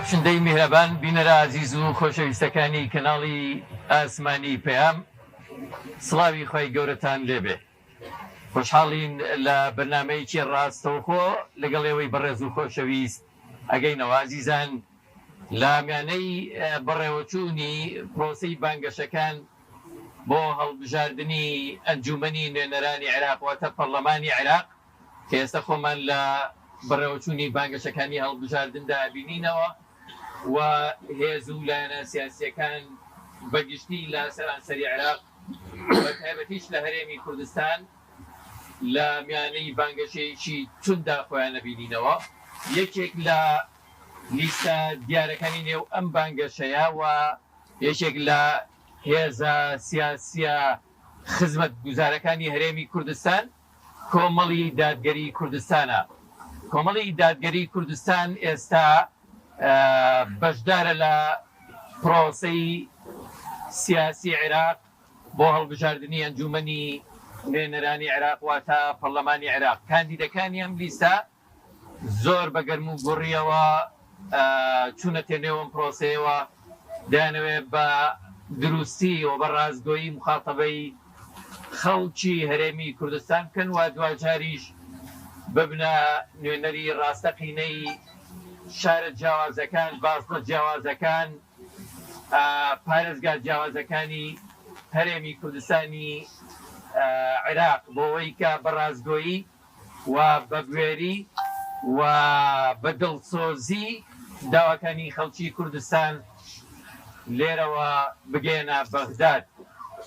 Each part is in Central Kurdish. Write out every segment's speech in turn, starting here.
بەخشندەی میهرەبان بینەرە ئازیز و خۆشەویستەکانی کەناڵی ئاسمانی پەیام سڵاوی خوای گەورەتان لێبێ خۆشحاڵین لە بەرنامەیەکی ڕاستەوخۆ لەگەڵ ئێوەی بەڕێز و خۆشەویست ئەگەینەوە ئازیزان لە میانەی بەڕێوەچوونی پرۆسەی بانگەشەکان بۆ هەڵبژاردنی ئەنجوومەنی نوێنەرانی عێراق واتە پەڕلەمانی عێراق کە ئێستا خۆمان لە بەڕێوەچوونی بانگەشەکانی هەڵبژاردندا ئەبینینەوە و هێز و لایەنە سیاسییەکان بە گشتی لە سەرانسەری عێراق بە تایبەتیش لە هەرێمی کوردستان لە میانەی بانگەشەیەکی تونددا خۆیان ئەبینینەوە. یەکێک لە لیستە دیارەکانی نێو ئەم بانگەشەیە و یەکێک لە هێزە سیاسییە خزمەتگوزارەکانی هەرێمی کوردستان کۆمەڵی دادگەری کوردستانە. کۆمەڵی دادگەری کوردستان ئێستا بەشدارە لە پرۆسەی سیاسی عێراق بۆ هەڵبژاردنی ئەنجوومەنی نوێنەرانی عێراق واتە پەڕلەمانی عێراق. کاندیدەکانی ئەم لیستە زۆر بە گەرم و گوڕیەوە چوونەتە نێو ئەم پرۆسەیەوە، دەیانەوێت بە دروستی و بە ڕاستگۆیی موخاتەبەی خەڵکی هەرێمی کوردستان بکەن و دواجاریش ببنە نوێنەری ڕاستەقینەی شارە جیاوازەکان، بازنە جیاوازەکان، پارێزگا جیاوازەکانی هەرێمی کوردستانی عێراق بۆ ئەوەی کە بە ڕاستگۆیی و بە بوێری و بە دڵسۆزی داواکانی خەڵکی کوردستان لێرەوە بگەیەنە بەغداد.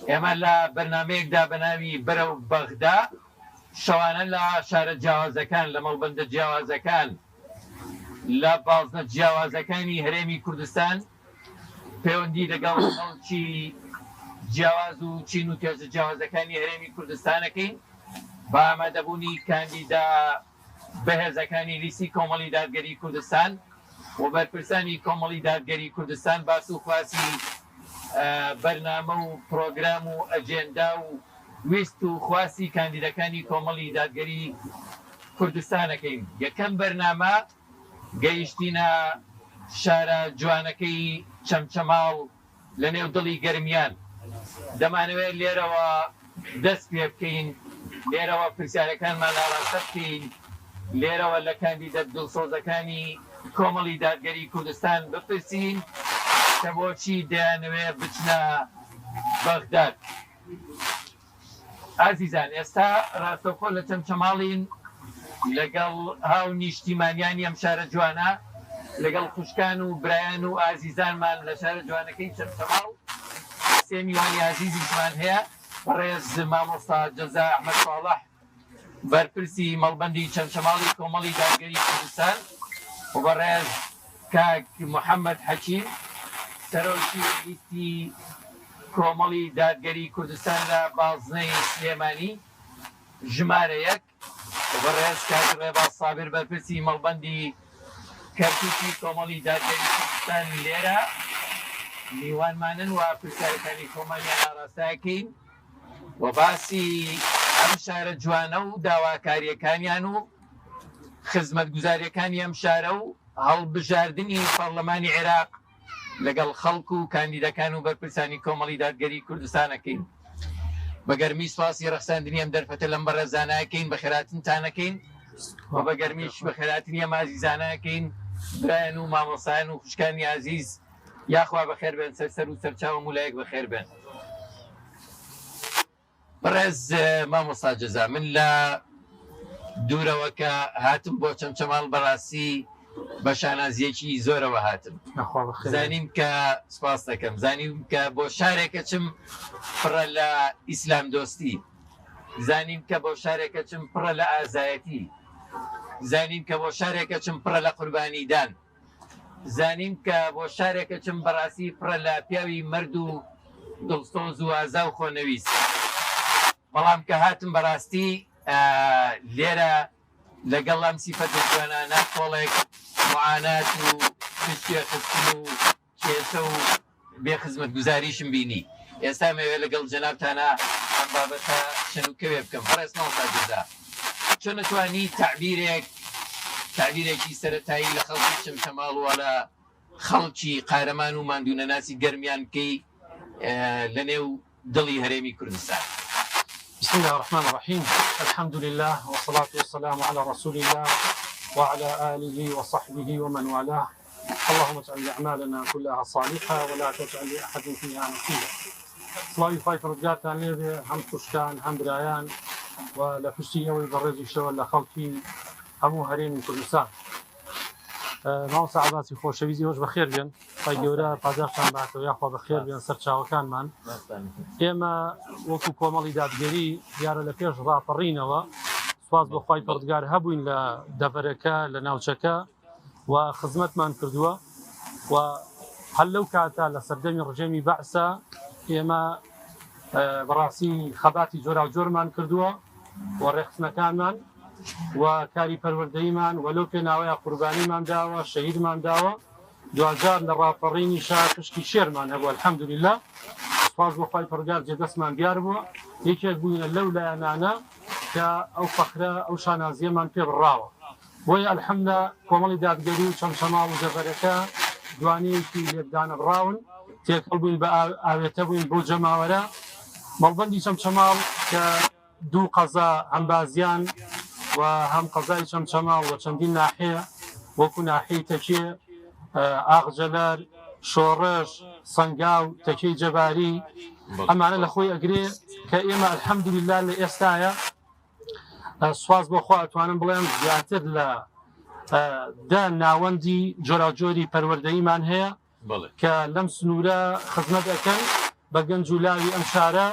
ئێمە لە بەرنامەیەکدا بە ناوی بەرەو بەغدا شەوانە لە شارە جیاوازەکان، لە مەڵبەندە جیاوازەکان، لە بازنە جیاوازەکانی هەرێمی کوردستان پەیوەندی لەگەڵ خەڵکی جیاواز و چین و توێژە جیاوازەکانی هەرێمی کوردستان ئەکەین بە ئامادەبوونی کاندیدا بەهێزەکانی لیستی کۆمەڵی دادگەری کوردستان و بەرپرسانی کۆمەڵی دادگەری کوردستان باس و خواسی بەرنامە و پرۆگرام و ئەجێندا و ویست و خواستی کاندیدەکانی کۆمەڵی دادگەری کوردستان ئەکەین. یەکەم بەرنامە گەیشتینە شارە جوانەکەی چەمچەماڵ لە نێو دڵی گەرمیان. دەمانەوێت لێرەوە دەست پێ بکەین، لێرەوە پرسیارەکانمان ئاراستە بکەین، لێرەوە لە کاندیدە دڵسۆزەکانی کۆمەڵی دادگەری کوردستان بپرسین کە بۆچی دەیانەوێت بچنە بەغداد. ئازیزان ئێستا ڕاستەوخۆ لە چەمچەماڵین لەگەڵ هاو نیشتیمانیانی ئەم شارە جوانە، لەگەڵ خوشکان و برایان و ئازیزانمان لە شارە جوانەکەی چەمچەماڵ، سێ میوانی ئازیزیشمان هەیە، بەڕێز مامۆستا جەزا ئەحمەد ساڵح، بەرپرسی مەڵبەندی چەمچەماڵی کۆمەڵی دادگەری کوردستان و بەڕێز کاک محەمەد حەکیم سەرۆکی لیستی کۆمەڵی دادگەری کوردستان لە بازنەی سلێمانی ژمارە یەک و بەڕێز کاک ڕێباز سابر بەرپرسی مەڵبەندی کەرکوکی کۆمەڵی دادگەری کوردستان لێرە میوانمانن و پرسیارەکانی خۆمانیان ئاراستەکەین. و باسی ئەم شارە جوانە و داواکارییەکانیان و خزمەتگوزارییەکانی ئەم شارە و هەڵبژاردنی پەڕلەمانی عێراق لەگەڵ خەڵک و کاندیدەکان و بەرپرسانی کۆمەڵی دادگەری کوردستان ئەکەین. بە گەرمی سوپاسی ڕەخساندنی ئەم دەرفەتە لەم بەڕێزانە ئەکەین، بەخێرهاتنتان ئەکەین و بە گەرمیش بەخێرهاتنی ئەم ئازیزانە ئەکەین، برایان و مامۆستایان و خوشکانی ئازیز. یاخوا بەخێر بێن سەر سەر و سەرچاو هەموو لایەک بەخێر بێن. بەڕێز مامۆستا جەزا من لە دوورەوە کە هاتم بۆ چەمچەماڵ بەڕاستی بە شانازیەکی زۆرەوە هاتم زانیم کە سپاس دەکەم زانیم کە بۆ شارێکە چم پڕە لە ئیسلام دۆستی زانیم کە بۆ شارێکە چم پڕە لە ئازایەتی زانیم کە بۆ شارێکە چم پڕە لە قوربانیدان زانیم کە بۆ شارێک ئەچم بەڕاستی پڕە لە پیاوی مەرد و دڵسۆز و ئازا و خۆنەویست، بەڵام کە هاتم بەڕاستی لێرە لەگەڵ ئەم سیفەتە جوانانە کۆڵێک موعانات و پشتگوێ خستن و کێشە و بێ خزمەتگوزاریشم بینی، ئێستا ئەمەوێ لەگەڵ جەنابتانا ئەم بابەتە شەن و کەوێ بکەم. بەڕێز مامۆستا جەزا چۆن ئەتوانی تەعبیرێک تەعبیرێکی سەرەتایی لە خەڵکی چەمچەماڵ و لە. خەڵکی قارەمان و ماندوونەناسی گەرمیان بکەی لە نێو دڵی هەرێمی کوردستان. بسم اللە الرحمن الرحیم الحمد للە والصلاة والسلام علی رسول اللە وعلی آله وصحبه ومن والاه اللهم اجعل اعمالنا كلها صالحة ولا تجعل لأحد فيها نصيبا. سڵاوی خوای پەروەردگارتان لێبێ هەم خوشکان هەم برایان و لە پشتی ئێوەی بەڕێزیشەوە لە خەڵکی هەموو هەرێمی کوردستان. مامۆستا عەباسی خۆشەویست ئێوەش بەخێر بێن. خوای گەورە پاداشتان باتەوە یاخوا بەخێر بێن سەرچاوەکانمان. ئێمە وەکو کۆمەڵی دادگەری دیارە لە پێش ڕاپەڕینەوە سوپاس بۆ خوای پەروەردگار هەبووین لە دەڤەرەکە لە ناوچەکە و خزمەتمان کردووە و هەر لەو کاتە لە سەردەمی ڕژێمی بەعسە ئێمە بەڕاستی خەباتی جۆراوجۆرمان کردووە و ڕێکخستنەکانمان و کاری پەروەردەیمان و لەو پێناوەیە قوربانیمان داوە شەهیدمان داوە دواجار لە ڕاپەڕینیشا پشکی شێرمان هەبوو الحمدللە سوپاس بۆ خوای پەروەردگار جێدەستمان دیار بووە یەکێک بووینە لەو لایەنانە کە ئەو فەخرە ئەو شانازیەمان پێ بڕاوە بۆیە الحمدللە کۆمەڵی دادگەری و چەمچەماڵ و دەڤەرەکە دوانەیەکی لێکدانەبڕاون تێکەڵ بووین بە ئاوێتە بووین بەو جەماوەرە مەڵبەندی چەمچەماڵ کە دوو قەزا هەم بازیان و هەم قەزای چەمچەماڵ و چەندین ناحیە وەکو ناحیەی تەکێ، ئاغجەلەر، شۆڕش، سەنگاو، تەکێی جەباری ئەمانە لە خۆی ئەگرێ کە ئێمە الحمدللە لە ئێستایا سوپاس بۆ خوا ئەتوانم بڵێم زیاتر لە دە ناوەندی جۆراوجۆری پەروەردەییمان هەیە کە لەم سنوورە خزمەت ئەکەن بە گەنج و لاوی ئەم شارە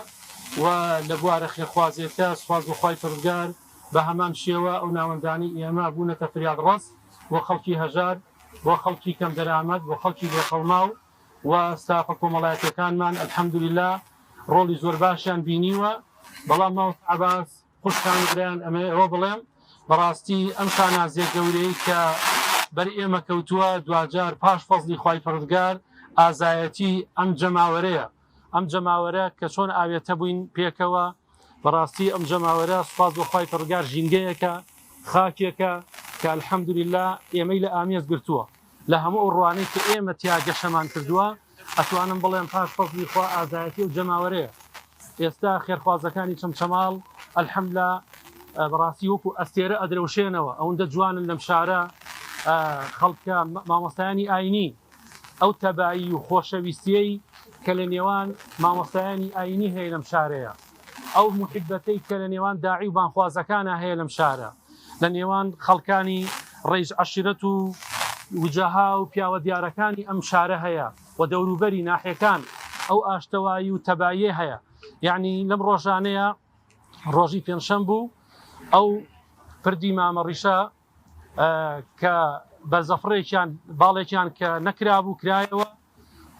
و لە بوارە خێرخوازیەکە سوپاس بۆ خوای پەروەردگار بە هەمان شێوە ئەو ناوەندانەی ئێمە بوونەتە فریادڕەس بۆ خەڵکی هەژار بۆ خەڵکی کەم دەرامەت بۆ خەڵکی لێقەوماو و ستافە کۆمەڵایەتیەکانمان الحمدللە ڕۆڵی زۆر باشیان بینیوە بەڵام مامۆستا عەباس خوشکان و برایان ئەمەوێ ئەوە بڵێم بەڕاستی ئەم شانازیە گەورەی کە بەر ئێمە کەوتووە دواجار پاش فەزڵی خوای پەروەردگار ئازایەتی ئەم جەماوەرەیە ئەم جەماوەرە کە چۆن ئاوێتە بووین پێکەوە بەڕاستی ئەم جەماوەرە سوپاس بۆ خوای پەروەردگار ژینگەیەکە خاکێکە کە الحمدللە ئێمەی لە ئامێز گرتووە لە هەموو ئەو ڕوانەی کە ئێمە تیا گەشەمان کردووە ئەتوانم بڵێم پاش فەزڵی خوا ئازایەتی ئەو جەماوەرەیە ئێستا خێرخوازەکانی چەمچەماڵ الحمدللە بەڕاستی وەکو ئەستێرە ئەدرەوشێنەوە ئەوەندە جوانن لەم شارە خەڵکە مامۆستایانی ئاینی ئەو تەبایی و خۆشەویستیەی کە لە نێوان مامۆستایانی ئاینی هەیە لەم شارەیە ئەو موحیبەتەی کە لە نێوان داعی و بانخوازەکانە هەیە لەم شارە لە نێوان خەڵکانی ڕەیس عەشیرەت و وجەها و پیاوە دیارەکانی ئەم شارە هەیە و دەوروبەری ناحیەکان ئەو ئاشتەوایی و تەباییە هەیە یعنی لەم ڕۆژانەیە ڕۆژی پێنجشەم بوو ئەو پردی مامە ڕیشە کە بەرزەفڕێکیان باڵێکیان کە نەکرابوو کرایەوە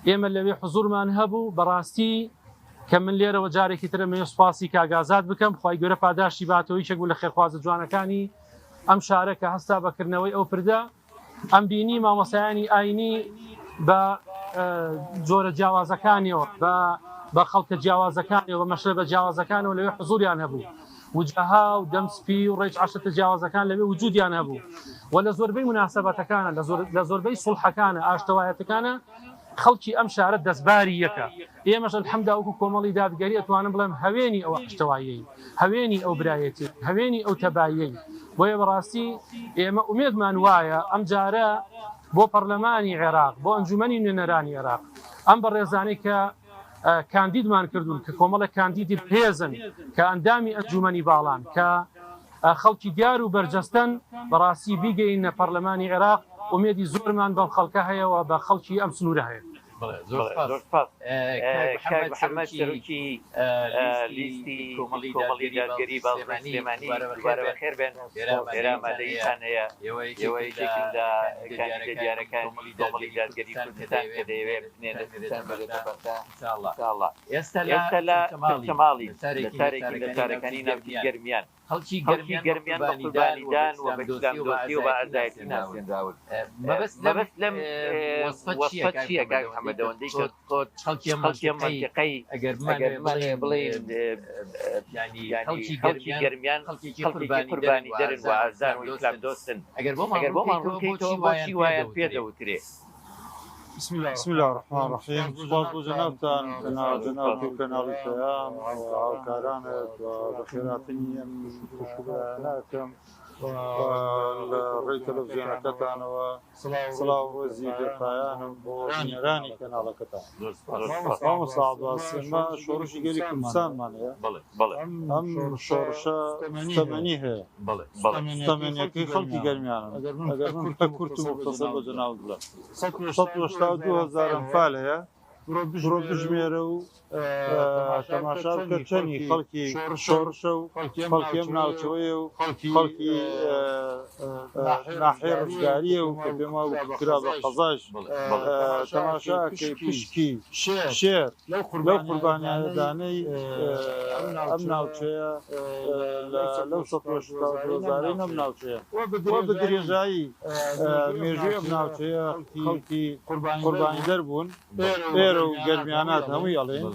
ئێمە لەوێ حزوورمان هەبوو، بەڕاستی کە من لێرەوە جارێکی تر ئەمەوێ سوپاسی کاک ئازاد بکەم، خوای گەورە پاداشتی باتەوە، یەکێک بوو لە خێرخوازە جوانەکانی ئەم شارە کە هەستا بە کردنەوەی ئەو پردە. ئەم بینی مامۆستایانی ئاینی بە جۆرە جیاوازەکانیەوە، بە بە خەڵکە جیاوازەکانیەوە، بە مەشرەبە جیاوازەکانەوە لەوێ حزووریان هەبوو. وجەها و دەم سپی و ڕێچ عەشرەتە جیاوازەکان لەوێ وجودیان هەبوو و لە زۆربەی موناسەبەتەکانە لە زۆربەی سوڵحەکانە ئاشتەوایەتەکانە خەڵکی ئەم شارە دەستباری یەکە ئێمەش الحمدا وەکو کۆمەڵی دادگەری ئەتوانم بڵێم هەوێنی ئەو ئاشتەواییەین هەوێنی ئەو برایەتی هەوێنی ئەو تەباییەین بۆیە بەڕاستی ئێمە ئومێدمان وایە ئەم جارە بۆ پەرلەمانی عێراق بۆ ئەنجومەنی نوێنەرانی عێراق ئەم بەڕێزانەی کە کاندیدمان کردوون کە کۆمەڵێک کاندیدی بەهێزن کە ئەندامی ئەنجوومەنی باڵان کە خەڵکی دیار و بەرجەستەن بەڕاستی بیگەینە پەرلەمانی عێراق ئومێدی زۆرمان بەم خەڵکە هەیە و بە خەڵکی ئەم سنوورە هەیە. بەڵێ زۆر سوپاس کاک محەمەد سەرۆکی لیستی کۆمەڵی دادگەری بازنەی سلێمانی دووبارە بەخێر بێن ئێرە ئامادەییتان هەیە ئێوە یەکێکن لە کاندیدە دیارەکانی کۆمەڵی دادگەری کوردستان کە دەیەوێت بنێنە بەغدا ئینشاڵڵا ئێستا لە چەمچەماڵی لە شارێکی لە شارەکانی ناوچەی گەرمیان خەڵکی گەرمیان بە قوربانیدان و بە ئیسلام دۆستی و بە ئازایەتی ناسێنراون. مەبەست لەم وەسفە چییە کاک محەمەد ئەوەندەی کە خەڵکی ئەم مەنتیقەی ئەگەر بمانەوێ بڵێین یانی خەڵکی گەرمیان خەڵکێکی قوربانیدەرن و ئازان و ئیسلام دۆستن ئەگەر بۆمان ڕوون کەیتەوە بۆچی وایان پێ دەوترێ؟ بسم اللە الرحمن الرحیم سوپاس بۆ جەنابتان جەنابت و کەناڵی پەیام و هاوکارانت و بەخێرهاتنی ئەم خوشک و برایانە ئەکەم و لە ڕێی تەلەفزیۆنەکەتانەوە سڵاو و ڕێزی بێپایانم بۆ بینەرانی کەناڵەکەتان. مامۆستا عەباس ئێمە شۆڕشی گەلی کوردستانمان هەیە ئەم شۆڕشە ستەمەنی هەیە ستەمەنیەکەی خەڵکی گەرمیانن ئەگەر من بە کورت و موختەسەر بە جەنابت بڵێم 182 هەزار ئەنفال هەیە بڕۆ بژمێرە و تەماشا بکە چەنی خەڵکی شۆڕشە و خەڵکی ئەم ناوچەیە و خەڵکی ناحیەی ڕزگاریە و کە پێم وابوو کرا بە قەزاش تەماشا ئەکەی پشکی شێر لەو قوربانیدانەی ئەم ناوچەیە لەو 182 هەزارەی ئەم ناوچەیە و بە درێژایی مێژووی ئەم ناوچەیە خەڵکی قوربانیدەر بوون. ئێرە و گەرمیانات هەمووی ئەڵێین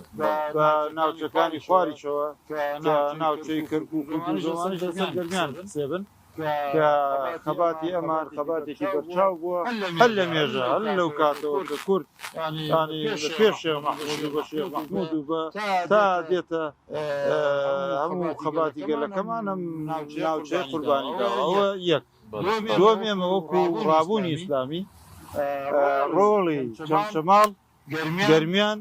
بە ناوچەکانی خواریشەوە کە ناوچەی کەرکوک و دووزەوانیش لەسەر گەرمیان حسێبن کە خەباتی ئەمان خەباتێکی بەرچاو بووە هەر لە مێژە هەر لەو کاتەوە کە کورد یانی لە پێش شێخ مەحموود و بە شێخ مەحموود و بە تا دێتە هەموو خەباتی گەلەکەمان ئەم ناوچەیە قوربانی داوە ئەوە یەک. دووەم ئێمە وەکو ڕابوونی ئیسلامی ڕۆڵی چەمچەماڵ گەرمیان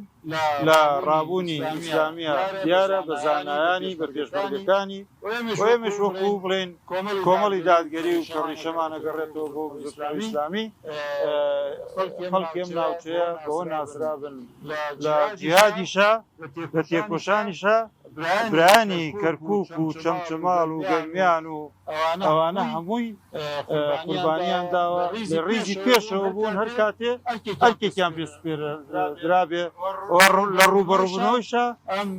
لە ڕابوونی ئیسلامیە دیارە بە زانایانی بە پێشمەرگەکانی و ئێمەش وەکو بڵێین کۆمەڵی دادگەری و کە ڕیشەمان ئەگەڕێتەوە بۆ بزوتنەوەی ئیسلامی خەڵکی ئەم ناوچەیە بەوە ناسرابن لە جیهادیشا لە تێکۆشانیشا برایانی کەرکوک و چەمچەماڵ و گەرمیان و ئەوانە هەمووی قوربانیان داوە لە ڕیزی پێشەوە بوون هەر کاتێ ئەرکێکیان پێ سپێردرابێ و لە ڕووبەڕووبوونەوەیشا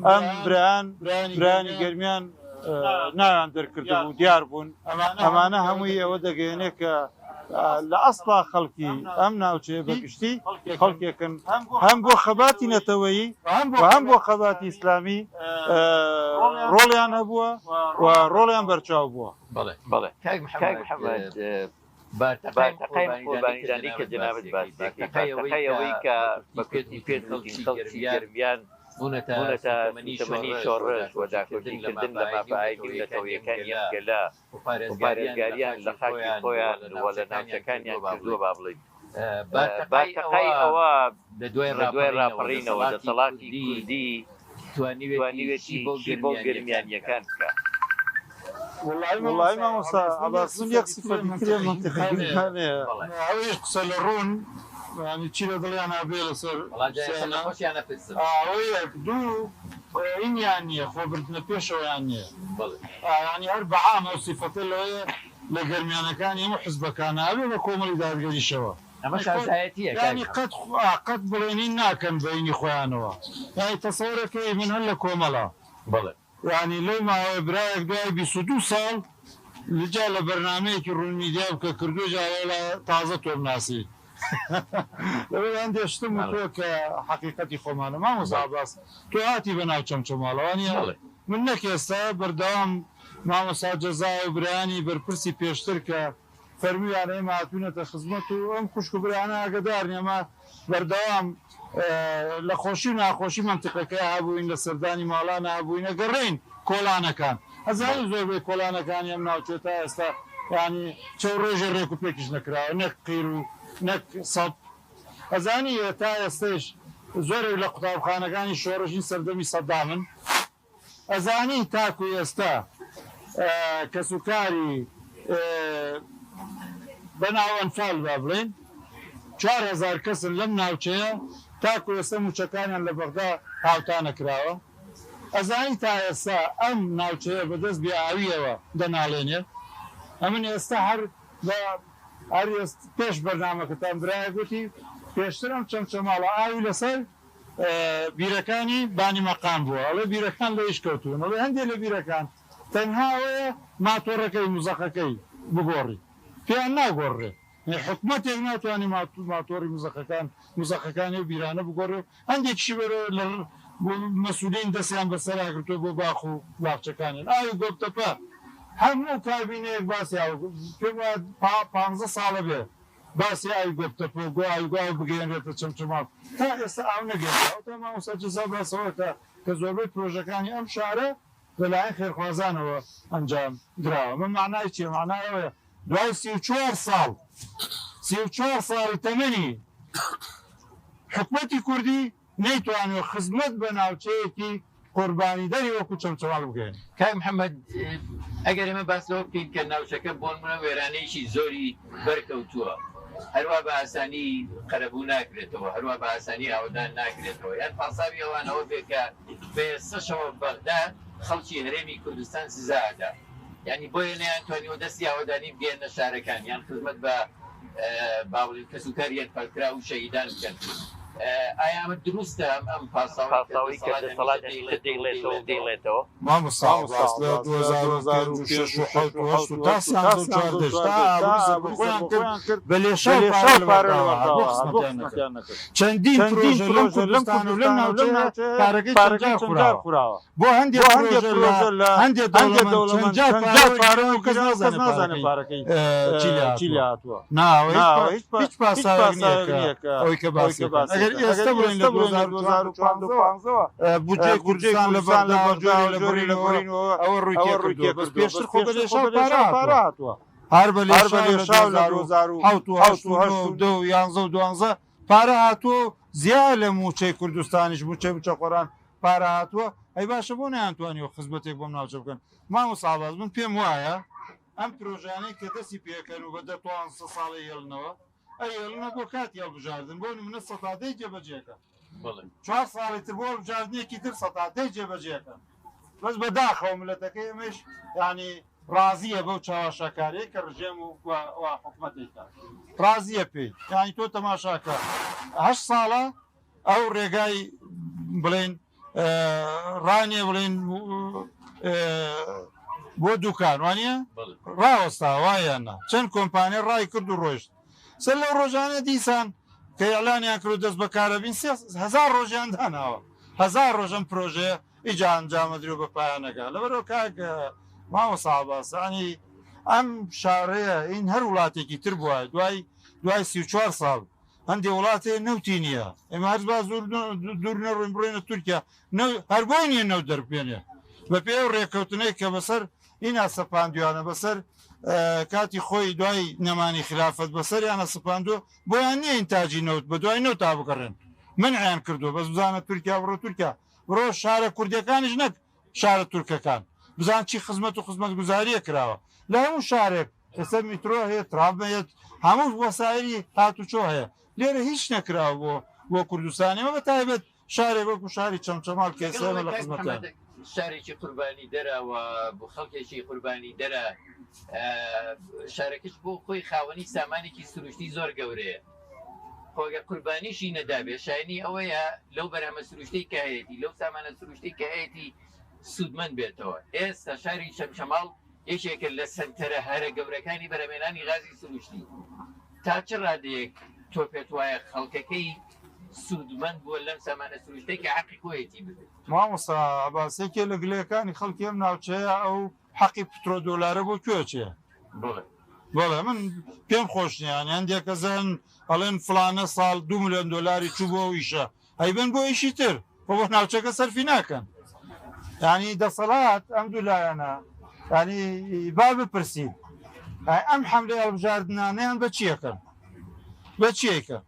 ئەم برایان برایانی گەرمیان ناویان دەرکردبوو دیار بوون ئەمانە هەمووی ئەوە دەگەیەنێ کە لە ئەسڵا خەڵکی ئەم ناوچەیە بە گشتی خەڵکێکن هەم بۆ خەباتی نەتەوەیی و هەم بۆ خەباتی ئیسلامی ڕۆڵیان هەبووە و ڕۆڵیان بەرچاو بووە. بەڵێ بەڵێ کاک محەممەد بارتەقای قوربانیدانی کە جەنابت باسی دەکەی، بارتەقای ئەوەی کە بە کورتی پێت وتین خەڵکی گەرمیان بوونەتە سووتەمەنی شۆڕش و داکۆکیکردن لە مافە ئایینی و نەتەوەییەکانی ئەم گەلە و پارێزگارییان لە خاکی خۆیان و لە ناوچەکانیان کردووە با بڵێین بارتەقای ئەوە لە دوای ڕاپەڕینەوە دەسەڵاتی کوردی توانیوێتی چی بۆ گەرمیانییەکان بکا؟ وەڵایی مامۆستا عەباس من یەک سیفەتی تری ئەم مەنتیقەی گەرمیان هەیە. ئەویش قسە لە ڕوون یانی چی لە دڵیانا بێ لەسەر قسەیانە ئەوە یەک دوو ئینیان نییە خۆ بردنە پێشەوەیان نییە یانی هەر بە عام ئەو سیفەتە لەوەیە لە گەرمیانەکانی هەموو حزبەکانا ئەبێ بە کۆمەڵی دادگەریشەوە. ئەمە شازایەتیە کاک یانی قەت قەت بڵێنی ناکەن بەینی خۆیانەوە یانی تەسەورەکەی من هەر لە کۆمەڵە. بەڵێ. یانی لەو ماوەیە برایەک دوای 22 ساڵ لجا لە بەرنامەیەکی ڕوون میدیا بکە کردووە جا وەڵا تازە تۆم ناسی لەبەر هەندێ شتم وتووە کە حەقیقەتی خۆمانە مامۆستا عەباس تۆ هاتی بە ناو چەمچەماڵەوە وانیە من نەک ئێستا بەردەوام مامۆستا جەزا و برایانی بەرپرسی پێشتر کە فەرموویانە ئێمە هاتووینەتە خزمەت و ئەم خوشک و برایانە ئاگەدارن ئێمە بەردەوام لە خۆشی و ناخۆشی مەنتیقەکەیا هەبووین لە سەردانی ماڵانا هەبووین ئەگەڕێین کۆڵانەکان ئەزانین زۆربەی کۆڵانەکانی ئەم ناوچەیە تا ئێستا یانی چەو ڕێژە ڕێک و پێکیش نەکراوە نەک قیر و نەک سەد ئەزانی تا ئێستەیش زۆرێک لە قوتابخانەکانی شۆڕشین سەردەمی سەدامن. ئەزانی تاکو ئێستا کەسوکاری بەناو ئەنفال با بڵێین 4000 کەسن لەم ناوچەیە تاکو ئێستا موچەکانیان لە بەغدا هاوتا نەکراوە؟ ئەزانی تا ئێستا ئەم ناوچەیە بەدەست بێ ئاویەوە دەناڵێنێ؟ ئەمن ئێستا هەر بە هەر پێش بەرنامەکەتان برایەک وتی پێشتر ئەم چەمچەماڵە ئاوی لەسەر بیرەکانی بانی مەقام بووە ئەڵێ بیرەکان لە ئیش کەوتوون ئەڵێ هەندێ لە بیرەکان تەنها ئەوەیە ماتۆڕەکەی مزەقەکەی بگۆڕی پێیان ناگۆڕرێ حکومەتێک ناتوانێ ماتۆڕی مزەقەکان مزەقەکانی ئەو بیرانە بگۆڕێ و هەندێکیشی بەرە لە مەسولین دەستیان بەسەرا گرتووە بۆ باخ و باخچەکانیان ئاوی گۆپتەپە هەموو کابینەیەک باسی ئاو پێم وایە 15 ساڵە بێ. باسی ئاوی گۆپتەپۆ گۆ ئاوی گۆ ئاو بگەیەنرێتە چەمچەماڵ تا ئێستا ئاو نەگەیەنراوە تا مامۆستا جەزا باسەوە کە کە زۆربەی پرۆژەکانی ئەم شارە لەلایەن خێرخوازانەوە ئەنجام دراوە ئەمە مەعنای چیە مەعنای ئەوەیە دوای 34 ساڵ 34 ساڵی تەمەنی حکومەتی کوردی نەیتوانیوە خزمەت بە ناوچەیەکی قوربانیدەری وەکو چەمچەماڵ بگەیەنێ. کاک محەمەد، ئەگەر ئێمە باس لەوە بکەین کە ناوچەکە بۆنمونە وێرانەیەکی زۆری بەرکەوتووە، هەروا بە ئاسانی قەرەبوو ناکرێتەوە، هەروا بە ئاسانی ئاوەدان ناکرێتەوە، یان پاساوی ئەوان ئەوە بێ کە بە ئێستەشەوە بەغدا خەڵکی هەرێمی کوردستان سزا ئەدا، یانی بۆیە نەیانتوانیوە دەستی ئاوەدانی بگەیەننە شارەکان یان خزمەت بە با بڵێین کەسوکاری ئەنفالکراو و شەهیدان بکەن. ئایا ئەمە دروستە ئەم ئەم پاساوەی کە پاساوەی کە دەسەڵات دەسەڵات هەمیشە هەمیشە دەیڵێتەوە دەیڵێتەوە و و دەیڵێتەوە؟ دەیڵێتەوە؟ مامۆستا عەباس لە 2005 و 6 و 7 و 8 و تا 13 و 14 تا ئابووری سەربەخۆیان کرد بە لێشاو پارە لە بەغداوە هات بۆ خزمەتیان نەکرد. چەندین پرۆژە لەم کوردستان و لەم ناوچەیە پارەکەی چەند جار خوراوە. بۆ هەندێ پرۆژە لە هەندێ دەوڵەمەند چەند جار پارە وەرگیراوە و کەس نازانێ پارەکەی چی لێ هاتووە. نا هیچ پاساوێک نییە کە ئەوەی کە باسی دەکەن. ئەگەر ئێستا بڕۆین لە 2015ەوە بودجەی کوردستان لە بەغداوە جۆرێ لە بڕینەوە ئەوە ڕووی تێکردووە. بەس پێشتر خۆ بە لێشاو پارە هاتووە. هەر بە لێشاو لە 2007 و 8 و 9 و 10 و 11 و 12 پارە هاتووە و زیاد لە مووچەی کوردستانیش مووچەی مووچەخۆران پارە هاتووە. ئەی باشە بۆ نەیانتوانیوە خزمەتێک بۆم ناوچە بکەن؟ مامۆستا عەباس من پێم وایە ئەم پرۆژانەی کە دەستی پێکەن و بە دە دوانزە ساڵە هێڵنەوە ئەی هێڵنەوە بۆ کاتی هەڵبژاردن، بۆ نمونە 10% جێبەجێکەن، 4 ساڵی تر بۆ هەڵبژاردنێکی تر 10% جێبەجێکەن. بەس بەداخەوە ملەتەکەی ئەمەش یعنی ڕازیە بەو چاواشەکاریە کە ڕژێم و حکومەتێکە ڕازیە پێی. یعنی تۆ تەماشاکە 8 ساڵە ئەو ڕێگای بڵێن ڕانیە بڵێن بۆ دوکان وانە ڕاوەستا وایە نا چەند کۆمپانیا ڕای کرد و ڕۆشت سەر لەو ڕۆژانە دیسان کە ئیعلانیان کرد و دەست بەکارە بین 1000 ڕۆژیان داناوە 1000 ڕۆژەم پرۆژەیە ئیجا ئەنجامەدرێ و بە پایانەکە. لەبەرەوە کاک مامۆستا عەباس ینی ئەم شارەیە ئین هەر وڵاتێکی تر بووە دوای دوای 34 ساڵ هەندێ وڵاتێ نەوتی نییە، ئێمە هەر با زۆر دوور نەڕۆین بڕۆینە تورکیا هەر بۆی نییە نەوت دەربێنێ بە پێی ئەو ڕێککەوتنەی کە بەسەر ئینا سەپاندویانە بەسەر کاتی خۆی دوای نەمانی خلافەت بەسەریانە سەپاندووە، بۆیان نییە ئینتاجی نەوت بە دوای نەوت تا بگەڕێن، منعیان کردووە. بەس بزانە تورکیا بڕۆ تورکیا بڕۆ شارە کوردیەکانیش نەک شارە تورکەکان بزان چی خزمەت و خزمەتگوزاریە کراوە لە هەموو شارێک. ئێستا میترۆ هەیە، ترام هەیە، هەموو وەسایلی هاتوچۆ هەیە، لێرە هیچ نەکراوە بۆ بۆ کوردستان. ئێمە بە تایبەت شارێک وەکو شاری چەمچەماڵ کە ئێستا ئێمە لە خزمەتیان. شارێکی قوربانی دەرە و خەڵکێکی قوربانی دەرە، شارەکەش بۆ خۆی خاوەنی سامانێکی سروشتی زۆر گەورەیە. خۆ ئەگەر قوربانیشی نەدابێ شایەنی ئەوەیە لەو بەرهەمە سروشتەی کە هەیەتی، لەو سامانە سروشتەی کە هەیەتی سوودمەند بێتەوە. ئێستا شاری چەمچەماڵ یەکێکە لە سەنتەرە هەرە گەورەکانی بەرهەمهێنانی غازی سروشتی. تا چ ڕادەیەک تۆ پێت وایە خەڵکەکەی سوودمەند بووە لەم سامانە سروشتەی کە حەقی خۆیەتی ببێت؟ مامۆستا عەباس، یەکێ لە گلەیەکانی خەڵکی ئەم ناوچەیە ئەو حەقی پترۆ دۆلارە بۆ کوێ ئەچێ؟ بەڵێ. بەڵێ من پێم خۆش نییە، یانی هەندێک کەس هەن ئەڵێن فڵانە ساڵ 2 ملیۆن دۆلاری چوو بۆ ئەو ئیشە، ئەیبەن بۆ ئیشی تر، خۆ بۆ ناوچەکە سەرفی ناکەن. یانی دەسەڵات ئەم دوو لایەنە یانی با بپرسین ئەم حەملەی هەڵبژاردنانەیان بە چیەکەن؟ بە چیەکەن؟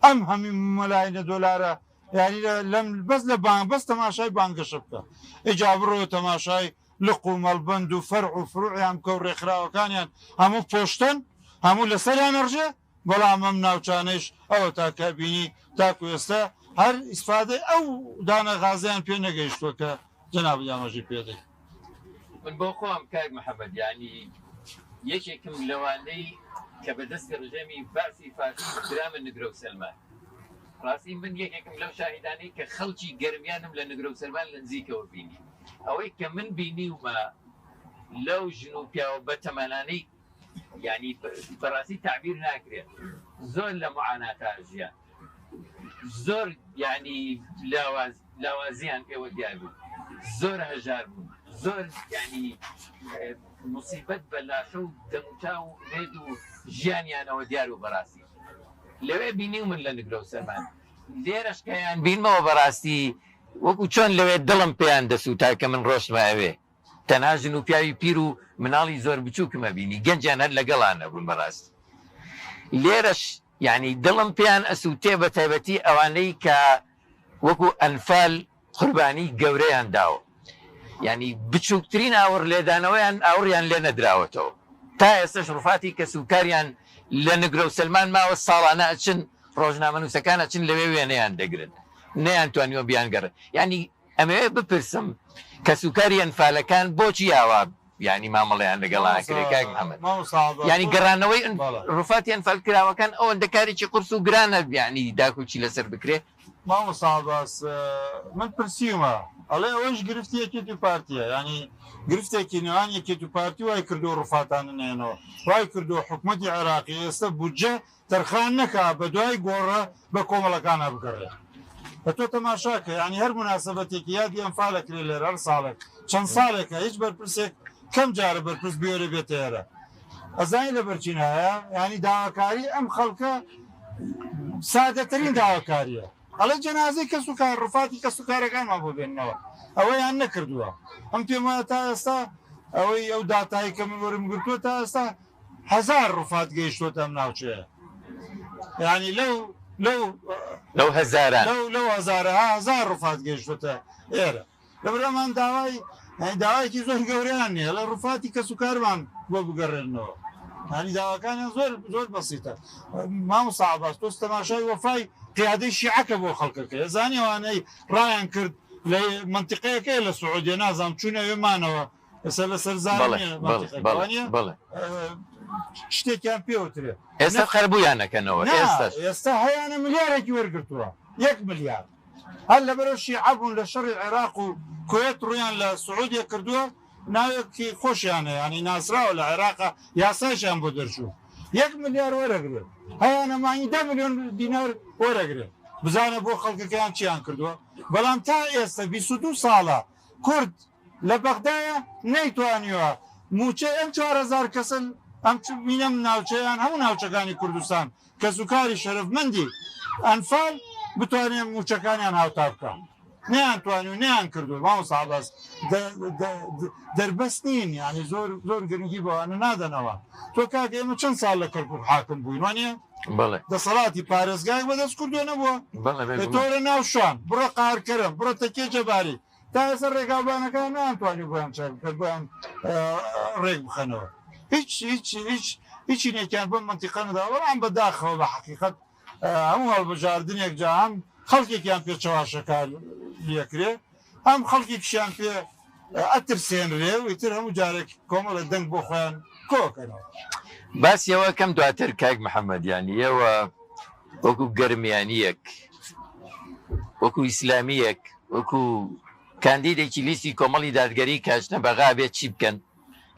ئەم هەمی مەلاینە دۆلارە یانی لەم بەس لە بانک بەس تەماشای بانگەشە بکە، ئیجا بڕۆ تەماشای لق و مەڵبەند و فەرع و فروعیان بکە و ڕێکخراوەکانیان هەموو پۆشتەن، هەموو لەسەریان ئەڕژێ، بەڵام ئەم ناوچانەیش ئەوەتا کە بینی تاکو ئێستا هەر ئیسفادەی ئەو دانە غازەیان پێ نەگەیشتووە کە جەنابت ئاماژەی پێ دەی. من بۆ خۆم کاک محەمەد یانی یەکێکم لەوانەی کە بە دەستی ڕژێمی بەعسی فاشیست درامە نگرە و سەلمان. ڕاستی من یەکێکم لەو شاهیدانەی کە خەڵکی گەرمیانم لە نگرە و سەلمان لە نزیکەوە بینی. ئەوەی کە من بینیومە لەو ژن و پیاوە بەتەمەنانەی یانی بەڕاستی تەعبیر ناکرێت، زۆر لە معاناتا ژیان، زۆر یانی لاواز لاوازیان پێوە دیار بوو، زۆر هەژار بوون، زۆر یانی. موسیبەت بە لاشە و دەموچاو و ئومێد و ژیانیانەوە دیار بوو بەڕاستی لەوێ بینیومن لە نگرە و سەرمان لێرەش کە یان بینمەوە بەڕاستی وەکو چۆن لەوێ دڵم پێیان دەسوتا کە من ڕۆشتمە ئەوێ تەنها ژن و پیاوی پیر و مناڵی زۆر بچوکم ئەبینی گەنجیان هەر لەگەڵا نەبوون بەڕاستی لێرەش یانی دڵم پێیان ئەسوتێ بەتایبەتی ئەوانەی کە وەکو ئەنفال قوربانی گەورەیان داوە یانی بچوکترین ئاوڕ لێدانەوەیان ئاوڕیان لێ نەدراوەتەوە تا ئێستەش ڕوفاتی کەسوکاریان لە نگرە و سەلمان ماوە ساڵانە ئەچن ڕۆژنامەنوسەکان ئەچن لەوێ وێنەیان دەگرن نەیانتوانیوە بیانگەڕێن یانی ئەمەوێ بپرسم کەسوکاری ئەنفالەکان بۆچی ئاوا یانی مامەڵەیان لەگەڵا ئەکرێ کاک محمد یانی گەڕانەوەی ڕوفاتی ئەنفال کراوەکان ئەوەندە کارێکی قورس و گرانە یانی داکۆکی لەسەر بکرێ. مامۆستا عەباس من پرسیومە ئەڵێ ئەوەیش گرفتی یەکێتی و پارتیە یانی گرفتێکی نێوان یەکێتی و پارتی وای کردووە ڕوفاتانە نەیەنەوە وای کردووە حکومەتی عێراقی ئێستا بودجە تەرخان نەکا بەدوای گۆڕە بە کۆمەڵەکانا بگەڕێ بە تۆ تەماشا کە یانی هەر موناسەبەتێکی یادی ئەنفال ئەکرێ لێرە هەر ساڵێک چەند ساڵێکە هیچ بەرپرسێک کەم جارە بەرپرس بوێرێ بێتە ئێرە ئەزانی لەبەر چی نایە یانی داواکاری ئەم خەڵکە سادەترین داواکاریە ئەڵێ جەنازەی کەس و کار ڕفاتی کەس و کارەکانمان بۆ بێننەوە ئەوەیان نەکردووە ئەم پێم وایە تا ئێستا ئەوەی ئەو داتایی کە من وەرم گرتووە تا ئێستا هەزار ڕوفات گەیشتۆتە ئەم ناوچەیە یانی لەو لەو لەو هەزاران لەو لەو هەزارەها هەزار ڕوفات گەیشتۆتە ئێرە لەبەر ئەمان داوای یانی داوایەکی زۆر گەورەیان نییە لە ڕوفاتی کەس و کارمان بۆ بگەڕێنەوە یانی داواکانیان زۆر زۆر بەسیتە مامۆستا عەباس تۆ تەماشای وەفای قیادەی شیعەکە بۆ خەڵکەکە زانی ئەوانەی ڕایان کرد لە منتیقەیەکەیە لە سعودیە نازانم چوون ئەوێ مانەوە ئێستا لەسەر زار بەڵێ نییە بەڵێ مەنتیقەکە بەڵێ وانییە؟ بەڵێ شتێکیان پێوترێ ئێستا قەرەبوویان ئەکەنەوە نا ئێستاش. ئێستا هەیانە ملیارێکی وەرگرتووە یەک ملیار هەر لەبەرەو شیعە بوون لە شەڕی عێراق و کوێت ڕوویان لە سعودیە کردووە ناوێکی خۆشیان هەیە یانی ناسراوە لە عێراقا یاسایشیان بۆ دەرچوو یەک ملیار وەرەگرێ هەیانە مانگی دە ملیۆن دینار وەرەگرێ بزانە بۆ خەڵکەکەیان چیان کردووە بەڵام تا ئێستا 22 ساڵە کورد لە بەغدایە نەیتوانیوە مووچەی ئەم 4000 کەسە ئەم مینەم ناوچەیان هەموو ناوچەکانی کوردستان کەسوکاری شەرەفمەندی ئەنفال بتوانێ مووچەکانیان هاوتا بکا نەیانتوانی و نەیان کردووە مامۆستا عەباس دەربەست نین یانی زۆر زۆر گرنگی بەوانە نادەنەوە تۆ کاکە ئێمە چەند ساڵ لە کەرکوک حاکم بووین وانە بەڵێ دەسەڵاتی پارێزگایەک بەدەست کوردوە نەبووە بەڵێ ئێ بێگومان تۆ لە ناو شوان بڕۆ قارکەرم بڕۆ تەکیە جەباری تا ئێستا ڕێگاوبانەکان نەیانتوانی بۆیان چاک بکەن بۆیان ڕێک بخەنەوە هیچ هیچ هیچ هیچی نێکیان بەم مەنتیقە نەداوە بەڵام بەداخەوە بە حەقیقەت هەموو هەڵبژاردنێک جا هەم خەڵکێکیان پێ چەواشەکار لێکرێ هەم خەڵکێکیشیان پێ ئەترسێنرێ و ئیتر هەموو جارێک کۆمەڵێ دەنگ بۆ خۆیان کۆکەنەوە. باسی ئەوە کەم دواتر کاک محەمەد یانی ئێوە وەکو گەرمیانیەک وەکو ئیسلامیەک وەکو کاندیدێکی لیستی کۆمەڵی دادگەری کاچنە بەغا بێت چی بکەن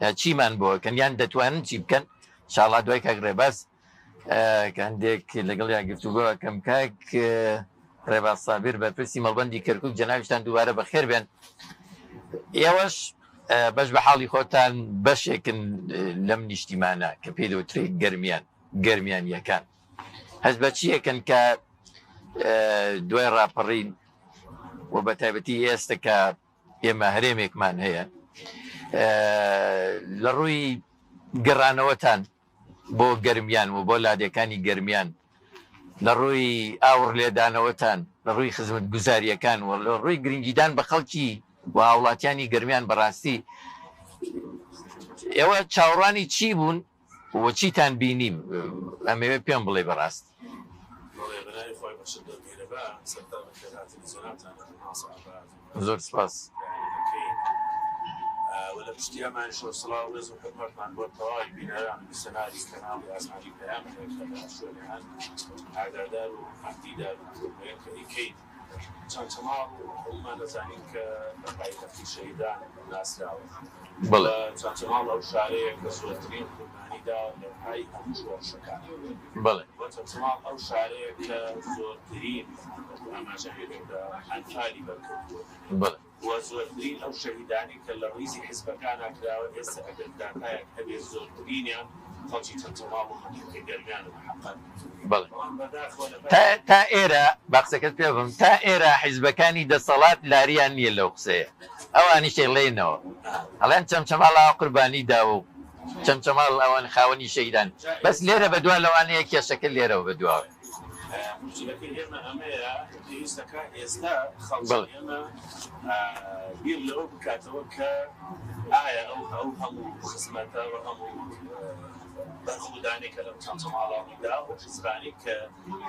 یا چیمان بۆ کەن یان دەتوانن چی بکەن شاڵا دوای کاک ڕێباز کە هەندێک لەگەڵیان گفتوگۆ ئەکەم کاک ڕێباز سابیر بەرپرسی مەڵبەندی کەرکوک جەنابیشتان دووبارە بەخێر بێن ئێوەش بەش بە حاڵی خۆتان بەشێکن لەم نیشتیمانە کە پێی دەوترێت گەرمیان گەرمیانیەکان هەست بە چیەکەن کە دوای ڕاپەڕین و بە تایبەتی ئێستا کە ئێمە هەرێمێکمان هەیە لە ڕووی گەڕانەوەتان بۆ گەرمیان و بۆ لادێکانی گەرمیان لە ڕووی ئاوڕ لێدانەوەتان لە ڕووی خزمەتگوزارییەکان و لە ڕووی گرنگیدان بە خەڵکی و هاوڵاتیانی گەرمیان بەڕاستی ئێوە چاوەڕوانی چی بوون و چیتان بینی ئەمەوێ پێم بڵێ بەڕاست. بەڵێ بەناوی خوای بەخشندە و میهرەبان سەرەتا بەخێرهاتنی جەنابتان ئەکەم مامۆستا عەباس. زۆر سپاس. دەکەین و لە پشتی ئەمانیشەوە سڵاو و ڕێز و حورمەتمان بۆ تەواوی بینەران و بیسەرانی کەناڵی ئاسمانی پەیام هەیە کە لە هەر شوێنێ هەن ئاگادار و ئەهدیدار و پرۆگرامەکە کە ئەیکەین چەمچەماڵ هەموومان دەزانین کە بە پایتەختی شەهیدان ناسراوە بەڵێ. و چەمچەماڵ ئەو شارەیە کە زۆرترین قوربانی داوە لە پای هەموو شۆڕشەکان. بەڵێ. و چەمچەماڵ ئەو شارەیە کە زۆرترین وەکو ئاماژەم پێکردا ئەنفالی بەرکەوتووە. بەڵێ. و زۆرترین ئەو شەهیدانەی کە لە ڕیزی حیزبەکانا کراوە ئێستا ئەگەر داتایەک هەبێ زۆرترینیان خەڵکی چەمچەماڵ و مەنتیقەی گەرمیان و مەحەقەن. بەڵێ. بەڵام بەداخەوە لەبەر. تا تا ئێرە با قسەکەت پێ بم تا ئێرە حیزبەکانی دەسەڵات لاریان نییە لەو قسەیە ئەوانیش ئەیڵێنەوە ئەڵێن چەمچەماڵ ئاوا قوربانی داوە و چەمچەماڵ ئەوان خاوەنی شەهیدان بەس لێرە بەدوا لەوانەیە کێشەکە لێرەوە بەدواوە. موشکیلەکەی ئێمە ئەمەیە پێویستەکا ئێستا خەڵکی ئێمە بیر لەوە بکاتەوە کە ئایا ئەو ئەو هەموو خزمەتە و هەموو بەرخودانەی کە لەم چەمچەماڵە ڕوویدا و حزبانەی کە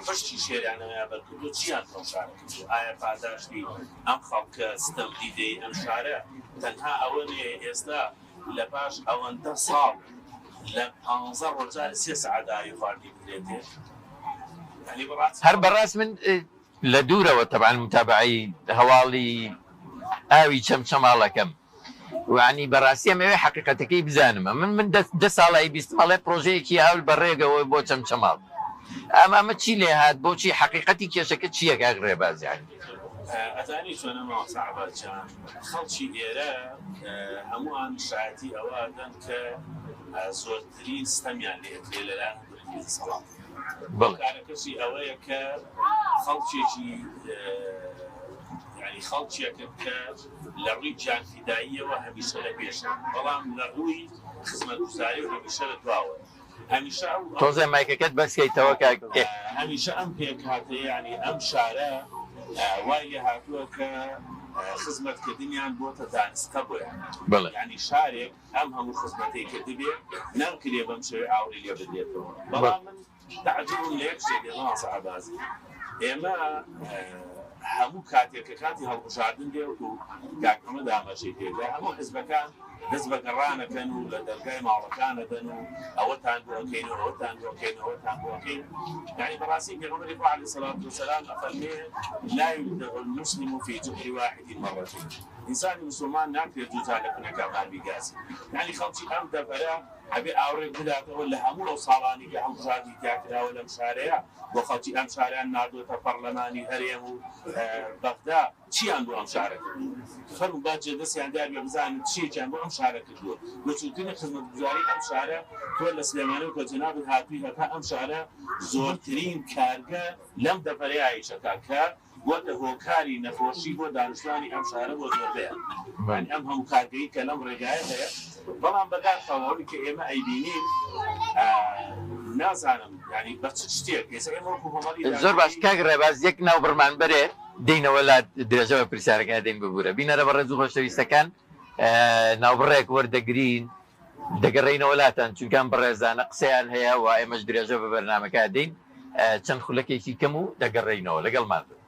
پشتی شێرانەوەیان بەرکردووە چیان بۆ ئەم شارە کردووە؟ ئایا پاداشتی ئەم خەڵکە ستەمدیدەی ئەم شارە تەنها ئەوە نییە ئێستا لە پاش ئەوەندە ساڵ لە پانزە ڕۆژ جارێ سێ سەعات ئاوی خواردنی بدرێتێ یانی بەڕاستی. هەر بەڕاست من لە دوورەوە تەبعەن متابەعەی هەواڵی ئاوی چەمچەماڵەکەم ویعنی بەڕاستی ئەمەوێ حەقیقەتەکەی بزانم ئەمن من دە ساڵە ئەیبیستم ئەڵێ پڕۆژەیەکی ئاو بەڕێگەوە بۆ چەمچەماڵ ئەم ئەمە چی لێ هات بۆچی حەقیقەتی کێشەکە چییە کاک ڕێباز یانی. ئەزانی چۆنە مامۆستا عەباس جان خەڵکی ئێرە هەمووان شایەتی ئەوە ئەدەن کە زۆرترین ستەمیان لێ ئەکرێ لەلایەن حکومەتی دەسەڵات. بەڵێ. هۆکارەکەشی ئەوەیە کە خەڵکێکی یانی خەڵکێکە کە لە ڕووی گیانفیداییەوە هەمیشە لە پێشن بەڵام لە ڕووی خزمەتگوزاری و هەمیشە لە دواوەن. هەمیشە ئەو تۆزێ مایکەکەت بەرز کەیتەوە کاک ئێ. هەمیشە ئەم پێکهاتەیە یانی ئەم شارە وای لێ هاتووە کە خزمەتکردنیان بۆتە دانسقە بۆیان. بەڵێ. یانی شارێک ئەم هەموو خزمەتەی کردبێ ناکرێ بەم شێوەیە ئاوڕی لێ بدرێتەوە. بەڵام من تەعجوبم لە یەک شتێک دێ مامۆستا عەباس، ئێمە هەموو کاتێک کە کاتی هەڵبژاردن دێ وەکوو کاک محمد ئاماژەی پێ دا هەموو حزبەکان دەست بە گەڕان ئەکەن و لە دەرگای ماڵەکان ئەدەن و ئەوەتان بۆ ئەکەین و ئەوەتان بۆ ئەکەین و ئەوەتان بۆ ئەکەین یانی بەڕاستی پێغەمبەری خوا علیە سەلات وسلام ئەفەرمێ لا یلدغ المسلم فی جحر واحد مرتین ئینسانی موسڵمان ناکرێت دوو جار لە کونێکا مار بیگازێ یانی خەڵکی ئەم دەڤەرە ئەبێ ئاوڕێک بداتەوە لە هەموو ئەو ساڵانی کە هەڵبژاردنی تیا کراوە لەم شارەیا بۆ خەڵکی ئەم شارەیان ناردۆتە پەڕلەمانی هەرێم و بەغدا چیان بۆ ئەم شارە کردووە؟ فەرموو با جێ دەستیان دیار بێ بزانن چیەکیان بۆ ئەم شارە کردووە؟ بچووکترین خزمەتگوزاری ئەم شارە تۆ لە سلێمانیەوە کە جەنابت هاتووی هەتا ئەم شارە زۆرترین کارگە لەم دەڤەرەیا ئیشەکا کە بۆتە هۆکاری نەخۆشی بۆ دانیشتوانی ئەم شارە بۆ زۆربەیان یانی ئەم هەموو کارگەی کە لەم ڕێگایە هەیە بەڵام بەداخەوە ئەوەی کە ئێمە ئەیبینین نازانم یانی بە چ شتێک ئێستا ئێمە وەکو کۆمەڵی زۆر باش دادگەری کاک ڕێباز یەک ناوبڕمان بەرێ دێینەوە لات درێژە بە پرسیارەکە ئەدەین ببورە بینەرە بەڕێز و خۆشەویستەکان ناوبڕێک وەردەگرین دەگەڕێینەوە لاتان چونکە ئەم بەڕێزانە قسەیان هەیە و ئێمەش درێژە بە بەرنامەکە ئەدەین چەند خولەکێکی کەم و دەگەڕێینەوە لەگەڵمان بن.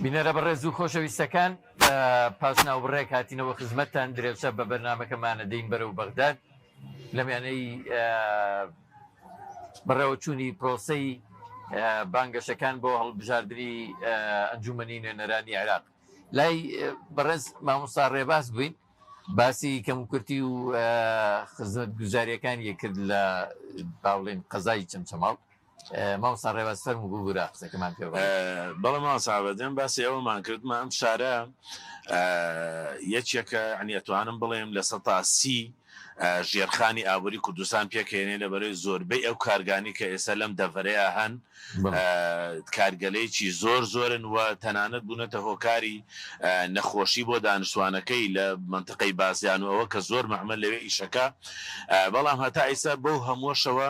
بینەرە بەڕێز و خۆشەویستەکان پاش ناوبڕێک هاتینەوە خزمەتتان درێژە بە بەرنامەکەمان ئەدەین بەرەو بەغداد لە میانەی بەڕێوەچوونی پرۆسەی بانگەشەکان بۆ هەڵبژاردنی ئەنجومەنی نوێنەرانی عێراق لای بەڕێز مامۆستا ڕێباز بووین باسی کەموکورتی و خزمەتگوزاریەکانی کرد لە باڵێن قەزای چەمچەماڵ مامۆستا ڕێباز فەرموو ببورە قسەکەمان پێ بڕی. بەڵێ مامۆستا عەبەدێم باسی ئەوەمان کرد مە ئەم شارە یەکێکە یانی ئەتوانم بڵێم 30% ژێرخانی ئابووری کوردستان پێکهێنێ لە بەرەی زۆربەی ئەو کارگانی کە ئێستا لەم دەڤەرەیا هەن کارگەلێکی زۆر زۆرن و تەنانەت بوونەتە هۆکاری نەخۆشی بۆ دانیشتوانەکەی لە مەنتقەی بازیان و ئەوە کە زۆر مەعمەل لەوێ ئیشەکە بەڵام هەتا ئیستا بەو هەمووەشەوە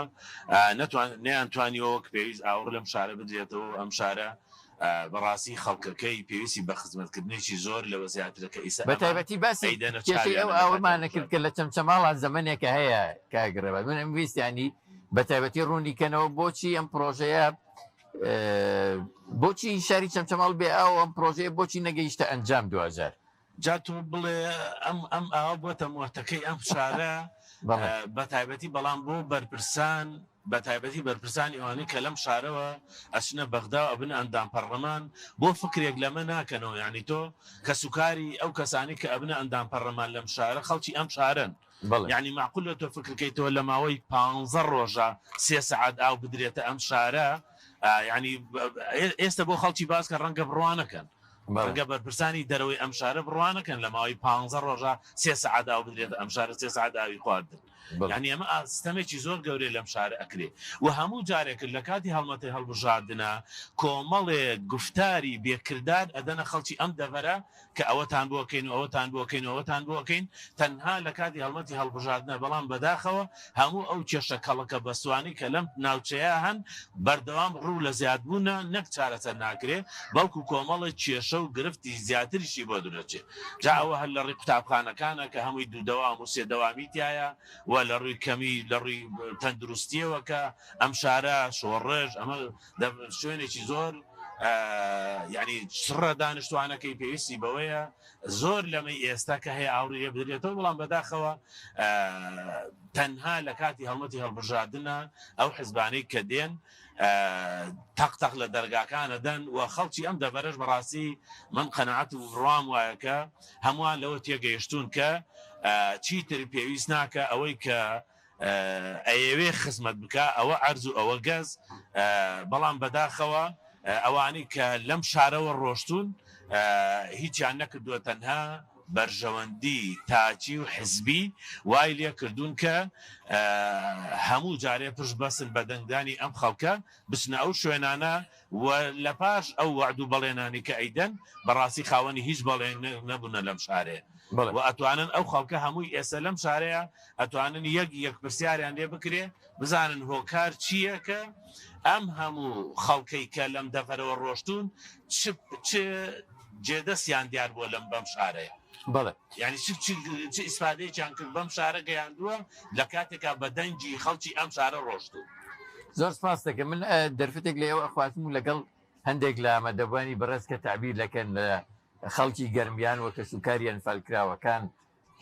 نەتوان نەیانتوانیوە وەک پێویست ئاوڕ لەم شارە بدرێتەوە و ئەم شارە بەڕاستی خەڵکەکەی پێویستی بە خزمەتکردنێکی زۆر لەوە زیاترە کە ئیستا بە ئەمان تایبەتی باسی ئەیدەنە کێشەی ئەو چاویانە لە کاتی ئاوەمانە کرد هەڵبژاردن. کە لە چەمچەماڵا زەمەنێکە هەیە کاک ڕێباز من ئەمویست یانی بە تایبەتی ڕوونی کەنەوە بۆچی ئەم پڕۆژەیە بۆچی شاری چەمچەماڵ بێ ئاو ئەم پڕۆژەیە بۆچی نەگەیشتە ئەنجام دواجار؟ جا تۆ بڵێ ئەم ئەم ئاوە بۆتە مۆتەکەی ئەم شارە بە تایبەتی بەڵام بۆ بەرپرسان بە تایبەتی بەرپرسانی ئەوانەی کە لەم شارەوە ئەچنە بەغدا و ئەبنە ئەندام پەڕلەمان بۆ فکرێک لەمە ناکەنەوە یانی تۆ کەسوکاری ئەو کەسانەی کە ئەبنە ئەندام پەڕلەمان لەم شارە خەڵکی ئەم شارەن. یانی مەعقولە تۆ فکر کەیتەوە لە ماوەی پانزە ڕۆژە سێ سەعات ئاو بدرێتە ئەم شارە یانی ئێستا بۆ خەڵکی باس کە ڕەنگە بڕوا نەکەن ڕەنگە بەرپرسانی دەرەوەی ئەم شارە بڕوا نەکەن لە ماوەی پانزە ڕۆژە سێ سەعات ئاو بدرێتە ئەم شارە سێ سەعات ئاوی خواردن یانی ئەمە ستەمێکی زۆر گەورەی لەم شارە ئەکرێ و هەموو جارێک لە کاتی هەڵمەتی هەڵبژاردنە کۆمەڵێ گوفتاری بێکردار ئەدەنە خەڵکی ئەم دەڤەرە کە ئەوەتان بۆ ئەکەین و ئەوەتان بۆ ئەکەین و ئەوەتان بۆ ئەکەین تەنها لە کاتی هەڵمەتی هەڵبژاردنە، بەڵام بەداخەوە هەموو ئەو کێشە کەڵەکە بەستوانەی کە لەم ناوچەیە هەن بەردەوام ڕوو لە زیادبوونە نەک چارەسەر ناکرێ بەڵکو کۆمەڵێک کێشە و گرفتی زیاتریشی بۆ دروست جا ئەوە هەر لە ڕووی قوتابخانەکانە کە هەمووی دوو دەوام و سێ دەوامی تیایە و لە ڕووی کەمی لە ڕووی تەندروستیەوە کە ئەم شارە شۆڕش ئەمە شوێنێکی زۆر یعنی چڕە دانیشتوانەکەی پێویستی بەوەیە زۆر لەمەی ئێستا کە هەیە ئاوڕی لێ بدرێتەوە بەڵام بەداخەوە تەنها لە کاتی هەڵمەتی هەڵبژاردنە ئەو حزبانەی کە دێن تەق تەق لە دەرگاکانە دەن و خەڵکی ئەم دەڤەرەش بەڕاستی من قەناعەت و بڕوام وایە کە هەمووان لەوە تێگەیشتوون کە چیتر پێویست ناکە ئەوەی کە ئەیەوێ خزمەت بکا ئەوە عەرز و ئەوە گەز بەڵام بەداخەوە ئەوانەی کە لەم شارەوە ڕۆشتوون هیچیان نەکردووە تەنها بەرژەوەندی تاکی و حزبی وای لێ کردوون کە هەموو جارێ پشت بەسن بە دەنگدانی ئەم خەڵکە بچنە ئەو شوێنانە و لە پاش ئەو وەعد و بەڵێنانەی کە ئەیدەن بەڕاستی خاوەنی هیچ بەڵێن نەبوونە لەم شارەیە و ئەتوانن ئەو خەڵکە هەمووی ئێستا لەم شارەیە ئەتوانن یەک یەک پرسیاریان لێ بکرێ بزانن هۆکار چییە کە ئەم هەموو خەڵکەی کە لەم دەڤەرەوە ڕۆشتوون چ چ جێدەستیان دیار بووە لەم بەم شارەیە. بەڵێ. یانی چ چ چ ئیسفادەیەکیان کرد بەم شارە گەیاندووە لە کاتێکا بە دەنگی خەڵکی ئەم شارە ڕۆشتوون. زۆر سپاست دەکەم. من دەرفەتێک لە ئێوە ئەخوازم و لەگەڵ هەندێک لە ئامادەبووانی بەڕێز کە تەعبیر دەکەن لە خەڵکی گەرمیان و کەسوکاری ئەنفالکراوەکان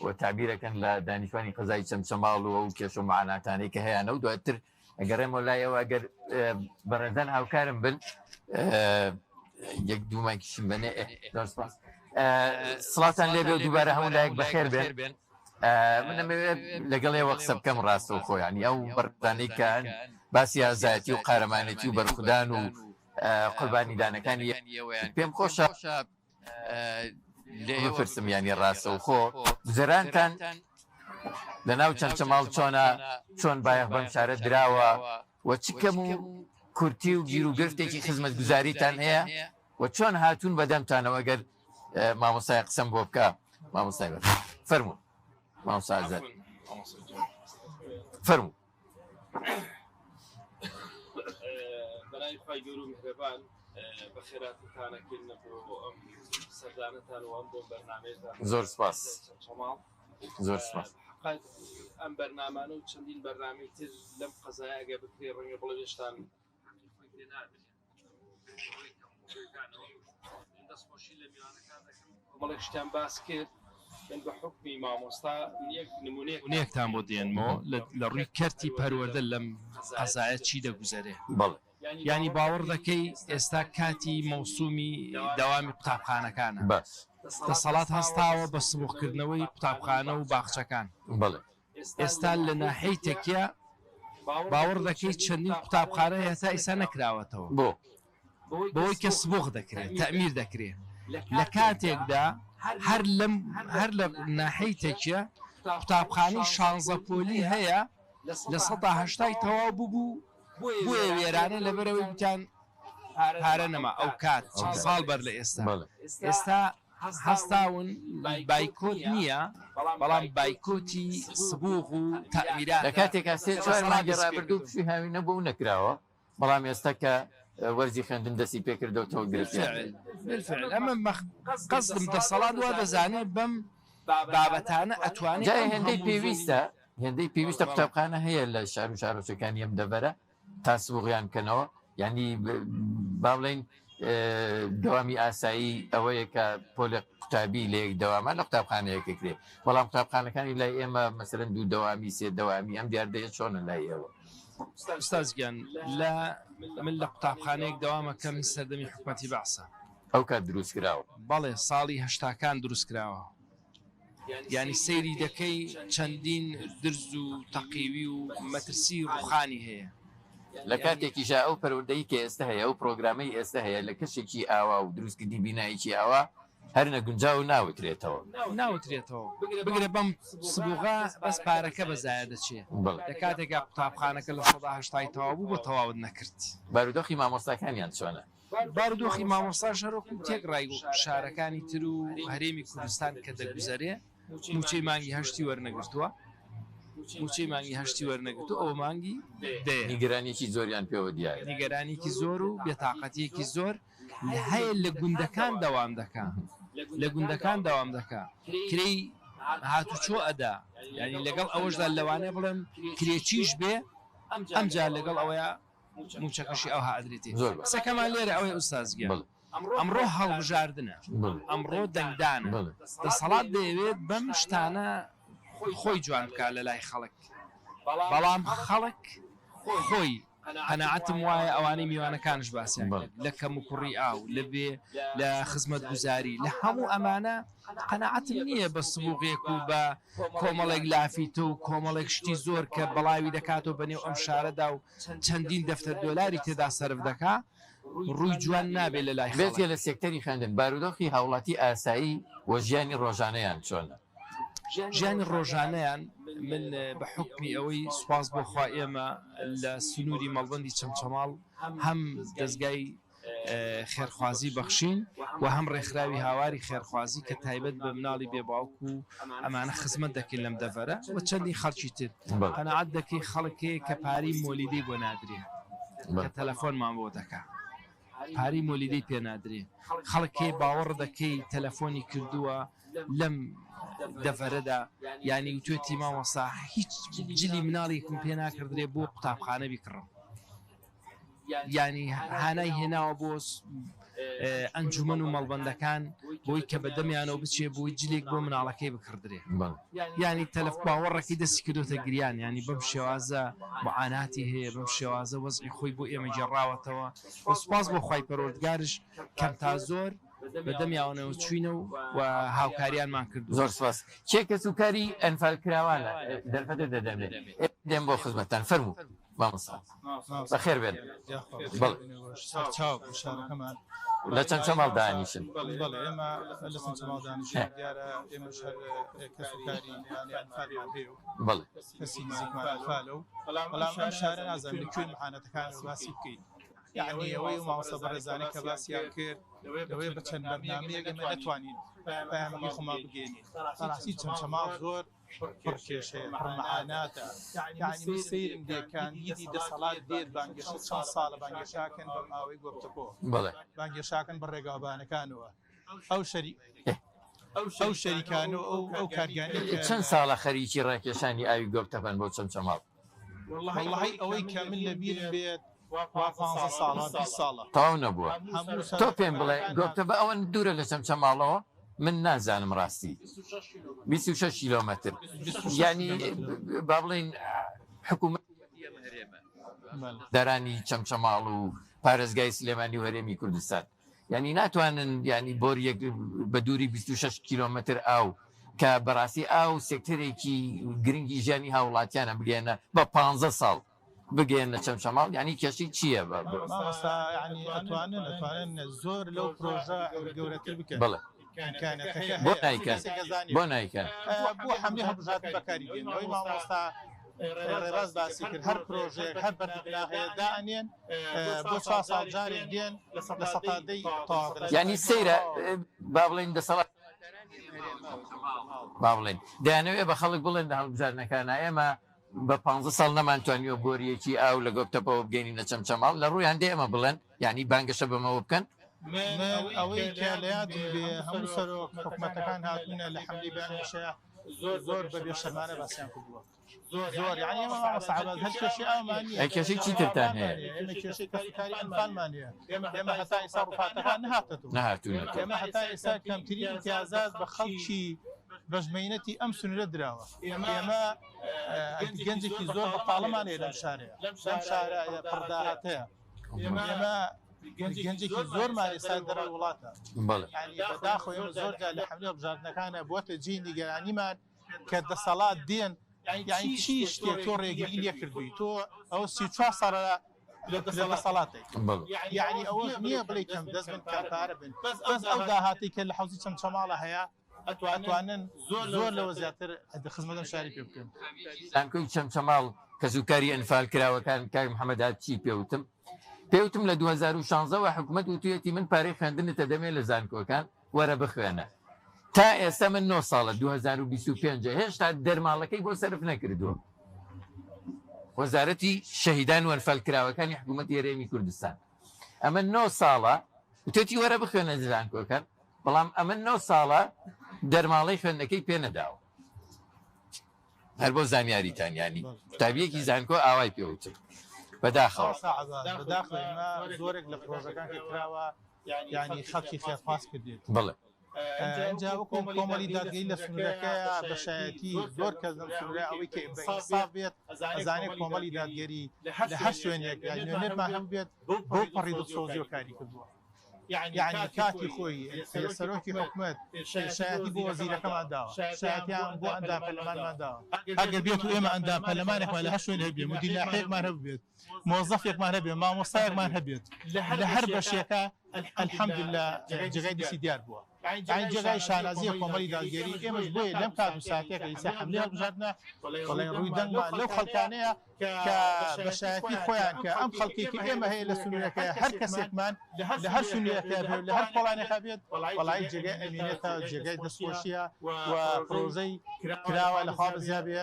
و تەعبیرەکەن لە دانیشتوانی قەزای چەمچەماڵ و ئەو کێشە و معاناتانەی کە هەیانە و دواتر ئەگەڕێمەوە لای ئەوە ئەگەر بەڕێزان هاوکارم بن یەک دوو مایکیشم بەنێ زۆر سپاس سڵاوتان لێبێ و دووبارە هەموو لایەک بەخێر بێن من ئەمەوێت لەگەڵ ئێوە قسە بکەم ڕاستەوخۆ یانی ئەو بەڕێزانەی کە باسی ئازایەتی و قارەمانێتی و بەرخودان و قوربانیدانەکانی پێم خۆشە بپرسم یانی ڕاستەوخۆ گوزەرانتان لە ناو چەمچەماڵ چۆنە چۆن بایەخ بەم شارە دراوە و چ کەم و کورتی و گیروگرفتێکی خزمەتگوزاریتان هەیە و چۆن هاتوون بەدەمتانەوە گەر مامۆستای قسەم بۆ بکە مامۆستای بەڕێز فەرموو مامۆستا ئازاد فەرموو. بەناوی خوای گەورە و میهرەبان بەخێراتتان ئەکەین بۆ ئەم سەردانەتان و ئەم بۆ بەرنامەیەتان زۆر سپاس چەماڵ زۆر سپاس ئەم بەرنامانە و چەندین بەرنامەی تر لەم قەزایە ئەگە بکرێ ڕەنگە بڵێ هێشتان حەقی خۆی پێ نادرێت دەستخۆشی لە میوانەکان دەکەم کۆمەڵێک شتیان باس کرد من بە حوکمی مامۆستا یەک نمونەیەکتان بۆ دێنمەوە لە ڕووی کەرتی پەروەردە لەم قەزایە چی دەگوزەرێ بەڵێ. یانی باوەڕ دەکەی ئێستا کاتی مەوسومی دەوامی قوتابخانەکانە باش. دەسەڵات هەستاوە بە سبوغکردنەوەی قوتابخانە و باخچەکان. بەڵێ. ئێستا لە ناحیەی تەکیە باوەڕ دەکەی چەندین قوتابخانە هەتا ئیستا نەکراوەتەوە. بۆ؟ بەوەی کە سبوغ دەکرێت، تەئمیر دەکرێت، لە کاتێکدا هەر لەم هەر لە ناحیەی تەکیە قوتابخانەی شانزە پۆلی هەیە لە سەدا هەشتای تەواو ببوو بۆیە وێرانە لەبەرئەوەی گوتیان پارە نەما ئەو کات چەند ساڵ بەر لە ئێستا ئێستا هەستاون بایکۆت نییە بەڵام بایکۆتی سبوغ و تەئمیراتە لە کاتێکا سێ چوار مانگی ڕابردوو پشووی هاوینە بووە و نەکراوە. بەڵام ئێستا کە وەرزی خوێندن دەستی پێکردۆتەوە گرفتیان هەیە. بالفعل ئەمە قەسدم دەسەڵات وا دەزانێ بەم بابەتانە ئەتوانێ جا ئەم هێندەی هەموو پێویستە هێندەی پێویستە قوتابخانە هەیە لە شار و شارۆچەکانی ئەم دەڤەرە تا سبوغیان بکەنەوە یعنی با بڵێین دەوامی ئاسایی ئەوەیە کە پۆلێک قوتابی لە یەک دەوامە لە قوتابخانەیەک کرێ بەڵام قوتابخانەکانی لای ئێمە مەسەرەن دوو دەوامی سێ دەوامی ئەم دیاردەیە چۆنە لای ئێوە؟ ئوستاز گیان لە من لە قوتابخانەیەک دەوام ئەکەم سەردەمی حکومەتی بەعسە. ئەو کات دروست کراوە؟ بەڵێ ساڵی هەشتاکان دروست کراوە. یانی سەیری دەکەی چەندین درز و تەقیوی و مەترسی ڕوخانی هەیە. لە کاتێکیشا ئەو پەروەردەی کە ئێستە هەیە، ئەو پڕۆگرامەی ئێستە هەیە لە کەشێکی ئاوا و دروستکردنی بینایەکی ئاوا هەر نەگونجاو ناوترێتەوە. ناوترێتەوە. بگرە بەم سبوغە بەس پارەکە بە زایە دەچێ. لە کاتێکا قوتابخانەکە 80% ی تەواو بوو بۆ تەواوت نەکرد. بارودۆخی مامۆستاکانیان چۆنە؟ بارودۆخی مامۆستاش هەروەکو تێکڕای شارەکانی تر و هەرێمی کوردستان کە دەگوزەرێ مووچەی مانگی هەشتی وەرنەگرتووە مووچەی مانگی هەشتی وەرنەگرتووە ئەوە مانگی دەیە. نیگەرانیەکی زۆریان پێوە دیارە. نیگەرانیەکی زۆر و بێتاقەتیەکی زۆر هەیە لە گوندەکان دەوام دەکا لە گوندەکان دەوام دەکا کرێی هاتوچۆ ئەدا یانی لەگەڵ ئەوەشدا لەوانەیە بڵێم کرێچیش بێ ئەمجا لەگەڵ ئەوەیا موچەکەشی ئەوها ئەدرێتێ. زۆر باشە. قسەکەمان لێرە ئەوەیە ئوستاز گیان. بەڵێ. ئەمڕۆ هەڵبژاردنە. بەڵێ. ئەمڕۆ دەنگدانە. بەڵێ. دەسەڵات دەیەوێت بەم شتانە خۆی جوان بکات لە لای خەڵک. بەڵام خەڵک خۆی قەناعەتم وایە ئەوانەی میوانەکانش باسیان بەڵێ. کرد لە کەموکوڕی ئاو، لە بێ لە خزمەتگوزاری، لە هەموو ئەمانە قەناعەتم نییە بە سبوغێک و بە کۆمەڵێک لافیتە و کۆمەڵێک شتی زۆر کە بەڵاوی دەکاتەوە بە نێو ئەم شارەدا و چەندین دەفتەر دۆلاری تێدا سەرف دەکا ڕووی جوان نابێ لە لای بێجگە خەڵک. لە سێکتەری خوێندن، بارودۆخی هاوڵاتی ئاسایی و ژیانی ڕۆژانەیان چۆنە؟ ژیانی ڕۆژانەیان من بە حوکمی ئەوەی سوپاس بۆ خوا ئێمە لە سنووری مەڵبەندی چەمچەماڵ هەم دەزگای خێرخوازی بەخشین و هەم ڕێکخراوی هاواری خێرخوازی کە تایبەت بە مناڵی بێ باوک و ئەمانە خزمەت دەکەین لەم دەڤەرە و چەندین خەڵکی تر قەناعەت دەکەی خەڵک هەیە کە پارەی مۆلیدەی بۆ نادرێ کە تەلەفۆنمان بۆ دەکا پارەی مۆلیدەی پێ نادرێ خەڵک هەیە باوەڕ دەکەی تەلەفۆنی کردووە لەم دەڤەرەدا یانی وتوێتی مامۆستا هیچ جلی مناڵێکم پێ ناکردرێ بۆ قوتابخانە بیکڕم یانی هانای هێناوە بۆ ئەنجومەن و مەڵبەندەکان بۆی کە بە دەمیانەوە بچێ بۆی جلێک بۆ مناڵەکەی بکڕدرێ یانی تەلەف باوەڕەکەی دەستی کردوتە گریان ینی بەم شێوازە معاناتی هەیە بەم شێوازە وەزعی خۆی بۆ ئێمە گێڕاوەتەوە و سوپاس بۆ خوای پەروەردگارش کەم تا زۆر بە دەمیانەوە چوینە و هاوکاریانمان کردووە. زۆر سوپاس. کێ کەسوکاری ئەنفالکراوانە دەرفەتە دەدەمێ دێم بۆ خزمەتتان فەرموو. مامۆستا بەخێر بێن. بەڵێ. سەرچاو بۆ شارەکەمان. لە چەمچەماڵ دانیشن. بەڵێ بەڵێ ئێمە لە چەمچەماڵ دانیشین. دیارە ئێمەش هەر کەس و کاری یانی ئەنفالیان هەیە و بەڵێ. کەسی نزیکمان ئەنفالە و بەڵام ئەم شارە نازانم لە کوێی مەعانەتەکانەوە باسی بکەین. یەعنی ئەوەی ئەو مامۆستا بەڕێزانەی کە باسیان کرد لەوەیە بە چەند بەرنامەیەک ئێمە نەتوانین پەیامەکەی خۆمان بگەیەنین. بەڕاستی چەمچەماڵ زۆر پڕ کێشەیە، پڕ مەعاناتە، یەعنی من سەیرم دێ کاندیدی دەسەڵات دێت بانگێشە چەند ساڵە بانگێشاکەن بە ماوەی گۆپتەپۆ بانگێشاکەن بە ڕێگاوبانەکانەوە ئەو شەری ئەو شەریکان و ئەو ئەو کارگانەی کە چەند ساڵە خەریکی ڕاکێشانی ئاوی گۆپتەپەن بۆ چەمچەماڵ؟ وەڵڵاهی ئەوەی کە من لە بیرم بێت وا 15 ساڵە 20 ساڵە تەواو نەبووە. هەموو تۆ پێم بڵێ سەرۆک گۆپتەپە ئەوەند دوورە لە چەمچەماڵەوە؟ من نازانم ڕاستی 26 کیلۆمەتر یعنی با بڵێین حکوومەت دەرانی چەمچەماڵ و پارێزگای سلێمانی و هەرێمی کوردستان یعنی ناتوانن یعنی بۆریەک بە دووری 26 کیلۆمەتر ئاو کە بەڕاستی ئاو سێکتەرێکی گرنگی ژیانی هاوڵاتیانە بگەێنە بە 15 ساڵ بگەێنە چەمچەماڵ یعنی کێشەی چییە؟ بە مامۆستا یعنی ئەتوانن ئەتوانن زۆر لەو پرۆژە گەورەتر بکەن بەڵێ ئیمکانەتەکە بۆ هەیە نایکەن کەسێک ئەزانێ بۆ نایکەن بۆ حەملەی هەڵبژاردن بەکاری دێن ئەوەی مامۆستا ڕێباز باسی کرد هەر پرۆژەیەک هەر بەرنامەیە دائەنێن بۆ چوار ساڵ جارێک دێن لە سەتا دەی تەواو دەکەن. یعنی سەیرە با بڵێین دەسەڵات با بڵێین دەیانەوێ بە خەڵک بڵێن لە هەڵبژاردنەکانە ئێمە بە پانزە ساڵ نەمانتوانیوە بۆرییەکی ئاو لە گۆپتەپەوە بگەینینە چەمچەماڵ، لە ڕوویان دێ ئەمە بڵێن، یانی بانگەشە بەمەوە بکەن؟ من ئەوەی کە لە یادم بێ هەموو سەرۆک حکومەتەکان هاتوونە لە حەملەی بانگەشەیا زۆر بە بێشەرمانە باسیان کردووە زۆر یانی ئێمە مامۆستا عەباس هەر کێشەی ئاومان نییە ئەی کێشەی چی ترتان هەیە؟ ئێمە کێشەی کەسوکاری ئەنفالمان هەیە ئێمە هەتا ئێستا ڕوفاتەکان نەهاتەتەوە نەهاتوونەتەوە. ئێمە هەتا ئێستا کەمترین ئیمتیازات بە خەڵکی بەشمەینەتی ئەم سنوورە دراوە. ئێمە گەنجێکی زۆر بەتاڵەمان هەیە لەم شارەیە، لەم شارە پڕ داهاتەیە. ئێمە گەنجێکی زۆرمان ئێستا دەرەوەی وڵاتە. بەڵێ. یانی بەداخەوە ئێمە زۆر جار لە حەملەی هەڵبژاردنەکانە بووەتە جێی نیگەرانیمان کە دەسەڵات دێن یانی چی شتێک تۆ ڕێگری لێ کردووی تۆ ئەوە 34 ساڵە لە دەسەڵاتێک یعنی ئەوە نییە بڵێ کەم دەست بن کەم پارە بن بەس ئەو داهاتی کە لە حوزی چەمچەماڵە هەیە ئەتوانن زۆر لەوە زیاتر خزمەتم شاری پێ بکەن. زانکۆی چەمچەماڵ کەسوکاری ئەنفال کراوەکان کاک محەمەد هات چی پێوتم پێوتم لە 2016 وە حکومەت وتویەتی من پارەی خوێندنت ئەدەمێ لە زانکۆکان وەرە بخوێنە تا ئێستا من 9 ساڵە 2025 هێشتا دەرماڵەکەی بۆ سەرف نەکردووە وەزارەتی شەهیدان و ئەنفال کراوەکانی حکوومەتی هەرێمی کوردستان ئەمە 9 ساڵە وتێتی وەرە بخوێنە زانکۆکان بەڵام ئەمە 9 ساڵە دەرماڵەی خوێندنەکەی پێ نەداوە هەر بۆ زانیاریتان یانی قوتابیەکی زانکۆ ئاوای پێوتم بەداخەوە. بەداخەوە ئێمە زۆرێک لە پرۆژەکان کە کراوە یانی خەڵکی خێرخواز کردێت. بەڵێ. ئینجا وەکو کۆمەڵی دادگەری لە سنوورەکەیە بە شایەتی زۆر کەس لەم سنوورە ئەوەی کە بە ئینساف بێت ئەزانێت کۆمەڵی دادگەری لە هەر شوێنێک یان نوێنەرمان هەبووبێت بەو پەڕی دڵسۆزیەوە کاری کردووە. یەعنی کاتی خۆی سەرۆکی حکومەت شایەتی بۆ وەزیرەکەمان داوە، شایەتیان بۆ ئەندام پەرلەمانمان داوە. ئەگەر بێت و ئێمە ئەندام پەرلەمانێکمان لە هەر شوێن هەبێ، مدیر ناحیەیەکمان هەبووبێت، مۆزەفێکمان هەبێ، مامۆستایەکمان هەبێت لە هەر بەشێکا، الحمدللە جێگای دەستی دیار بووە. یەعنی جێگای شانازییە کۆمەڵی دادگەری، ئێمەش بۆیە لەم کات و ساتەی کە ئیستا حەملەی هەڵبژاردنە، بەڵێ ڕووی دەنگمان لەو خەڵکانەیە کە بە شایەتی خۆیان کە ئەم خەڵکەی کە ئێمە هەیە لە سنوورەکەیە هەر کەسێکمان لە هەر سنوورەکە بێ و لە هەر کۆڵانێکا بێت وەڵایی جێگای ئەمینێتە جێگای دەستخۆشییە و پرۆژەی کراوە لە خوا بەزیا بێ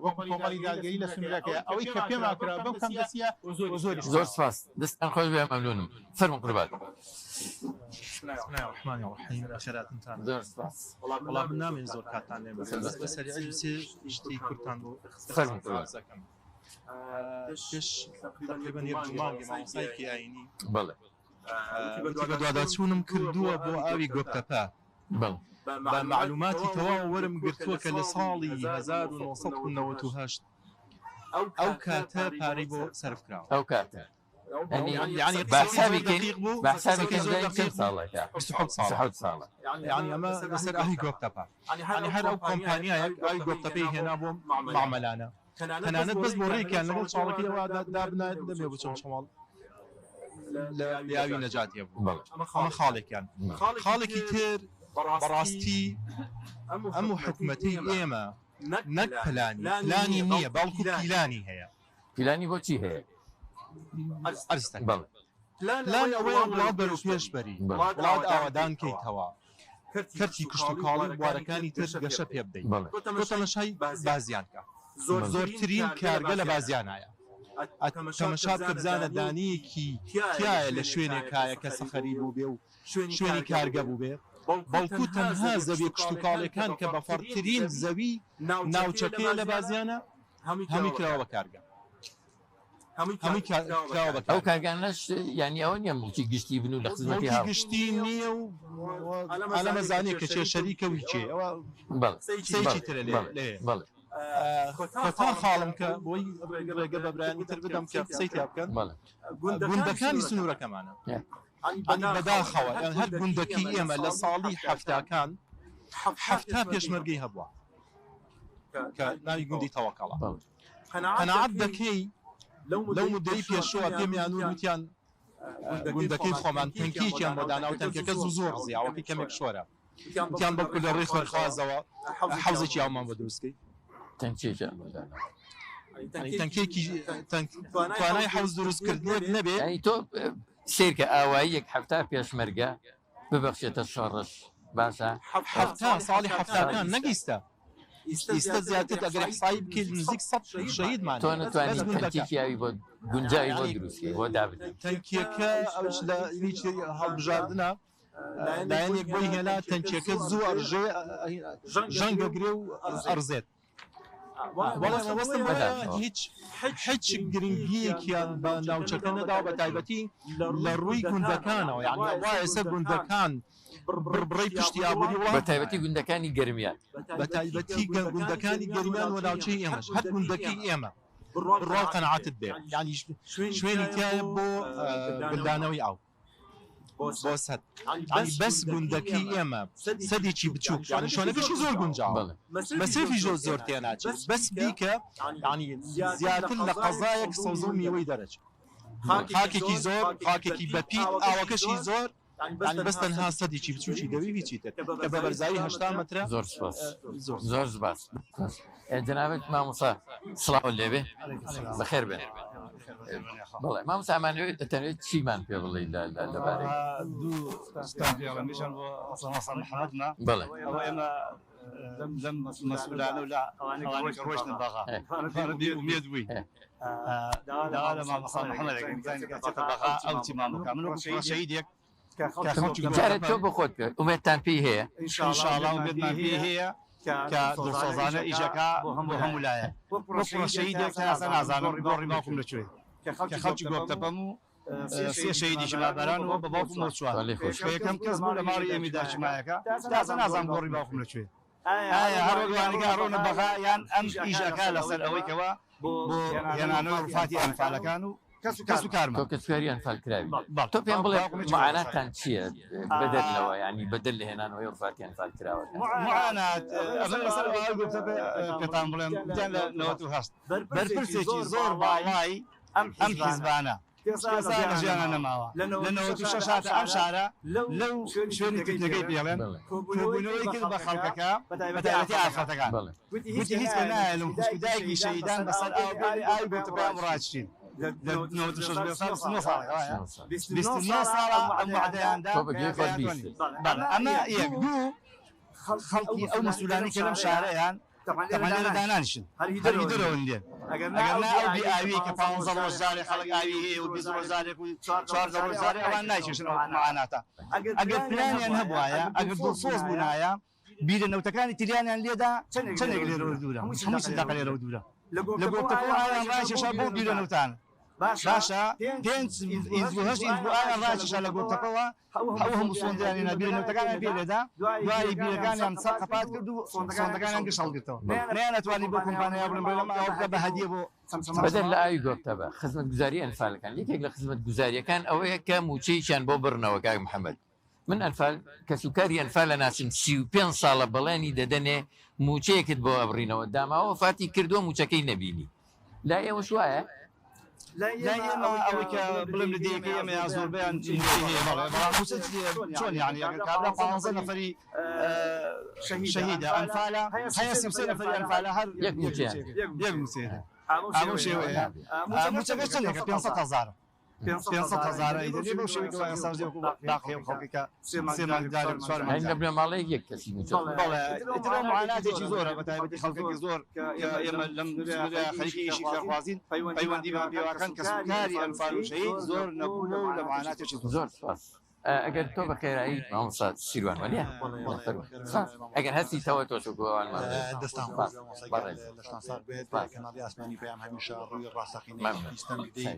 وەکو کۆمەڵی دادگەری لە سنوورەکەیە ئەوەی کە پێمان کراوە بەم کەمدەستییە و زۆریش زۆر سپاس دەستتان خۆش بێ مەمنونم فەرموون قوربان. بسم الله الرحمن الرحیم بەخێراتنتان زۆر سپاس. وەڵا من نامەوێت زۆر کاتتان لێ بگرم بەس بە سەریعی دوو سێ شتی کورتتان بۆ فەرموون قوربان. عەرز ئەکەم. پێش تەقریبەن یەک دوو مانگێ مامۆستایەکی ئایینی بەڵێ. وتی بەدواداچوونم کردووە بۆ ئاوی گۆپتەپە بەڵێ. بە مەعلوماتی تەواو وەرم گرتووە کە لە ساڵی 1998 ئەو کاتە پارەی بۆ سەرف کراوە. ئەو کاتە. یعنی با حسابی کەین با حسابی قسەکەی کەین زۆر بزانین دەقیق چەند بوو ساڵەکە 27 ساڵە 27 ساڵە یعنی ئەمە لەسەر ئاوی گۆپتەپە یعنی هەر ئەو کۆمپانیایەک ئاوی گۆپتەپەی هێنا بۆ مەعمەلانە تەنانەت بەس بۆ ڕێکیان لەگەڵ چاڵەکەی ئەوە دابنایە دەبێ بچۆن چەماڵ لە ئاوی نەجاتیە بوو بەڵێ ئەمە خاڵێکیان خاڵێکی تر بەڕاستی ئەم حکومەتەی ئێمە نەک پلانی پلانی نییە بەڵکو پیلانی هەیە پیلانی بۆ چی هەیە؟ عەرز دەکەم. بەڵێ. پلان ئەوەیە وڵات بەرەو پێش بەری، بەڵێ. وڵات ئاوەدان کەیتەوە، کەرتی کشتوکاڵی و بوارەکانی تر گەشە پێ بدەی. بەڵێ. تۆ تەمەشای بازیان کە. زۆرترین کارگە لە بازیانایە. تەمەشا بکە بزانە دانەیەکی تیایە لە شوێنێکایە کە سەخەری بووبێ و شوێنی کارگە بووبێ، بەڵکو تەنها زەویە کشتوکاڵیەکان کە بەفەڕترین زەوی ناوچەکەیە لە بازیانە، هەمووی کراوە بە کارگە. هەمووی کراوە بە ئەو کارگە. کارگانەش یانی ئەوە نییە موڵکی گشتی بن و لە خزمەتی موڵکی هاو گشتی نییە و عالەم ئەزانێ کە چێ شەریکە و هی کێ. ئەوە بەڵێ قسەیەکی بەڵێ ترە لێ بەڵێ لێ. بەڵێ کۆتا خاڵم کە بۆی ڕێگە بە برایانی تر بدەم کە قسەی تیا بکەن بەڵێ گوندەکانی سنوورەکەمانە. یانی بەداخەوە یان هەر گوندەکەی ئێمە لە ساڵی حەفتاکان 70 پێشمەرگەی هەبووە. کە ناوی گوندی تەوەکەڵە. قەناعەت دەکەی لەو مدەی پێشووە پێمیان و وتیان گوندەکەی خۆمان تەنکیەکیان بۆ دانا و تەنکەکە زوو زۆر ڕزی ئاوەکەی کەمێک شۆرە وتیان بەڵکو لە ڕێی خێرخوازەوە حەوزێکی ئاومان بۆ دروست کەی. تەنکیەکیان بۆ دانا. یانی تەنکیەکی توانای حەوز دروستکردنێک نەبێ. یانی تۆ سەیرکە ئاواییەک 70 پێشمەرگە ببەخشێتە شۆڕش باشە 70 ساڵی حەفتاکان نەک ئیستا ئیستا زیاتر ئەگەر ئیحسایی بکەیت نزیک 100 شەهیدمان تۆ هەیە. نەتوانی بەس گوندەکە. تەنکیەکی ئاوی بۆ گونجاوی بۆ دروستکەی بۆ دابنێی. تەنکیەکە ئەوش لە هیچ هەڵبژاردنە لایەنێک بۆی هێنا تەنکیەکە زوو ئەڕژێ ژەنگە گرێ و ئەڕزێت. بەڵێ مەبەستم ئەوەیە هیچ هیچ گرنگیەکیان بە ناوچەکە نەداوە بە تایبەتی لە ڕووی گوندەکانەوە یعنی وا ئێستا گوندەکان بڕبڕەی پشتی ئابووری بە وڵات تایبەتی گوندەکانی گەرمیان بە تایبەتی گوندەکانی گەرمیان و ناوچەی ئێمەش هەر گوندەکەی ئێمە. بڕوا و قەناعەتت بێ یانی شوێنی تیایە بۆ گلدانەوەی ئاو بۆ سەد یانی بەس گوندەکەی ئێمە سەدێکی بچووک یانی شوێنەکەشی زۆر گونجاوە مەسرەفی زۆر زۆر تێناچێت بەس بیکە یانی زیاتر لە قەزایەک سەوزە و میوەی دەرەچێت خاکێکی زۆر خاکێکی بەپیت ئاوەکەشی زۆر یانی بەس تەنها سەدێکی بچووکی دەوی هیچی تر کە بە بەرزایی 80 مەترە زۆر سپاس زۆر زۆر سپاس جەنابت مامۆستا سڵاوت لێبێ بەخێر بێن بەڵێ مامۆستا ئەمانەوێت دەتەوێت چیمان پێ بڵێی لەبارەی دوو شتان پێ بڵێم یەکیان بۆ مامۆستا محەمەدمە بەڵێ ئەوە ئێمە لەم مەسئولانە و لە ئەوانەی کە ڕۆیشتن بەغا بێ ئومێد بووین داوا لە مامۆستا محەمەد دەکەین بزانین کە ئەچێتە بەغا ئەو چیمان بکا من وەکو کوڕە شەهیدێک کە خەڵکی جارێ تۆ بۆ خۆت پێ ئومێدتان پێی هەیە؟ ئینشاڵڵا ئومێدمان پێی هەیە کە دڵسۆزانە ئیشەکا بۆ هەموو لایەک وەک کوڕە شەهیدێک تا ئێستا نازانم گۆڕی باوکم لە کوێیە کە خەڵکی گۆپتەپەم و سێ شەهیدیشم ئاباران و بە باوکمەوە چوار کە یەکەم کەس بوو لە ماڵی ئێمەی داچمایەکە تا ئێستا نازانم گۆڕی باوکم لە کوێیە ئایا هەر وەک وانیکە ئەڕۆنە بەغا یان ئەم ئیش ئەکا لەسەر ئەوەی کەوا بۆ هێنانەوەی ڕوفاتی ئەنفالەکان و کەس و کارمان. تۆ کەسوکاری ئەنفال کراوی تۆ پێم بڵێ معاناتتان چییە بەدەر لەوە یانی بەدەر لە هێنانەوەی ڕوفاتی ئەنفال کراوەکان؟ معانات ئەمن لەسەر ئەوە گوتە پێتان بڵێم گیان لە 98 بەرپرسێکی زۆر باڵای ئەم حیزبانە ئێستا لە ژیانا نەماوە لە 96 هاتە ئەم شارە لەو شوێنی تکنەکەی پێڵێن کۆبوونەوەی کرد بە خەڵکەکە بە تایبەتی ئافرەتەکان گوتی هیچ کە نایەلم خوشک و دایکی شەهیدان بەسەر ئاو بێنێ ئاوی گۆتەپەیان ڕاچین لە 96 بێ ساڵ 29 ساڵە وایە 29 ساڵە ئەم وعدەیان دا تۆ بە گوێی خۆت بیست. بەڵێ ئەمە یەک دوو خەڵکی ئەو مەسئولانەی کە لەم شارەیان تەبعەن لێرە دانانیشن هەر هی دەرەوەن لێن ئەگەر نا ئەو بێ ئاویەی کە پانزە ڕۆژ جارێک خەڵک ئاوی هەیە و 20 ڕۆژ جارێک و 14 ڕۆژ جارێک ئەوان نایکێشن ئەو معاناتە ئەگەر پلانیان هەبوایە ئەگەر دڵسۆز بوونایە بیرە نەوتەکانی تریانیان لێدا چەندێک لێرەوە دوورە هەموو چل دەقە لێرەوە دوورە لە گۆپتەپەوە ئاویان ڕاکێشا بۆ بیرە نەوتانە باشە پێنج ئینج بۆ هەشت ئینج بۆ ئاویان ڕاکێشا لە گۆپتەپەوە ئەو هەموو سۆندەیان هێنا بیرە نەوتەکانیان پێ لێدا دوای بیرەکانیان سەر قەپات کرد و سۆندەکانیان گشت هەڵگرتەوە نەیانەتوانی بۆ کۆمپانیا بڵێن بڵێن ئەم ئاوە بکە بە هەدیە بۆ بەدەر لە ئاوی گۆپتەپە خزمەتگوزاری ئەنفالەکان یەکێک لە خزمەتگوزاریەکان ئەوەیە کە مووچەیەکیان بۆ بڕنەوە کاک محەممەد من ئەنفال کەسوکاری ئەنفال ئەناسم 35 ساڵە بەڵێنی دەدەنێ مووچەیەکت بۆ ئەبڕینەوە داماوە وەفاتی کردووە مووچەکەی نەبینی لای ئێوەش وایە؟ لای ئێمە ئەوەی کە بڵێم لە دێیەکەی ئێمە یا زۆربەیان مووچەی هەیە بەڵێ بەڵام مووچە چۆن یانی ئەگەر کابرا پانزە نەفەری شەهیدە ئەنفالە هەیە 33 نەفەری ئەنفالە هەر یەک مووچەیان یەک مووچەیە ئەو شێوەیە مووچەکەش چەندێکە 500 هەزارە 500 هەزارە ئیدەنێ بەو شێوەی کە ئێستاش دێ وەکوو باقی ئەو خەڵکەی کە سێ مانگ جارێک چوار مانگ لە بنەماڵەیەک یەک کەسی مووچە خۆرە. بەڵێ ئیتر ئەو معاناتێکی زۆرە بە تایبەتی خەڵکێکی زۆر کە ئێمە لەم سنوورە خەریکی ئیشی خێرخوازین پەیوەندیمان پێوەکەن کەسوکاری ئەنفال و شەهید زۆر نەبوونە و لە معاناتێکی زۆر. زۆر سوپاس. ئەگەر تۆ بە خێرایی مامۆستا سیروان وەنیە؟ ئەگەر هەستیتەوە تۆ چوو ئەوانمان دەستان خۆش بێ مامۆستا گیان لەشتان ساغ بێت کەناڵی ئاسمانی پەیام هەمیشە ڕووی ڕاستەقینەی بیستەم دیدەی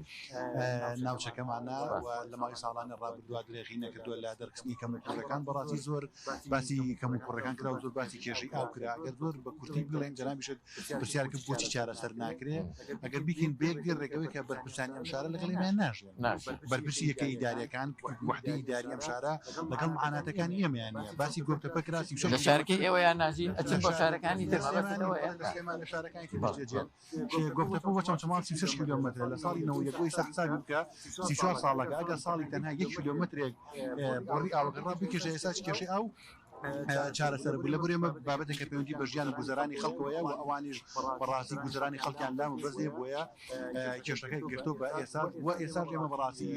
ناوچەکەمانە و لە ماوەی ساڵانی ڕابردووە درێغی نەکردووە لە دەرخستنی کەموکوڕیەکان بەڕاستی زۆر باسی کەموکوڕیەکان کرا و زۆر باسی کێشەی ئاو کرا ئەگەر زۆر بە کورتی بڵێن جەنابیشت پرسیار کرد بۆچی چارەسەر ناکرێ ئەگەر بیکەین بە یەک دێڕ ڕێگەوەی کە بەرپرسانی ئەم شارە لەگەڵ ئێمەیان ناژیان بەرپرسی یەکە ئیداریەکان وحدەی ئیداری ئەم شارە لەگەڵ معاناتەکانی ئێمەیان نییە باسی گۆپتەپە کرا 36 لە شارەکەی ئێوەیان ناژین ئەچن بۆ شارەکانی تر مەبەستت ئەوەیە؟ لە سلێمان لە شارەکانی تر نیشتەجێن گۆپتەپە بۆ چەمچەماڵ 36 کیلۆمەترە لە ساڵی 91 بۆ ئێستا حسابی بکە 34 ساڵەکە ئەگەر ساڵی تەنها یەک کیلۆمەترێک بۆڕی ئاوەکە ڕابکێشە ئێستا کێشەی ئاو چارەسەر بوو لەبەر ئێمە بابەتێک کە پەیوەندی بە ژیان و گوزەرانی خەڵکەوەیە و ئەوانیش بەڕاستی گوزەرانی خەڵکیان لام و بەزێ بۆیە کێشەکە گرتۆ بە ئێستا و ئێستاش ئێمە بەڕاستی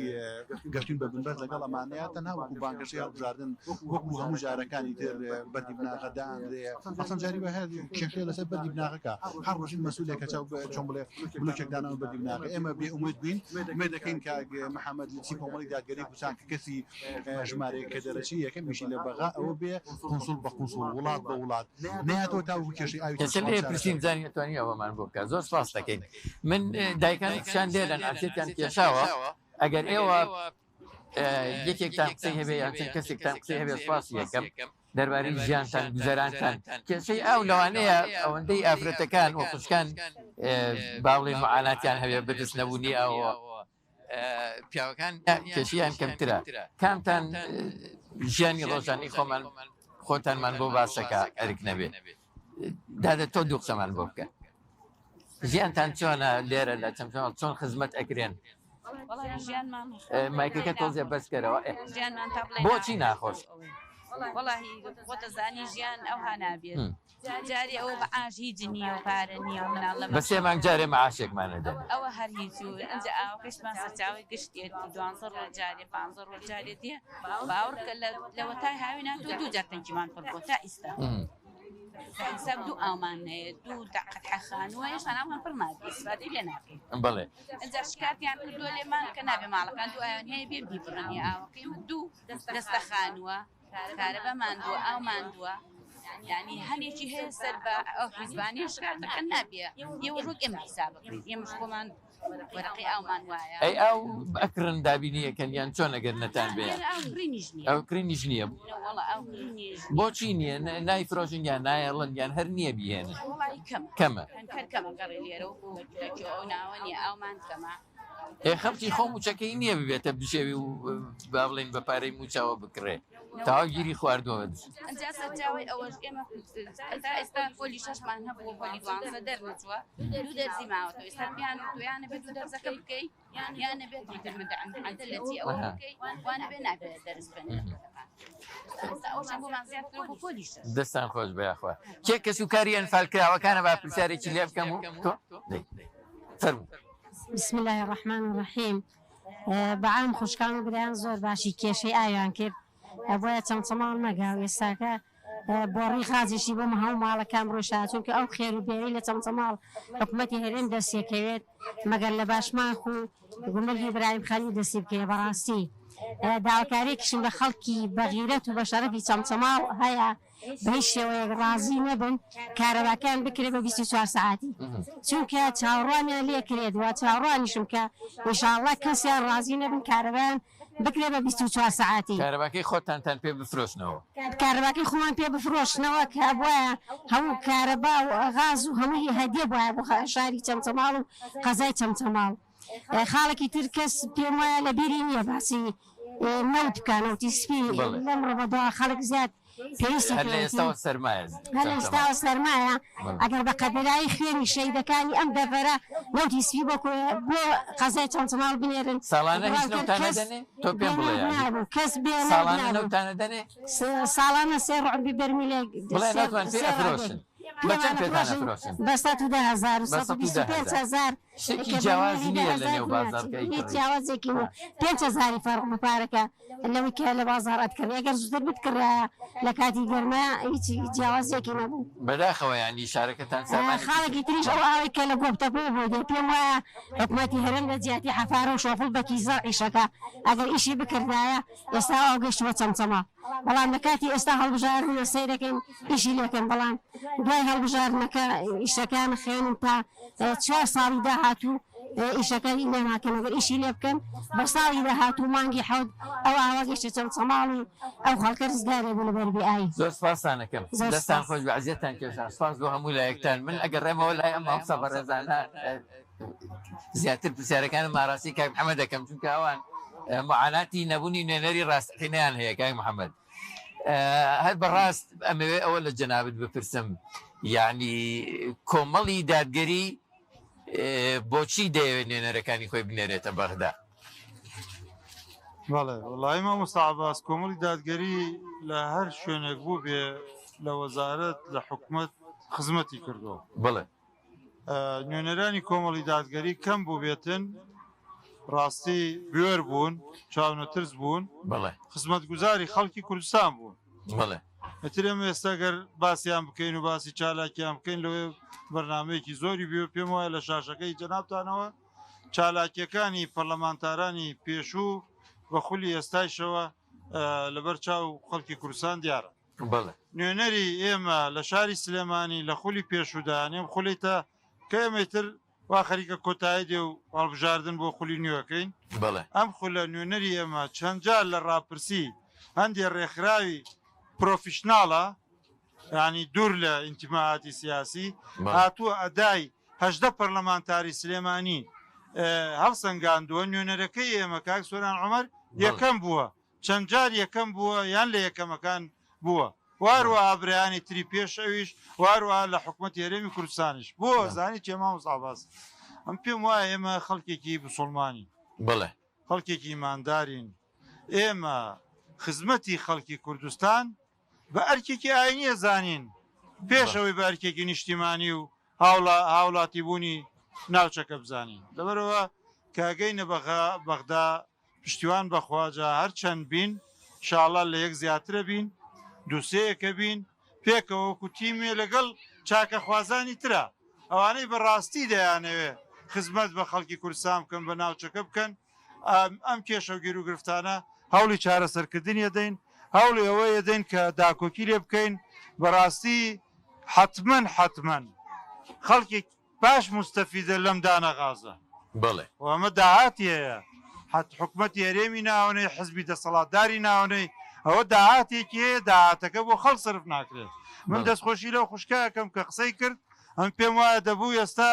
گەشتین بە بنبەست لەگەڵ ئەمانەیە تەنها وەکو بانگەشەی هەڵبژاردن وەکو هەموو جارەکانی تر بەردی بناغە دانرێ ئەسڵەن جاری وایە کێشەیە لەسەر بەردی بناغەکە هەر ڕۆژین مەسئولێک کە چاو چۆن بڵێ بلۆکێک داناوە بەردی بناغە ئێمە بێ ئومێد بووین ئومێد دەکەین کاک محەممەد لچی کۆمەڵی دادگەری کوردستان کە کەسی ژمارەیەک کە دەرەچی یەکەم ئیشی لە بەغا ئەوە بێ قونسوڵ بە قونسوڵ وڵات بە وڵات نەیاتەوە تاوەکو کێشەی ئاوی کەسە چەمچەماڵ لێ چارەسەر پرسیم بکات. زانی ئەتوانی ئەوەمان بۆ بکات زۆر سپاس دەکەین من دایکان کچان لێرەن ئازیەتیان کێشاوە ئەگەر ئێوە یەکێکتان قسەی هەبێ یان چەند کەسێکتان قسەی هەبێ سپاسی یەکەم دەربارەی ژیانتان گوزەرانتان کێشەی ئاو لەوانەیە ئەوەندەی ئافرەتەکان و خوشکان باڵێ معاناتیان هەبێ بەدەست نەبوونی ئاوە پیاوەکان کێشیان کەمترە کامتان ژیانی ڕۆژانی خۆمان خۆتانمان بۆ باسەکە ئەرک نەبێ دادە تۆ دوو قسەمان بۆ بکە ژیانتان چۆنە لێرە لە چەمچەماڵ چۆن خزمەت ئەکرێن مایکەکە تۆزێ بەسکەرەوە بۆچی ناخۆش وەڵاهی خۆتە زانی ژیان ئەوها نابێت جاری ئەوە بە عاش هیچ نییە و پارە نییە و مناڵ لە بە سێ مانگ جارێ معاشێکمان ئەدەن. ئەوە هەر هیچ و ئینجا ئاوەکەشمان سەرچاوەی گشتیەتی دوانزە ڕۆژ جارێ پانزە ڕۆژ جارێ دێ باوەڕ کە لە لەوەتای هاوین هاتووە دوو جار تەنکیمان پڕ بووە تا ئیستا بە حیساب دوو ئاومان هەیە دوو قەتحە خانووە هێشتا ئاومان پڕ نابێ ئیسفادەی لێ ناکەین. بەڵێ. ئینجا شکاتیان کردووە لێمان کە نابێ ماڵەکان دوو ئاویان هەیە بێ بیبڕن یا ئاوەکەی دوو دەستە خانووە. کارەبامان دووە ئاومان دووە یعنی هەنێکی هەیە سەر بە ئەو حیزبانەیە شکاتەکە نابێ ئێوە ڕۆک ئێمە حیساب بکرێت ئێمەش خۆمان وەرەقەی ئاومان وایە ئەی ئاو ئەکڕن دابینی ئەکەن یان چۆن ئەگەر نەتان بێ ئاو کڕینیش نییە ئاو کڕینیش نییە وەڵا ئاو کڕینیش نییە. بۆچی نییە نایفرۆشن یان نایەڵن یان هەر نییە بیهێنن وەڵی کەمە کەمە هەر کەمە گەڕێ لێرە وەکو لە ئەو ناوە نییە ئاومان کەمە ئێ خەڵکی خۆ موچەکەی نییە ببێتە بژێوی و با بڵێین بە پارەی موچەوە بکڕێ تەواو گیری خواردووە. ئەنجا سەرچاوەی ئەوەش ئێمە تا ئێستا پۆلی شەشمان هەبوو پۆلی دوانزە دەرنەچووە دوو دەرزی ماوەتەوە ئێستا پێیان وتووە یان ئەبێ دوو دەرزەکە بکەی یان ئەبێت ئیتر من عەدل لە چی ئەوە بکەی وانە بێ نابێت دەرس خوێنن ئێستا ئەوەشیان بۆمان زیاد کردووە بۆ پۆلی شەش. دەستان خۆش بێ یاخوا کێ کەس و کاری ئەنفالکراوەکانە با پرسیارێکی لێ بکەم و تۆ دەی فەرموو. بسم اللە الرحمن الرحیم بەعام خوشکان و برایان زۆر باشی کێشەی ئاویان کرد بۆیە چەمچەماڵ نەگا و ئێستاکە بۆڕی غازیشی بۆ هەموو ماڵەکان ڕۆشا چونکە ئەو خێر و بێرەی لە چەمچەماڵ حکومەتی هەرێم دەستێکەوێت مەگەر لە باشماخ و گومرگی برایم خەلیل دەستی بکەوێت بەڕاستی داواکاریەکیشم لە خەڵکی بەغیرەت و بەشەرەفی چەمچەماڵ هەیە بە هیچ شێوەیەک ڕازی نەبن کارەباکەیان بکرێت بە 24 سەعاتی چونکە چاوەڕوانیان لێ کرێت و چاوەڕوانیشم کە ئینشاڵڵا کەسیان ڕازی نەبن کارەبایان بکرێت بە 24 سەعاتی. کارەباکەی خۆتانتان پێ بفرۆشنەوە. کارەباکەی خۆمان پێ بفرۆشنەوە کە بوایە هەموو کارەبا و غاز و هەمووی هەدیە بوایە بۆ شاری چەمچەماڵ و قەزای چەمچەماڵ. خاڵێکی تر کەس پێم وایە لە بیری نییە باسی نەوت بکا نەوتی سپی لەم ڕۆبەدوا خەڵک زیاد پێویستی هەر لە ئێستاوە سەرمایە هەر لە ئێستاوە سەرمایە ئەگەر بە قەدرایی خوێنی شەهیدەکانی ئەم دەڤەرە نەوتی سپی بۆ بۆ قەزای چەمچەماڵ بنێرن ساڵانە هیچ نەوتانە دەنێ تۆ پێم بڵێ نابوو کەس بێ ساڵانە نەوتانە دەنێ ساڵانە سێ ڕعبی بەرمیلێک بڵێ نەوتمان پێ ئەفرۆشن بە چەند پێتان ئەفرۆشن بە 110 هەزار و 125 هەزار شتێکی جیاواز نییە لە نێو بازاڕ کە هیچ جیاوازێکی نییە 5000 فەرق بوو پارەکە لەوەی کە لە بازاڕ ئەتکڕی ئەگەر زووتر بتکڕایە لە کاتی گەرما هیچ جیاوازێکی نەبوو. بەداخەوە یانی شارەکەتان سامانێکی خاڵێکی تریش ئەو ئاوەی کە لە گۆپتەپۆ بۆ دێ پێم وایە حکومەتی هەرێم لە جیاتی حەفارە و شۆفڵ بە کیسەڵ ئیشەکە ئەگەر ئیشی بکردایە ئێستا ئاو گەشتووە چەمچەماڵ بەڵام لە کاتی ئێستا هەڵبژاردنە سەیرەکەین ئیشی لێکەن بەڵام دوای هەڵبژاردنەکە ئیشەکان خێنن تا چوار ساڵی داهاتوو ئیشەکە لێ ناکەن ئەگەر ئیشی لێ بکەن بە ساڵی داهاتوو مانگی حەوت ئەو ئاوە گەشتە چەمچەماڵ و ئەو خەڵکە ڕزگارێ بوو لە بەرگی ئاوی. زۆر سپاستان ئەکەم زۆر دەستان سپاس. خۆش بێ عەزیەتتان کێشا سپاس بۆ هەموو لایەکتان من ئەگەڕێمەوە لای ئەم مامۆستا بەڕێزانە زیاتر پرسیارەکانم ئاراستەی کاک محەمەد دەکەم چونکە ئەوان معاناتی نەبوونی نوێنەری ڕاستەقینەیان هەیە کاک محەمەد هەر بەڕاست ئەمەوێ ئەوە لە جەنابت بپرسم یعنی کۆمەڵی دادگەری بۆچی دەیەوێت نوێنەرەکانی خۆی بنێرێتە بەغدا؟ بەڵێ وەڵی مامۆستا عەباس کۆمەڵی دادگەری لە هەر شوێنێک بوو بێ لە وەزارەت لە حکومەت خزمەتی کردووە. بەڵێ. نوێنەرانی کۆمەڵی دادگەری کەم بووبێتن ڕاستی بوێر بوون چاونەترس بوون بەڵێ خزمەتگوزاری خەڵکی کوردستان بوون بەڵێ ئیتر ئێمە ئێستا گەر باسیان بکەین و باسی چالاکیان بکەین لەوێ بەرنامەیەکی زۆری بێ پێم وایە لە شاشەکەی جەنابتانەوە چالاکیەکانی پەرلەمانتارانی پێشوو بە خولی ئێستایشەوە لەبەر چاو خەڵکی کوردستان دیارە. بەڵێ. نوێنەری ئێمە لە شاری سلێمانی لە خولی پێشوودا نێم خولی تا کە ئێمە ئیتر وا خەریکە کۆتایی دێ و هەڵبژاردن بۆ خولی نوێکەین. بەڵێ. ئەم خولە نوێنەری ئێمە چەند جار لە ڕاپرسی هەندێ ڕێکخراوی پرۆفیشناڵە یانی دوور لە ئینتیماعاتی سیاسی هاتووە ئەدای 18 پەرلەمانتاری سلێمانی هەڵسەنگاندووە نوێنەرەکەی ئێمە کاک سۆران عومەر یەکەم بووە چەند جار یەکەم بووە یان لە یەکەمەکان بووە واروەها برایانی تری پێش ئەویش واروەها لە حکومەتی هەرێمی کوردستانیش بۆ زانی چێ مامۆستا عەباس ئەم پێم وایە ئێمە خەڵکێکی بسوڵمانین بەڵێ خەڵکێکی ئیماندارین ئێمە خزمەتی خەڵکی کوردستان بە ئەرکێکی ئاینیە زانین پێش ئەوەی بە ئەرکێکی نیشتیمانی و هاوڵاتی بوونی ناوچەکە بزانین لەبەرەوە کە گەینە بەغدا پشتیوان بەخوا جا هەر چەند بین شاڵا لە یەک زیاترە بین دووسەیەکە بین پێکەوە وەکو تیمێ لەگەڵ چاکەخوازانی ترا ئەوانەی بە ڕاستی دەیانەوێ خزمەت بە خەڵکی کوردستان بکەن بە ناوچەکە بکەن ئەم کێشە و گیروگرفتانە هەوڵی چارەسەرکردنی ئەدەین هەوڵی ئەوە ئەدەین کە داکۆکی لێ بکەین بەڕاستی حەتمەن حەتمەن خەڵکی باش موستەفیدە لەم دانە غازە. بەڵێ. و ئەمە داهاتی هەیە حەت حکومەتی هەرێمی ناوەنەی حزبی دەسەڵاتداری ناوەنەی ئەوە داهاتێکی هەیە داهاتەکە بۆ خەڵک سەرف ناکرێت من دەستخۆشی لەو خوشکە ئەکەم کە قسەی کرد ئەم پێم وایە دەبوو ئێستا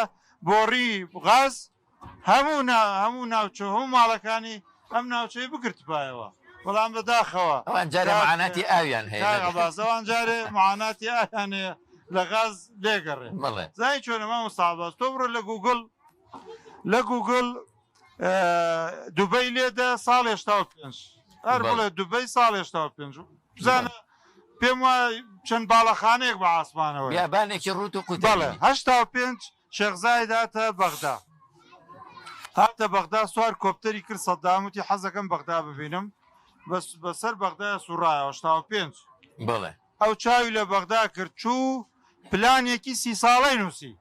بۆڕی غاز هەموو هەموو ناوچە هەموو ماڵەکانی ئەم ناوچەی بگرتبایەوە بەڵام بەداخەوە ئەوان جارێ معاناتی ئاویان هەیە ئەوان جارێ معاناتی ئاویان هەیە لە غاز لێگەڕێ زای چۆنە مامۆستا عەباس تۆ بڕۆ لە گوگل لە گوگل دوبەی لێدە ساڵ 85 هەر بڵێ دوبەی ساڵ 85 بزانە پێم وایە چەند باڵەخانەیەک بە ئاسمانەوە بیابانێکی ڕووت و قوت بەڵێ 85 شێخ زاید هاتە بەغدا هاتە بەغدا سوار کۆپتەری کرد سەدام وتی حەزەکەم بەغدا ببینم بەس بەسەر بەغدا سوڕایەوە 85 بەڵێ ئەو چاوی لە بەغدا کرد چوو پلانێکی سی ساڵەی نووسی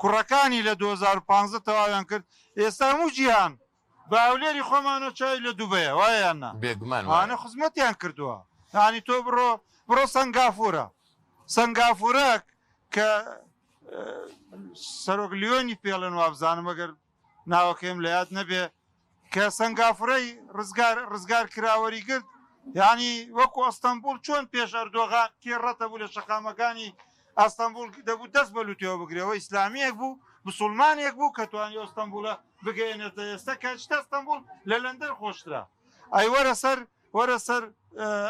کوڕەکانی لە 2015 تەواویان کرد ئێستا هەموو جیهان بە هەولێری خۆمانەوە چاوی لە دوبەیە وایە یان نا؟ بێگومان وایە. ئەوانە خزمەتیان کردووە یانی تۆ بڕۆ بڕۆ سەنگافورە سەنگافورە کە سەرۆک لیۆنی پێڵێن وابزانم ئەگەر ناوەکەیم لە یاد نەبێ کە سەنگافورەی ڕزگار ڕزگار کراوەری گرت یعنی وەکو ئەستەمبول چۆن پێش ئەردۆغان کێ ڕەتە بوو لە شەقامەکانی ئەستەمبول دەبوو دەست بە لوتەوە بگرەوە ئیسلامیەک بوو مسلمانێک بوو کە توانی ئەستەمبولە بگەێنێتە ئێستا کە چتە ئەستەمبول لە لەندەن خۆشترە ئەی وەرە سەر وەرە سەر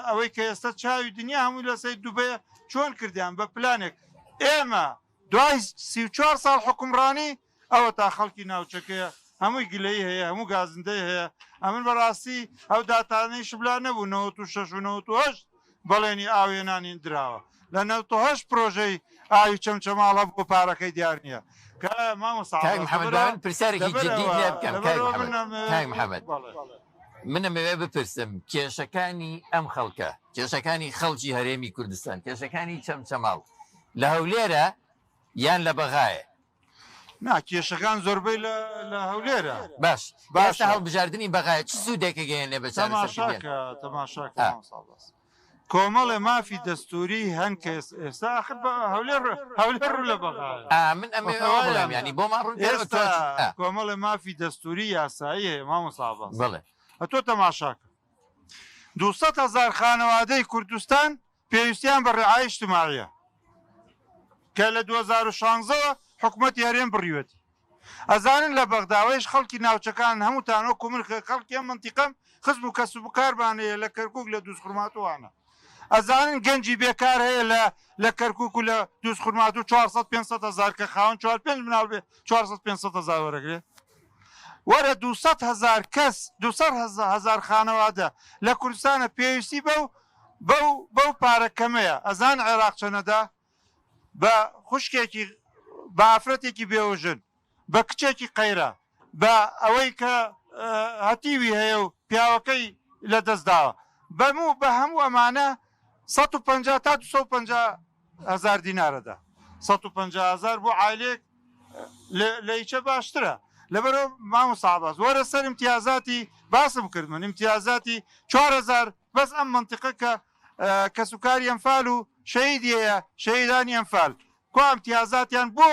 ئەوەی کە ئێستا چاوی دنیا هەمووی لەسەر دوبەیە چۆن کردیان بە پلانێک ئێمە دوای 34 ساڵ حکومڕانی ئەوە تا خەڵکی ناوچەکەیە هەمووی گلەی هەیە هەموو گازندەی هەیە ئەمن بەڕاستی ئەو داتانەی شبلا نەبوو 96 و 98 بەڵێنی ئاوێنانی دراوە لە 98 پرۆژەی ئاوی چەمچەماڵ هەبوو پارەکەی دیار نییە کە مامۆستا کاک محەممەد با من پرسیارێکی جدیت لێ بکەم کاک محەممەد کاک محەممەد من ئەمەوێ بپرسم کێشەکانی ئەم خەڵکە کێشەکانی خەڵکی هەرێمی کوردستان کێشەکانی چەمچەماڵ لە هەولێرە یان لە بەغایە؟ نا کێشەکان زۆربەی لە هەولێرە. باش باشە هەڵبژاردنی بەغایە چ سوودێکە گەیەنێ بە چارەسەرکردنیان؟ تەماشاکە تەماشاکە مامۆستا عەباس کۆمەڵێ مافی دەستووری هەن کە ئێستا ئاخر بە هەولێر هەولێر ڕوو لە بەغایە. ئا من ئەمەوێ ئەوە بڵێم یانی بۆمان ڕوون کەرەوە ئێستا کۆمەڵێ مافی دەستووری یاسایی هەیە مامۆستا عەباس. بەڵێ. ئەتۆ تەماشاکە 200 هەزار خانەوادەی کوردستان پێویستیان بە ڕعایە ئیجتماعیە کە لە 2016 وە حکومەتی هەرێم بڕیوەتی ئەزانن لە بەغداوەیش خەڵکی ناوچەکان هەمووتان وەکو من خەڵکی ئەم مەنتیقەم خزم و کەس و کارمان هەیە لە کەرکوک لە دووزخورماتووانە ئەزانن گەنجی بێکار هەیە لە لە کەرکوک و لە دووزخورماتوو 400 500 هەزار کە خاوەن 4 5 مناڵ بێ 400 500 هەزار وەرەگرێ وەرە 200 هەزار کەس 200 هەزار خانەوادە لە کوردستانە پێویستی بەو بەو بەو پارە کەمەیە ئەزان عێراق چەنەدا بە خوشکێکی بە ئافرەتێکی بێوژن بە کچێکی قەیرە بە ئەوەی کە هەتیوی هەیە و پیاوەکەی لە دەست داوە بەموو بە هەموو ئەمانە 150 تا 250 هەزار دینارەدا 150 هەزار بۆ عایلێک لە هیچە باشترە لەبەرەوە مامۆستا عەباس وەرە سەر امتیازاتی باسم کرد من امتیازاتی 4000 بەس ئەم مەنتیقە کە کەسوکاری ئەنفال و شەهیدی هەیە شەهیدانی ئەنفال کوا امتیازاتیان بۆ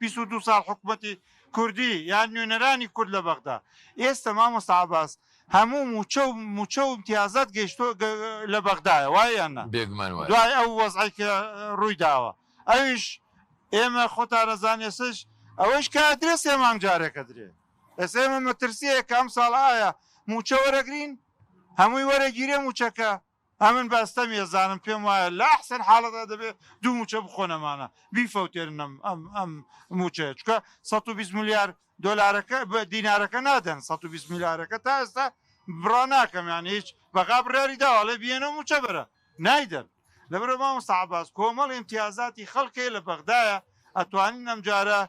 22 ساڵ حکومەتی کوردی یان نوێنەرانی کورد لە بەغدا ئێستا مامۆستا عەباس هەموو مووچە و مووچە و ئیمتیازات گەیشتۆ لە بەغدایە وایە یان نا؟ بێگومان وایە. دوای ئەو وەزعەی کە ڕووی داوە ئەویش ئێمە خۆتان ئەزانن ئێستەش ئەوەیش کە ئەدرێ سێ مانگ جارێک ئەدرێ ئێستا ئێمە مەترسییە کە ئەمساڵ ئایا مووچە وەرەگرین هەمووی وەرەگیرێ مووچەکە ئەمن بە ئەستەمی ئەزانم پێم وایە لە ئەحسەن حاڵەتا دەبێ دوو مووچە بخۆن ئەمانە بیفەوتێنن ئەم ئەم ئەم مووچەیە چونکە 120 ملیار دۆلارەکە دینارەکە نادەن 120 ملیارەکە تا ئێستا بڕا ناکەم یان هیچ بەغا بڕیاری داوە ئەڵێ بیێنەوە مووچە بەرە نایدەن لەبەرئەوە مامۆستا عەباس کۆمەڵ ئیمتیازاتی خەڵک هەیە لە بەغدایە ئەتوانین ئەمجارە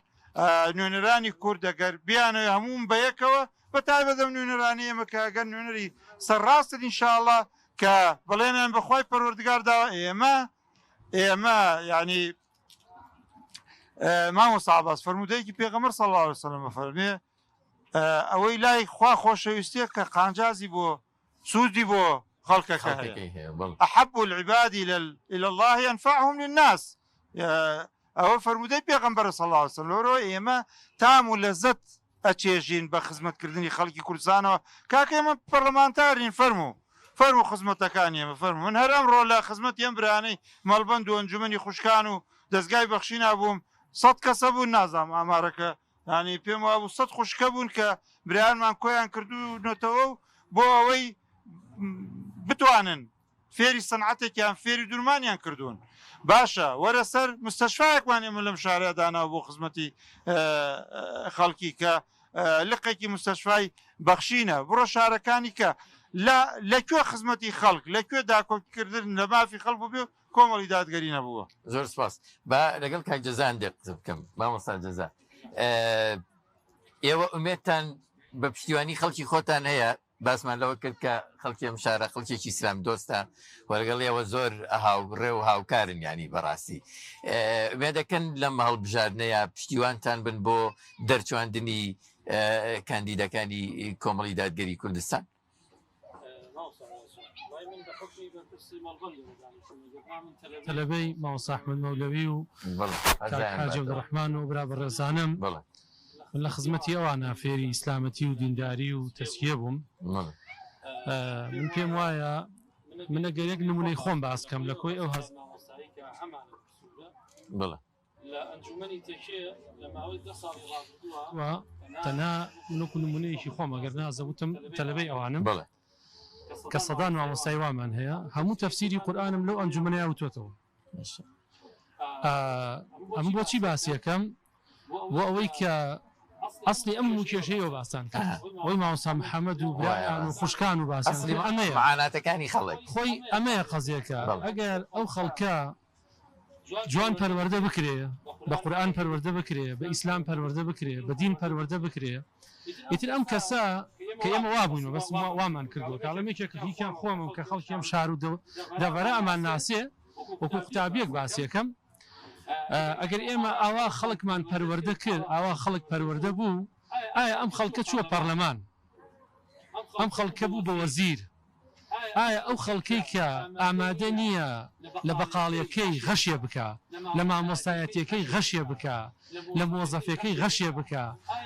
نوێنەرانی کورد ئەگەر بیانەوێ هەمووم بەیەکەوە بە تایبەت ئەم نوێنەرانی ئێمە کە ئەگەر نوێنەری سەرڕاستن ئینشاءاللە کە بەڵێنیان بە خوای پەروەردگار داوە ئێمە ئێمە یعنی مامۆستا عەباس فەرموودەیەکی پێغەمبەر صلی الله علیه وسلم فەرمێ ئەوەی لای خوا خۆشەویستیە کە قانجازی بۆ سوودی بۆ خەڵکەکە هەیە احب العباد الى الله انفعهم للناس ئەوە فەرموودەی پێغەمبەرە صلی الله علیه وسلم لەوەرەوە ئێمە تام و لەزەت ئەچێژین بە خزمەتکردنی خەڵکی کوردستانەوە کاکە ئێمە پەرلەمانتارین فەرموو فەرموو خزمەتەکانی ئێمە فەرموو من هەر ئەمڕۆ لە خزمەتی ئەم برانەی مەڵبەند و ئەنجومەنی خوشکان و دەزگای بەخشینا بووم سەد کەسە بوون نازانم ئامارەکە یانی پێم وابوو سەد خوشکە بوون کە برایانمان کۆیان کردوونەتەوە و بۆ ئەوەی بتوانن فێری سەنعەتێکیان فێری دورمانیان کردوون باشە وەرە سەر مستەشفایەکمان ئێمە لەم شارە داناوە بۆ خزمەتی خەڵکی کە لقێکی مستەشفای بەخشینە بڕۆ شارەکانی کە لە لە کوێ خزمەتی خەڵک لە کوێ داکۆکیکردن لە مافی خەڵک بوو کۆمەڵی دادگەری نەبووە. زۆر سپاس با لەگەڵ کاک جەزا هەندێک قسە بکەم مامۆستا جەزا ئێوە ئومێدتان بە پشتیوانی خەڵکی خۆتان هەیە باسمان لەوە کرد کە خەڵکی ئەم شارە خەڵکێکی ئیسلام دۆستە و لەگەڵ ئێوە زۆر هاوڕێ و هاوکارن یانی بەڕاستی ئومێدەکەن لەم هەڵبژاردنەیە پشتیوانتان بن بۆ دەرچواندنی کاندیدەکانی کۆمەڵی دادگەری کوردستان؟ تەلەبەی مامۆستا ئەحمەد مەولەوی و کاک حاجی عەبدولڕەحمان و برا بەڕێزانم من لە خزمەتی ئەوانە فێری ئیسلامەتی و دینداری و تەزکیە بووم من پێم وایە من ئەگەر یەک نمونەی خۆم باس کەم لە کۆی ئەو هەز بەڵێ لە ئەنجومەنی تەکیە لە ماوەی دە ساڵی ڕابردووە تەنها من وەکو نمونەیەکی خۆم ئەگەر نازە وتم تەلەبەی ئەوانم بەڵێ کە سەدان مامۆستای وامان هەیە هەموو تەفسیری قورئانم لەو ئەنجومەنەیا وتوەتەوە ئەمە بۆچی باسیەکەم بۆ ئەوەی کە ئەسلی ئەم هەموو کێشەیەوە باستان کرد ئەوەی مامۆستا محەممەد و برایان و خوشکان و باسیان ئەسلی کرد ئەمەیە معاناتەکانی خەڵک خۆی ئەمەیە قەزیەکە ئەگەر ئەو خەڵکە جوان پەروەردە بکرێ، بە قورئان پەروەردە بکرێ، بە ئیسلام پەروەردە بکرێ، بە دین پەروەردە بکرێ، ئیتر ئەم کەسە کە ئێمە وا بووینەوە بەس وامان کردووە کە ئەڵێم یەکێک یەکیان خۆمم کە خەڵکی ئەم شار و دەڤەرە ئەمان ناسێ وەکو قوتابیەک باسیەکەم ئەگەر ئێمە ئاوا خەڵکمان پەروەردە کرد ئاوا خەڵک پەروەردە بوو ئایا ئەم خەڵکە چووە پەرلەمان ئەم خەڵکە بوو بە وەزیر ئایا ئەو خەڵکەی کە ئامادە نییە لە بەقاڵیەکەی غەشێ بکا، لە مامۆستایەتیەکەی غەشێ بکا، لە مۆزەفێکەی غەشێ بکا،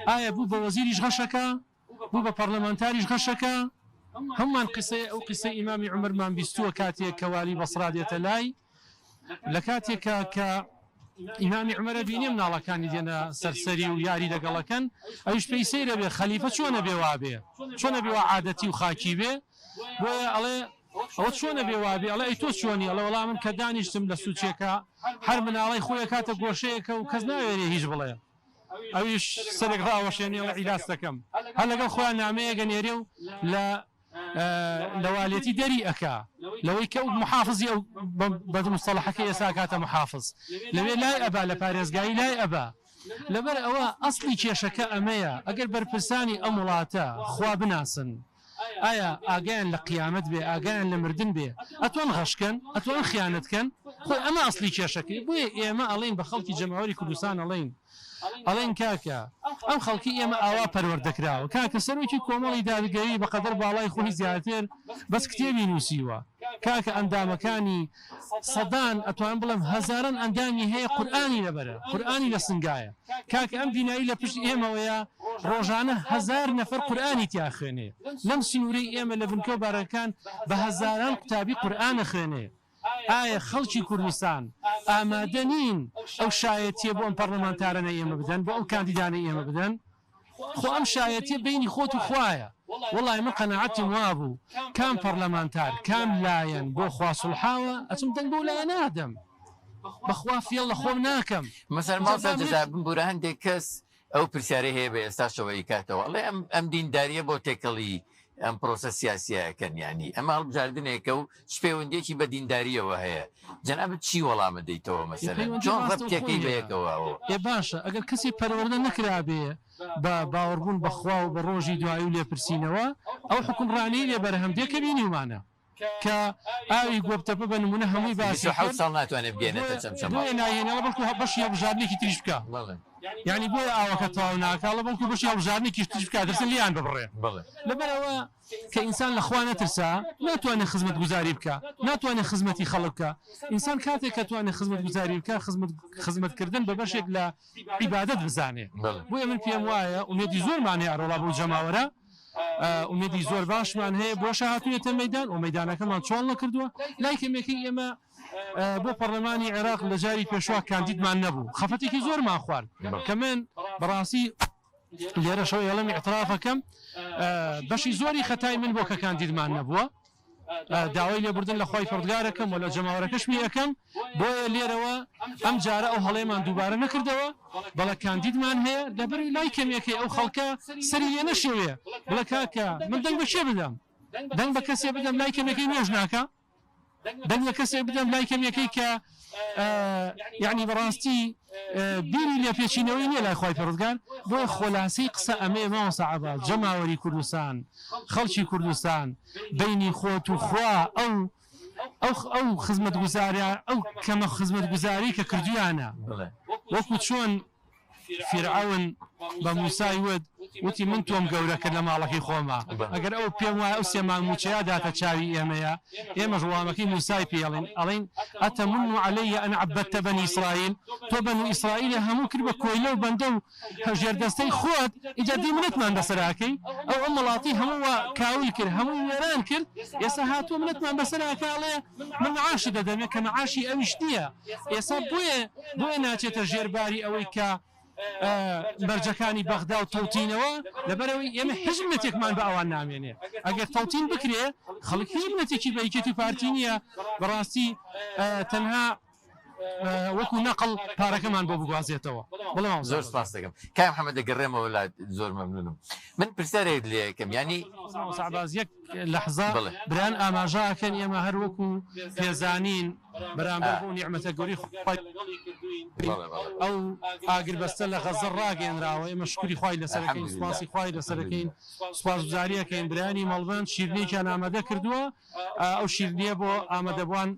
ئایا بوو بە وەزیریش غەشەکا؟ بوو بە پەڕلەمانتاریش غەشەکا؟ هەموومان قیسەی ئەو قیسەی ئیمامی عومەرمان بیستووە کاتێک کە والی بەسڕا دێتە لای، لە کاتێکا کە ئیمامی عومەرە بینێ مناڵەکانی دێنە سەر سەری و یاری لەگەڵەکەن ئەویش پێی سەیرە بێ خەلیفە چۆنە بێ وابێ چۆنە بێ وا عادەتی و خاکی بێ بۆیە ئەڵێ ئەوە چۆنە بێ وابێ ئەڵێ ئەی تۆ چۆنی ئەڵێ وەڵا من کە دانیشتم لە سوچێکە هەر مناڵەی خۆی ئەکاتە گۆشەیەکە و کەس ناوێرێ هیچ بڵێ ئەویش سەرێک ڕاوەشێنێ ئەڵێ عیلاج دەکەم هەر لەگەڵ خۆیان نامەیەک ئەنێرێ و لە لە والێتی دەری ئەکا لەوەی کە ئەو محافزی ئەو بە مستەڵەحەکەی ئێستا ئەکاتە محافز لەوێ لای ئەبا لە پارێزگایی لای ئەبا لەبەر ئەوە ئەسڵی کێشەکە ئەمەیە ئەگەر بەرپرسانی ئەم وڵاتە خوا بناسن ئایا ئاگایان لە قیامەت بێ ئاگایان لە مردن بێ ئەتوان غەش کەن ئەتوان خیانەت کەن خۆی ئەمە ئەسڵی کێشەکەی بۆیە ئێمە ئەڵێین بە خەڵکی جەماوەری کوردستان ئەڵێین ئەڵێن کاکە ئەم خەڵکی ئێمە ئاوا پەروەردە کراوە کاکە سەرۆکی کۆمەڵی دادگەری بەقەدەر باڵای خۆی زیاتر بەس کتێبی نووسیوە. کاکە ئەندامەکانی سەدان ئەتوانم بڵێم هەزاران ئەندامی هەیە قورئانی لەبەرە قورئانی لە سنگایە کاکە ئەم بینایی لە پشت ئێمەوەیە ڕۆژانە هەزار نەفەر قورئانی تیا خوێنێ لەم سنوورەی ئێمە لە بنکە و بارەکان بە هەزاران قوتابی قورئان ئەخوێنێ ئایا خەڵکی کوردستان ئامادە نین ئەو شایەتیە بۆ ئەم پەڕلەمانتارەنەی ئێمە بدەن بۆ ئەو کاندیدانەی ئێمە بدەن؟ خۆ ئەم شایەتیە بەینی خۆت و خوایە وەڵای من قەناعەتم وابوو کام پەڕلەمانتار کام لایەن بۆ خوا سوڵحاوە ئەچم دەنگ بەو لایەنە ئەدەم بەخوا فێڵ لە خۆم ناکەم. مەسەلەن مامۆستا جەزا بمبورە هەندێک کەس ئەو پرسیارەی هەیە بە ئێستاشەوە ئەیکاتەوە ئەڵێ ئەم ئەم دینداریە بۆ تێکەڵی ئەم پرۆسە سیاسیە ئەکەن یانی ئەمە هەڵبژاردنێکە و چ پەیوەندیەکی بە دینداریەوە هەیە جەنابت چی وەڵامە دەیتەوە مەسەلەن پەیوەندی چۆن ڕاستەوخۆی ڕەبتێکەی هەیە بەیەکەوە ئەوە ئێ باشە ئەگەر کەسێ پەروەردە نەکرابێ بە باوەڕبوون بە خوا و بە ڕۆژی دوایی و لێپرسینەوە ئەو حوکمڕانیەی لێ بەرهەم دێ کە بینیومانە کە ئاوی گۆپتەپە بە نمونە هەمووی باسی 27 کرد ساڵ ناتوانێت بگەێنێتە چەمچەماڵ. بۆیە نایهێنێڵە بەڵکو بەشی هەڵبژاردنێکی تریش بکا بەڵێ. یانی بۆیە ئاوەکە تەواو ناکاڵە بەڵکو بەشی هەڵبژاردنێکیش تریش بکا دەرسن لێیان ببڕێ لەبەرئەوە کە ئینسان لە خوا نەترسا ناتوانێ خزمەتگوزاری بکا ناتوانێ خزمەتی خەڵک بکا ئینسان کاتێک کە توانێ خزمەتگوزاری بکا خزمەت خزمەتکردن بە بەشێک لە عیبادەت بزانێ بۆیە من پێم وایە ئومێدی زۆرمان هەیە ئەرۆڵا بەو جەماوەرە ئومێدی زۆر باشمان هەیە بۆشە هاتوونەتە مەیدان و مەیدانەکەمان چۆڵ نەکردووە لای کەمێکەی ئێمە بۆ پەرلەمانی عێراق لە جاری پێشوا کاندیدمان نەبوو خەفەتێکی زۆرمان خوارد کە من بەڕاستی لێرەشەوە ئێڵم اعترافەکەم بەشی زۆری خەتای من بۆ کە کاندیدمان نەبووە داوای لێبوردن لە خوای پەڕدگارەکەم و لە جەماوەرەکەشمی ئەکەم، بۆیە لێرەوە ئەم جارە ئەو هەڵەیەمان دووبارە نەکردەوە، بەڵێ کاندیدمان هەیە، لەبەر لای کەمیەکەی ئەو خەڵکە سەری لێ نەشێوێ، بڵێ کاکە من دەنگ بە کێ بدەم؟ دەنگ بە کەسێ بدەم لای کەمیەکەی نوێژ ناکا؟ دەنگ بە کەسێک بدەم لای کەمیەکەی کە یەعنی بەڕاستی بیری لێپێچینەوەی نیە لای خوای پەروەردگار بۆیە خۆلاسەی قسە ئەمەیە مامۆستا عەباس جەماوەری کوردستان خەڵکی کوردستان بەینی خۆت و خوا ئەو ئەو ئەو خزمەتگوزارە ئەو کەمە خزمەتگوزاری کە کردویانە وەکو چۆن فیرعەون بە موسای وت، وتی من تۆم گەورە کرد لە ماڵەکەی خۆما، ئەگەر ئەو پێم وایە ئەو سێ مانگ مووچەیە داتە چاوی ئێمەیە، ئێمەش وەڵامەکەی موسای پێ ئەڵێین، ئەڵێین، اتمن علی ان عبدت بنی اسرائیل، تۆ بەنو ئیسرائیلت هەموو کرد بە کۆیلە و بەندە و ژێردەستەی خۆت، ئینجا دێی منەتمان بەسەرا ئەکەی، ئەو ئەم وڵاتی هەموو وا کاول کرد، هەمووی وێران کرد، ئێستا هاتووە منەتمان بەسەرا ئەکا ئەڵێ من معاشت دەدەمێ کە معاشی ئەویش نییە، ئێستا بۆیە بۆیە ناچێتە ژێر باری ئەوەی کە مەرجەکانی بەغدا و تەوتینەوە، لەبەرئەوەی ئێمە هیچ منەتێکمان بە ئەوان نامێنێ، ئەگەر تەوتین بکرێ خەڵک هیچ منەتێکی بە یەکێتی و پارتی نییە، بەڕاستی تەنها وەکو نەقڵ پارەکەمان بۆ بگوازێتەوە. بەڵێ مامۆستا زۆر سپاست دەکەم کاک محمد دەگەڕێمەوە لات زۆر مەمنونم من پرسیارێک لێ ئەکەم یانی مامۆستا عەباس یەک لەحزە برایان ئاماژە ئەکەن ئێمە هەر وەکو پێزانین بەرامبەر بەو نیعمەتە گەورەی خوای ئەو ئاگربەستە لە غەززە ڕاگەیەنراوە، ئێمە شوکری خوای لەسەر ئەکەین، سوپاسی خوای لەسەر ئەکەین، سوپاسگوزاری ئەکەین، برایانی مەڵبەند شیرنییەکیان ئامادە کردووە، ئەو شیرنییە بۆ ئامادەبووان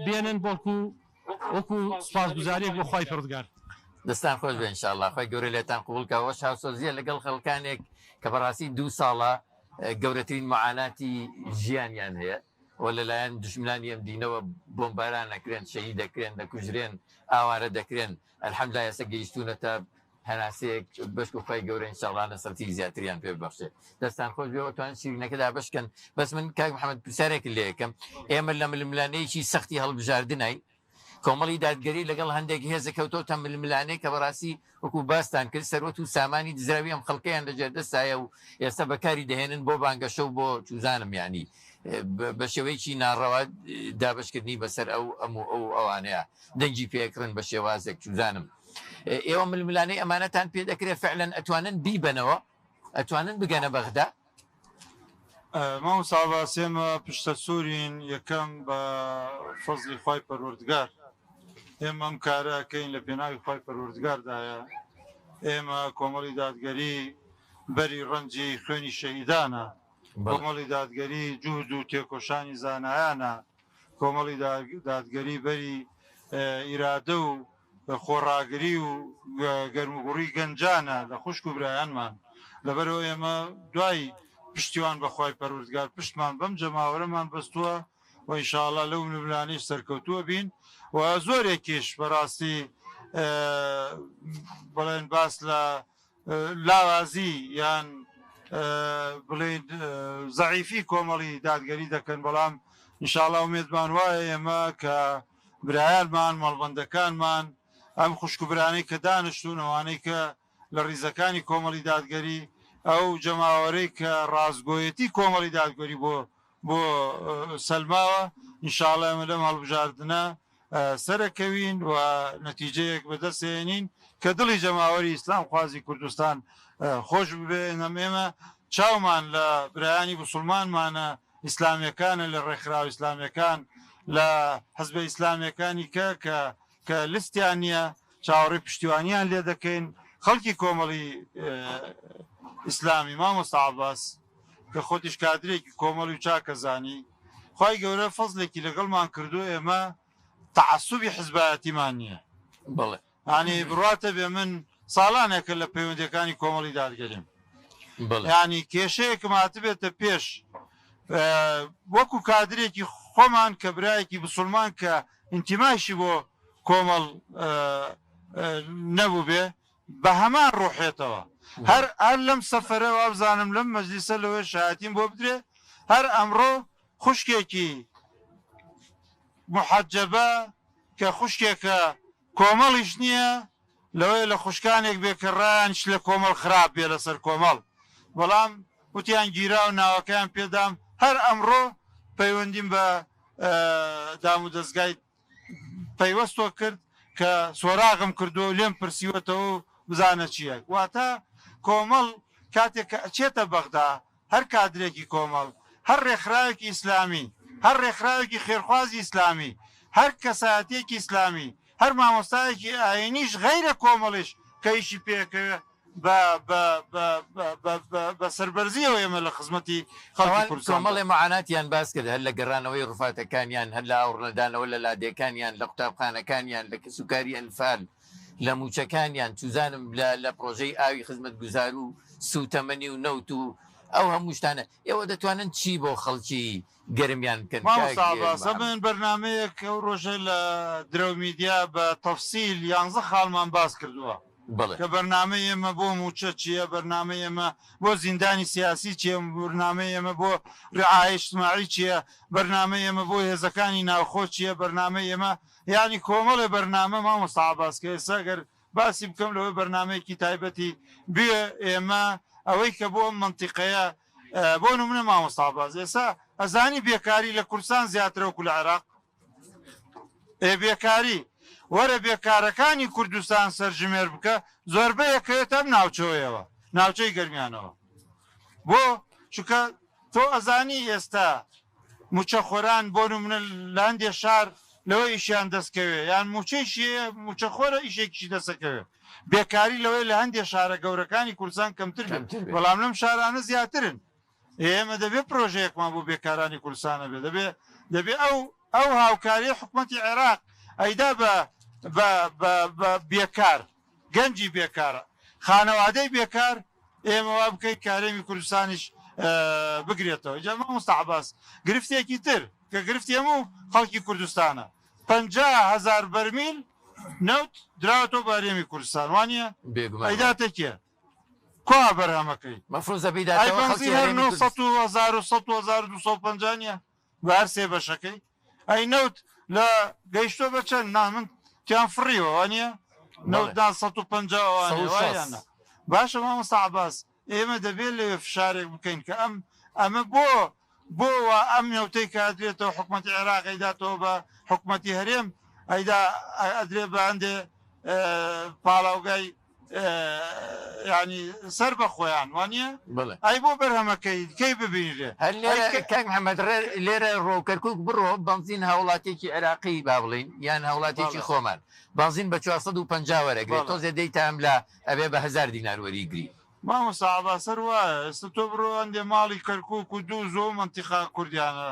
بێنن بەڵکو وەکو سوپاسگوزارییەک بۆ خوای پەروەردگار. دەستان خۆش بێ ان شاء اللە خوای گەورە لێتان قبوڵ کا ئەوەش هاوسۆزیە لەگەڵ خەڵکانێک کە بەڕاستی دوو ساڵە گەورەترین معاناتی ژیانیان هەیە و لەلایەن دوژمنانی ئەم دینەوە بۆمباران ئەکرێن، شەهید ئەکرێن، دەکوژرێن، ئاوارە دەکرێن، الحمدللە ئێستا گەیشتوونەتە هەناسەیەک بەشکو خوای گەورە ان شاء اللە نەسرەتی زیاتریان پێ ببەخشێ. دەستان خۆش بێ ئەتوانن شیرینەکە دابەش کەن. بەس من کاک محمد پرسیارێکت لێ ئەکەم، ئێمە لە ململانێیەکی سەختی هەڵبژاردناین، کۆمەڵی دادگەری لەگەڵ هەندێک هێزە کەوتۆتە ململانێ کە بەڕاستی وەکو باستان کرد سەروەت و سامانی دزراوی ئەم خەڵکەیان لە ژێردەستایە و ئێستا بەکاری دەهێنن بۆ بانگەشە و بۆ چوزانم یانی بە شێوەیەکی ناڕەوا دابەشکردنی بەسەر ئەو ئەم و ئەو ئەوانەیە دەنگی پێکڕن بە شێوازێک چوزانم ئێوە ململانێی ئەمانەتان پێ دەکرێت فعلەن ئەتوانن بیبەنەوە ئەتوانن بگەنە بەغدا؟ مامۆستا عەباس ئێمە پشتە سوورین یەکەم بە فەزڵی خوای پەروەردگار ئێمە ئەم کارە ئەکەین لە پێناوی خوای پەروەردگاردایە ئێمە کۆمەڵی دادگەری بەری ڕەنجی خوێنی شەهیدانە کۆمەڵی دادگەری جوهد و تێکۆشانی زانایانە کۆمەڵی دادگەری بەری ئیرادە و خۆڕاگری و گەرموگوڕی گەنجانە لە خوشک و برایانمان، لەبەرئەوە ئێمە دوای پشتیوان بە خوای پەروردگار پشتمان بەم جەماوەرەمان بەستووە. و ئینشاءاللە لەو ململانێش سەرکەوتووە بین و زۆرێکیش بەڕاستی بڵێن باس لە لاوازی یان بڵێن زەعیفی کۆمەڵی دادگەری دەکەن بەڵام ئینشاءاللە ئومێدمان وایە ئێمە کە برایانمان مەڵبەندەکانمان ئەم خوشک و برانەی کە دانیشتوون ئەوانەی کە لە ڕیزەکانی کۆمەڵی دادگەری ئەو جەماوەرەی کە ڕاستگۆیەتی کۆمەڵی دادگەری بۆ بۆ سەلماوە ان شاء اللە ئێمە لەم هەڵبژاردنە سەرەکەوین و نەتیجەیەک بەدەستێنین کە دڵی جەماوەری ئیسلام خوازی کوردستان خۆش ببێ ئێمە چاومان لە برایانی بسوڵمانمانە ئیسلامیەکانە لە ڕێکخراوە ئیسلامیەکان لە حزبە ئیسلامیەکانی کە کە کە لستیان نییە چاوەڕێی پشتیوانیان لێ دەکەین خەڵکی کۆمەڵی ئیسلامی مامۆستا عەباس کە خۆتیش کادرێکی کۆمەڵی و چاکەزانی خوای گەورە فەزلێکی لەگەڵمان کردو ئێمە تەعەسوبی حزبایەتیمان نییە بەڵێ یانی بڕواتە بێ من ساڵانێکە لە پەیوەندیەکانی کۆمەڵی دادگەریم ینی کێشەیەکم هاتبێتە پێش وەکو کادرێکی خۆمان کە برایەکی بسلمان کە ئینتیمایشی بۆ کۆمەڵ نەبوو بێ بە هەمان ڕۆحێتەوە هەر هەر لەم سەفرە وابزانم لەم مەجلیسە لەوێ شایەتیم بۆ بدرێ هەر ئەمڕۆ خوشکێکی محەجەبە کە خوشکێکە کۆمەڵیش نییە لەوەیە لە خوشکانێک بێ کە ڕایانیش لە کۆمەڵ خراپ بێ لەسەر کۆمەڵ بەڵام وتیان گیرا و ناوەکەیان پێدام هەر ئەمڕۆ پەیوەندیم بە دامودەزگای پەیوەستۆ کرد کە سۆراغم کردووە و لێم پرسیوەتەوە و بزانە چییە واتە کۆمەڵ کاتێک کە ئەچێتە بەغدا هەر کادرێکی کۆمەڵ، هەر ڕێکخراوێکی ئیسلامی، هەر ڕێکخراوێکی خێرخوازی ئیسلامی، هەر کەسایەتیەکی ئیسلامی، هەر مامۆستایەکی ئایینیش غەیرە کۆمەڵیش کە ئیشی پێکەوێ بە بە بە بە بە بە بە سەربەرزیەوە ئێمە لە خزمەتی خەڵکی ئەوان کوردستان کۆمەڵێ دان. معاناتیان باس کرد هەر لە گەڕانەوەی ڕوفاتەکانیان، هەر لە ئاوڕنەدانەوە لە لادێکانیان، لە قوتابخانەکانیان، لە کەسوکاری ئەنفال، لە مووچەکانیان، چوزانم لە لە پڕۆژەی ئاوی خزمەتگوزار و سووتەمەنی و نەوت و ئەو هەموو شتانە، ئێوە دەتوانن چی بۆ خەڵکی گەرمیان بکەن کاک مامۆستا عەباس محەمەد؟ ئەمن بەرنامەیەک ئەو ڕۆژە لە درەو میدیا بە تەفسیل یانزە خاڵمان باس کردووە بەڵێ. کە بەرنامەی ئێمە بۆ مووچە چییە، بەرنامەی ئێمە بۆ زیندانی سیاسی چییە، بەرنامەی ئێمە بۆ ڕعایە ئیجتماعی چییە، بەرنامەی ئێمە بۆ هێزەکانی ناوخۆ چییە، بەرنامەی ئێمە یانی کۆمەڵێ بەرنامە مامۆستا عەباس کە ئێستا گەر باسی بکەم لەوەی بەرنامەیەکی تایبەتی بوێ ئێمە ئەوەی کە بۆ ئەم مەنتیقەیە بۆ نمونە مامۆستا عەباس ئێستا ئەزانی بێکاری لە کوردستان زیاترە وەکو لە عێراق ئێ بێکاری وەرە بێکارەکانی کوردستان سەرژمێر بکە زۆربەی ئەکەوێتە ئەم ناوچەوەیەوە ناوچەی گەرمیانەوە بۆ چونکە تۆ ئەزانی ئێستا موچەخۆران بۆ نمونە لە هەندێ شار لەوەی ئیشیان دەست کەوێ یان موچەیشی هەیە موچەخۆرە ئیشێکیشی دەست ئەکەوێ بێکاری لەوەی لە هەندێ شارە گەورەکانی کوردستان کەمتر بێ کەمتر بێ. بەڵام لەم شارانە زیاترن ئێمە دەبێ پرۆژەیەکمان بۆ بێکارانی کوردستان هەبێ دەبێ دەبێ ئەو ئەو هاوکاریە حکومەتی عێراق ئەیدا بە بە بە بە بێکار گەنجی بێکار خانەوادەی بێکار ئێمە وا بکەین کە هەرێمی کوردستانیش بگرێتەوە جا مامۆستا عەباس گرفتێکی تر کە گرفتی هەموو خەڵکی کوردستانە 50 هەزار بەرمیل نەوت دراوەتەوە بە هەرێمی کوردستان وانە بێگومان ئەیداتە کێ کوا بەرهەمەکەی مەفروزە ئەی بیداتەوە خەڵکی بەنزین هەر هەرێمی 900 و 1100 و 1250 نیە بە هەر سێ بەشەکەی ئەی نەوت لە گەیشتوە بە چەند نا من تیان فڕیوە وانە نەوت بەڵێ نا 150 ئەوانێ وایە 160 نا باشە مامۆستا عەباس ئێمە دەبێت لەوێ فشارێک بکەین کە ئەم ئەمە بۆ بۆ وا ئەم نەوتەی کە ئەدرێتەوە حکومەتی عێراق ئەیداتەوە بە حکومەتی هەرێم ئەیدا ئەدرێ بە هەندێ پاڵاوگای یانی سەر بە خۆیان وانە بەڵێ ئەی بۆ بەرهەمەکەی کەی ببینرێ هەر ئەی لێرە کە کاک محەممەد ڕێ لێرە ڕۆ کەرکک بڕۆ بەنزین هاوڵاتیەکی عێراقی با بڵێین یان هاوڵاتیەکی بەڵێ خۆمان بەنزین بە 450 وەرەگرێ بەڵێ تۆزێ دێیتە ئەم لا ئەبێ بە هەزار دینار وەریگری. مامۆستا عەباس هەر وایە ئێستا تۆ بڕۆ هەندێ ماڵی کەرکوک و دووز و ئەو مەنتیقە کوردیانە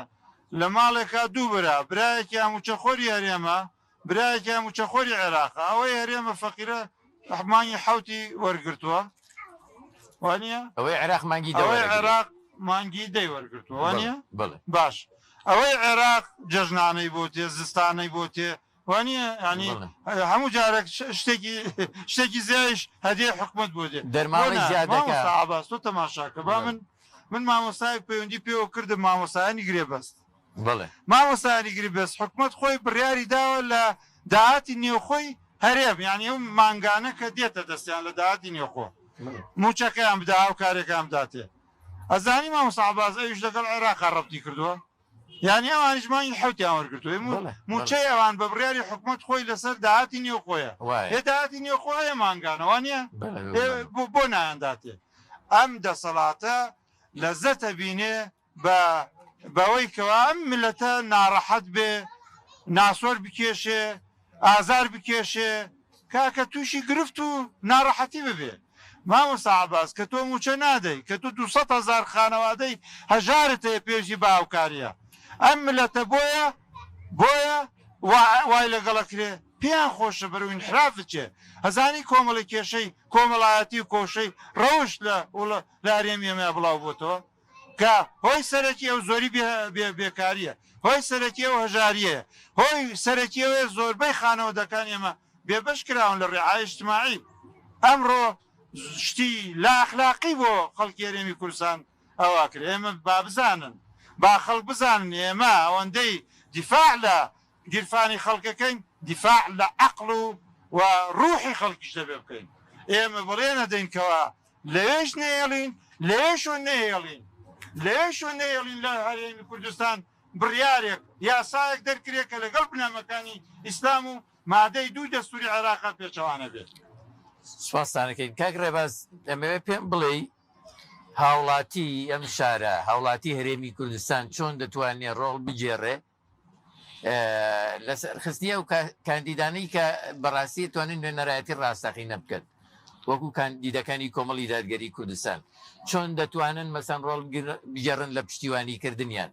لە ماڵێکا دوو برا برایەکیان موچەخۆری هەرێمە برایەکیان موچەخۆری عێراقە ئەوەی هەرێمە فەقیرە مانگی حەوتی وەرگرتووە وانە ئەوەی عێراق مانگی دە ئەوەی وەرەگرێ. عێراق مانگی دەی وەرگرتووە بەڵێ وانە بەڵێ. باش. ئەوەی عێراق جەژنانەی بۆ تێ زستانەی بۆ تێ وانیە یانی هەموو جارێک شتێکی شتێکی زیایش هەدیەی حکومەت بۆ دێ دەرماڵەی زیاد دەکا. مامۆستا عەباس تۆ تەماشاکە با من من مامۆستایەک پەیوەندی پێوە کردم مامۆستایانی گرێبەست بەڵێ. مامۆستایانی گرێبەست حکومەت خۆی بڕیاری داوە لە داهاتی نێوخۆی هەرێم یانی ئەو مانگانە کە دێتە دەستیان لە داهاتی نێوخۆ موچەکەیان بدا هاوکاریەکەیان بداتێ ئەزانی مامۆستا عەباس ئەویش لەگەڵ عێراقا ڕەبتی کردووە یانی ئەوانیش مانگی حەوتیان وەرگرتووە مووچەی ئەوان بە بڕیاری حکومەت خۆی لەسەر داهاتی نێوخۆیە ئێ داهاتی نێوخۆ هەیە مانگانە وانە بۆ نایانداتێ ئەم دەسەڵاتە لەزەتە بینێ بە بەوەی کەوا ئەم ملەتە ناڕەحەت بێ ناسۆر بکێشێ ئازار بکێشێ کاکە تووشی گرفت و ناڕەحەتی ببێ مامۆستا عەباس کە تۆ مووچە نادەی کە تۆ 200 هەزار خانەوادەی هەژارت هەیە پێویستی بە هاوکاریە ئەم ملەتە بۆیە بۆیە وای لەگەڵ ئەکرێ پێیان خۆشە بەرەو ئینحراف بچێ ئەزانی کۆمەڵی کێشەی کۆمەڵایەتی و کۆشەی ڕەوشت لە لە هەرێمی ئێمە بڵاو بۆتەوە کە هۆی سەرەکی ئەو زۆری بێکارییە، هۆی سەرەکی ئەو هەژارییەیە، هۆی سەرەکی ئەوەیە زۆربەی خانەوەدەکانی ئێمە بێبەش کراون لە ڕیعایە ئیجتماعی. ئەمڕۆ شتی لا ئەخلاقی بۆ خەڵکی هەرێمی کوردستان ئەوە کرێ. ئێمە با بزانن، با خەڵک بزانن ئێمە ئەوەندەی دیفاع لە گیرفانی خەڵکەکەین، دیفاع لە عەقڵ و و ڕوحی خەڵکیش دەبێ بکەین. ئێمە بەڵێن ئەدەین کەوا لەوێش نەهێڵین، لەوێشۆ نەهێڵین، لەوێشۆ نەهێڵین لە هەرێمی کوردستان بڕیارێک، یاسایەک دەرکرێت کە لەگەڵ بنەماکانی ئیسلام و مادەی دووی دەستووری عێراقا پێچەوانە بێت. سوپاستان ئەکەین. کاک ڕێباز ئەمەوێ پێم بڵێی هاوڵاتی ئەم شارە، هاوڵاتی هەرێمی کوردستان چۆن دەتوانێ ڕۆڵ بگێڕێ لەسەر خستنی ئەو کاندیدانەی کە بەڕاستی توانن نوێنەرایەتی ڕاستەقینە بکەن وەکو کاندیدەکانی کۆمەڵی دادگەری کوردستان چۆن دەتوانن مەسەن ڕۆڵ بگێڕن لە پشتیوانی کردنیان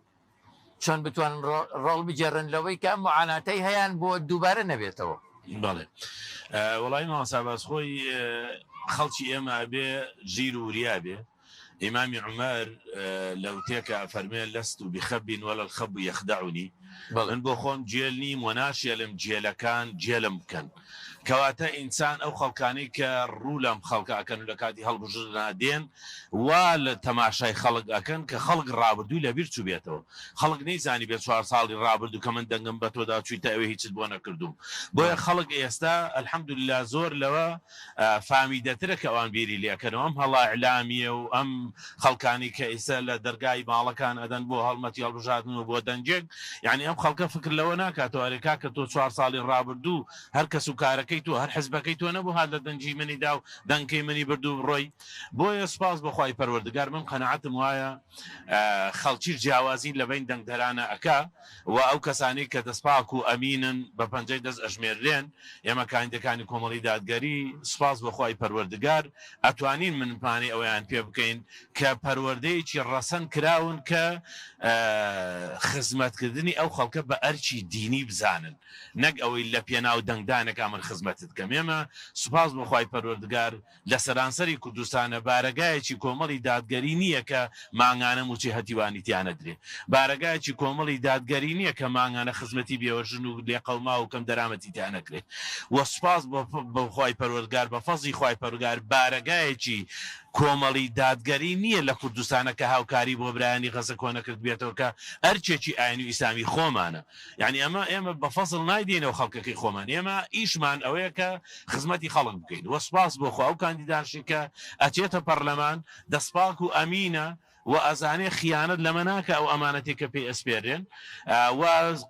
چۆن بتوانن ڕۆڵ بگێڕن لەوەی کە معاناتەی هەیان بۆ دووبارە نەبێتەوە. بەڵێ وەڵی مامۆستا باس خۆی خەڵکی ئێمە ئەبێ ژیر و وریا بێ ئیمامی عومەر لە وتێکا ئەفەرموێ، لست بخب ولا الخب یخدعنی، من بۆ خۆم گێل نیم و ناشێلم گێلەکان گێلم بکەن. کەواتە ئینسان ئەو خەڵکانەی کە ڕوو لەم خەڵکە ئەکەن و لە کاتی هەڵبژردنا دێن وا لە تەماشای خەڵک ئەکەن کە خەڵک ڕابردووی لەبیر چووبێتەوە. خەڵک نەیزانیبێ چوار ساڵی ڕابردوو کە من دەنگم بە تۆ دا چوویتە ئەوێ هیچت بۆ نەکردووم. بۆیە خەڵک ئێستا الحمدللە زۆر لەوە فامیدەترە کە ئەوان بیری لێ ئەکەنەوە ئەم هەڵە ئیعلامیە و ئەم خەڵکانی کە ئیستا لە دەرگای ماڵەکان ئەدەن بۆ هەڵمەتی هەڵبژاردن و بۆ دەنگێک یانی ئەم خەڵکە فکر لەوە ناکاتەوە ئەرێ کاکە تۆ چوار ساڵی ڕابردوو هەر کەس و کارەکەی تۆ هەر حزبەکەی تۆ نەبوو هات لە دەنگی منی دا و دەنگکەی منی برد و ڕۆی بۆیە سوپاس بۆ خوای پەروەردگار من قەناعەتم وایە خەڵکیش جیاوازی لە بەین دەنگدەرانە ئەکا و ئەو کەسانەی کە دەستپاک و ئەمینن بە پەنجەی دەست ئەژمێررێن، ئێمە کاندیدەکانی کۆمەڵی دادگەری سوپاس بۆ خوای پەروەردگار ئەتوانین متمانەی ئەوەیان پێ بکەین کە پەروەردەیەکی ڕەسەن کراون کە خزمەتکردنی ئەو خەڵکە بە ئەرکی دینی بزانن نەک ئەوەی لە پێناو دەنگدانێکا من خزمەتت بکەم ئێمە سوپاس بۆ خوای پەروەردگار لە سەرانسەری کوردستانە بارەگایەکی کۆمەڵی دادگەری نییە کە مانگانە مووچەی هەتیوانی تیا نەدرێ. بارەگایەکی کۆمەڵی دادگەری نییە کە مانگانە خزمەتی بێوەژن و لێقەوماو و کەمدەرامەتی تیا نەکرێ. وە سوپاس بۆ بۆ خوای پەروەردگار بە فەزڵی خوای پەروەردگار بارەگایەکی کۆمەڵی دادگەری نییە لە کوردستانە کە هاوکاری بۆ برایانی غەزە کۆنەکردبێتەوە کە ئەرکێکی ئاینی و ئیسلامی خۆمانە. یانی ئەمە ئێمە بە فەزڵ نایدەینەوە خەڵکەکەی خۆمان ئێمە ئیشمان ئەوەیە کە خزمەتی خەڵک بکەین وە سوپاس بۆ خوا ئەو کاندیداشی کە ئەچێتە پەرلەمان دەستپاک و ئەمینە و ئەزانێ خیانەت لەمە ناکا ئەو ئەمانەتەی کە پێی ئەسپێررێن و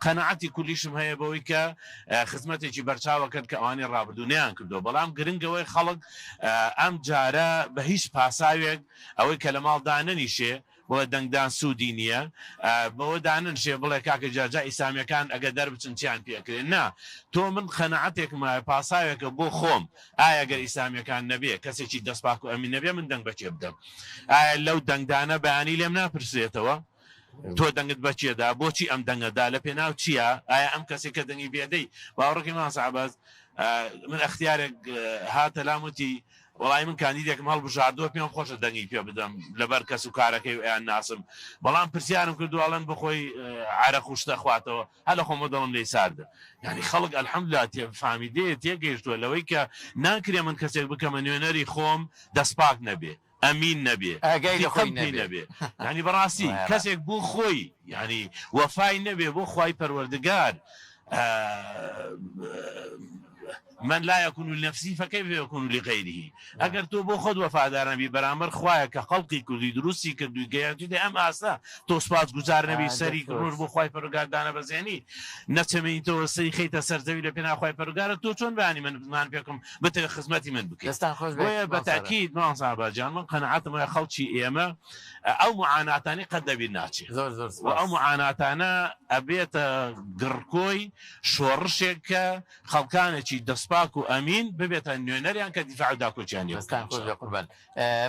قەناعەتی کولیشم هەیە بەوەی کە خزمەتێکی بەرچاو ئەکەن کە ئەوانەی ڕابردوو نەیان کردووە بەڵام گرنگ ئەوەی خەڵک ئەم جارە بە هیچ پاساوێک ئەوەی کە لە ماڵ دانەنیشێ بڵێ دەنگدان سوودی نییە بەوە داننشێ بڵێ کاکە جا جا ئیسامیەکان ئەگەر دەربچن چیان پێ ئەکرێ نا تۆ من قەناعەتێکم هەیە پاساوێکە بۆ خۆم ئایا گەر ئیسامیەکان نەبێ کەسێکی دەست پاک و ئەمین نەبێ من دەنگ بەکێ بدەم ئایا لەو دەنگدانە بەیانی لێم ناپرسرێتەوە تۆ دەنگت بەکێ دا بۆچی ئەم دەنگە دا لە پێناو چییە ئایا ئەم کەسێک کە دەنگی بێدەی باوەڕەکەی مامۆستا عەباس من ئەختیارێک هاتە لام وتی. وەڵای من کاندیدێکم هەڵبژاردووە پێم خۆشە دەنگی پێ بدەم لەبەر کەس و کارەکەی و ئەیان ناسم بەڵام پرسیارم کردووە ئەڵێن بخۆی عەرەق و شتە خواتەوە هەر لە خۆمەوە دڵم لێی ساردە یانی خەڵک الحمدللە تێ فامیدەیە تێگەیشتووە لەوەی کە ناکرێ من کەسێک بکەمە نوێنەری خۆم دەستپاک نەبێ ئەمین نەبێ ئاگای لە دیقەم خۆی پێی نەبێ نەبێ یانی بەڕاستی وایە ڕاست. کەسێک بۆ خۆی یانی وەفای نەبێ بۆ خوای پەروەردگار من لا یکون لنفسه فکیف یکون لغیره ئەگەر تۆ بۆ خۆت وەفادار نەبی بەرامبەر خوایە کە خەڵقی کردووی دروستی کردووی گەیاندوویتە ئەم ئاستە تۆ سوپاس گوزار نەبی سەری ڕووش بۆ خوای پەروەردگار دانەبەزێنی نەچەمێنیتەوە سەری خەیتە سەر زەوی لە پێناو خوای پەروەردگارە تۆ چۆن بەیانی من زمان پێکم بتەوێ خزمەتی من بکەی دەستان خۆش بێت بۆیە بە مامۆستا تەئکید مامۆستا عەباس جان من قەناعەتم وایە خەڵکی ئێمە ئەو معاناتانەی قەت لەبیر ناچێ زۆر زۆر و ئەو سوپاس. معاناتانە ئەبێتە گڕکۆی شۆڕشێک کە خەڵکانێکی دەستپاک و ئەمین ببێتە نوێنەریان کە دیفاع و داکۆکیان لێ دەستان بکەن خۆش بێ ان شاء اللە. قوربان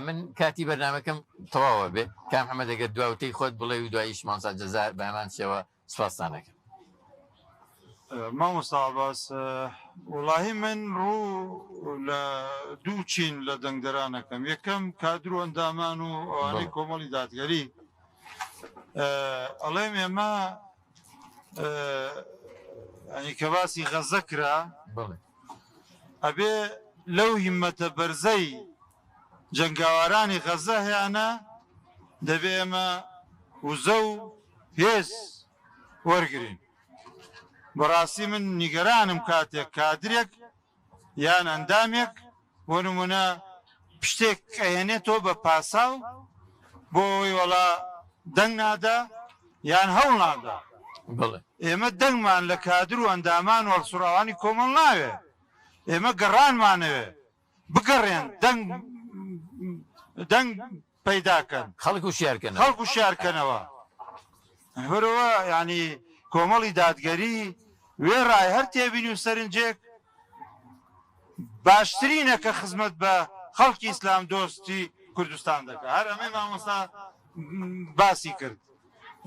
من کاتی بەرنامەکەم تەواوە بێ کاک محمد ئەگەر دوا وتەی خۆت بڵێی و دواییش مامۆستا جەزا بە هەمان شێوە سوپاستان ئەکەم. مامۆستا عەباس وەڵاهی من ڕوو لە دوو چین لە دەنگدەران ئەکەم یەکەم کادر و ئەندامان و ئەوانەی بەڵێ. کۆمەڵی دادگەری ئەڵێم ئێمە ینی کە باسی غەزە کرا ئەبێ لەو هیمەتە بەرزەی جەنگاوارانی غەزە هەیانە دەبێ ئێمە وزە و هێز وەرگین بەڕاستی من نیگەرانم کاتێک کادرێک یان ئەندامێک بۆ نمونە پشتێک ئەهێنێتەوە بە پاساو بۆ ئەوەی وەڵا دەنگ نادا یان هەوڵ نادا. ئێمە دەنگمان لە کادر و ئەندامان و هەڵسوڕاوانی کۆمەڵ ناوێ، ئێمە گەڕانمانەوێ، بگەڕێن دەنگ دەنگ پەیدا کەن. خەڵک وشیار کەنەوە. خەڵک وشیار کەنەوە. لەبەرئەوە یانی کۆمەڵی دادگەری وێڕای هەر تێبینی و سەرنجێک باشترینە کە خزمەت بە خەڵکی ئیسلام دۆستی کوردستان دەکا. هەر ئەمەی مامۆستا باسی کرد.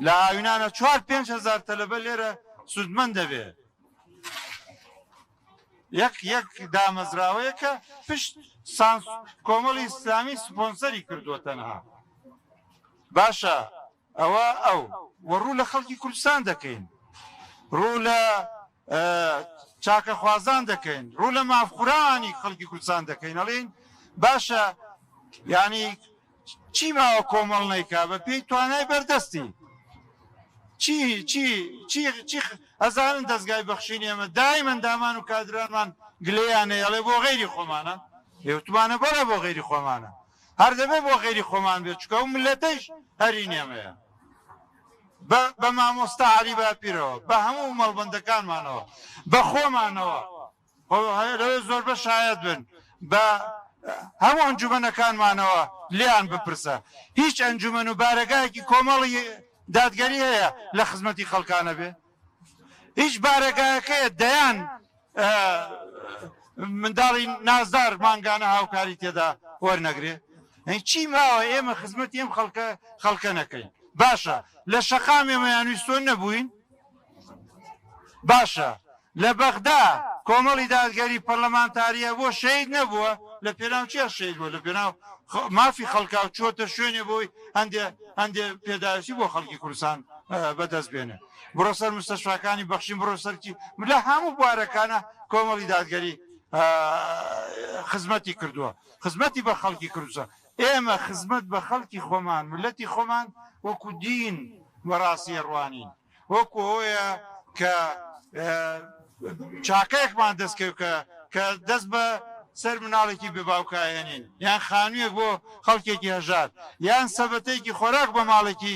لە هاوینانە چوار 5000 تەلەبە لێرە سوودمەند دەبێ. یەک یەک دامەزراوەیە کە پشت سانس کۆمەڵی ئیسلامی سپۆنسەری کردووە تەنها باشە ئەوە ئەو وە ڕوو لە خەڵکی کوردستان دەکەین ڕوو لە چاکەخوازان دەکەین ڕوو لە مافخورانی خەڵکی کوردستان دەکەین ئەڵێین باشە یعنی چی ماوە کۆمەڵ نەیکا بە پێی توانای بەردەستی چی چی چی چی ئەزانن دەزگای بەخشینی ئێمە دایم ئەندامان و کادرانمان گلەیان هەیە ئەڵێ بۆ غەیری خۆمانە ئێ وتمانە بەڵێ بۆ غەیری خۆمانە هەر دەبێ بۆ غەیری خۆمان بێت چونکە ئەو مللەتەیش هەرین ئێمەیە بە بە مامۆستا عەلی باپیرەوە بە هەموو مەڵبەندەکانمانەوە بە خۆمانەوە لەوێ زۆربە شایەت بن بە هەموو ئەنجومەنەکانمانەوە لێیان بپرسە هیچ ئەنجومەن و بارەگایەکی کۆمەڵی دادگەری هەیە لە خزمەتی خەڵکانە بێ هیچ بارەگایەکەیە دەیان منداڵی نازدار مانگانە هاوکاری تێدا وەرنەگرێ چی ماوە ئێمە خزمەتی ئەم خەڵکە خەڵکە نەکەین باشە لە شەقام ئێمەیان ویستۆ نەبووین باشە لە بەغدا کۆمەڵی دادگەری پەرلەمانتاریە بۆ شەهید نەبووە؟ لە پێناو چیا شەهید بووە؟ لە پێناو مافی خەڵکا و چووەتە شوێنێ بۆی هەندێ هەندێ پێداویستی بۆ خەڵکی کوردستان بەدەست بێنێ. بڕۆ سەر مستەشفاکانی بەخشین بڕۆ سەر چی لە هەموو بوارەکانە کۆمەڵی دادگەری خزمەتی کردووە خزمەتی بە خەڵکی کوردستان ئێمە خزمەت بە خەڵکی خۆمان ملەتی خۆمان وەکو دین بەڕاستی ڕوانین وەکو ئەوەیە کە چاکەیەکمان دەست کەوت کە کە دەست بە سەر مناڵێکی بێ باوکا هێنین یان خانوویەک بۆ خەڵکێکی هەژار یان سەبەتەیەکی خۆراک بە ماڵێکی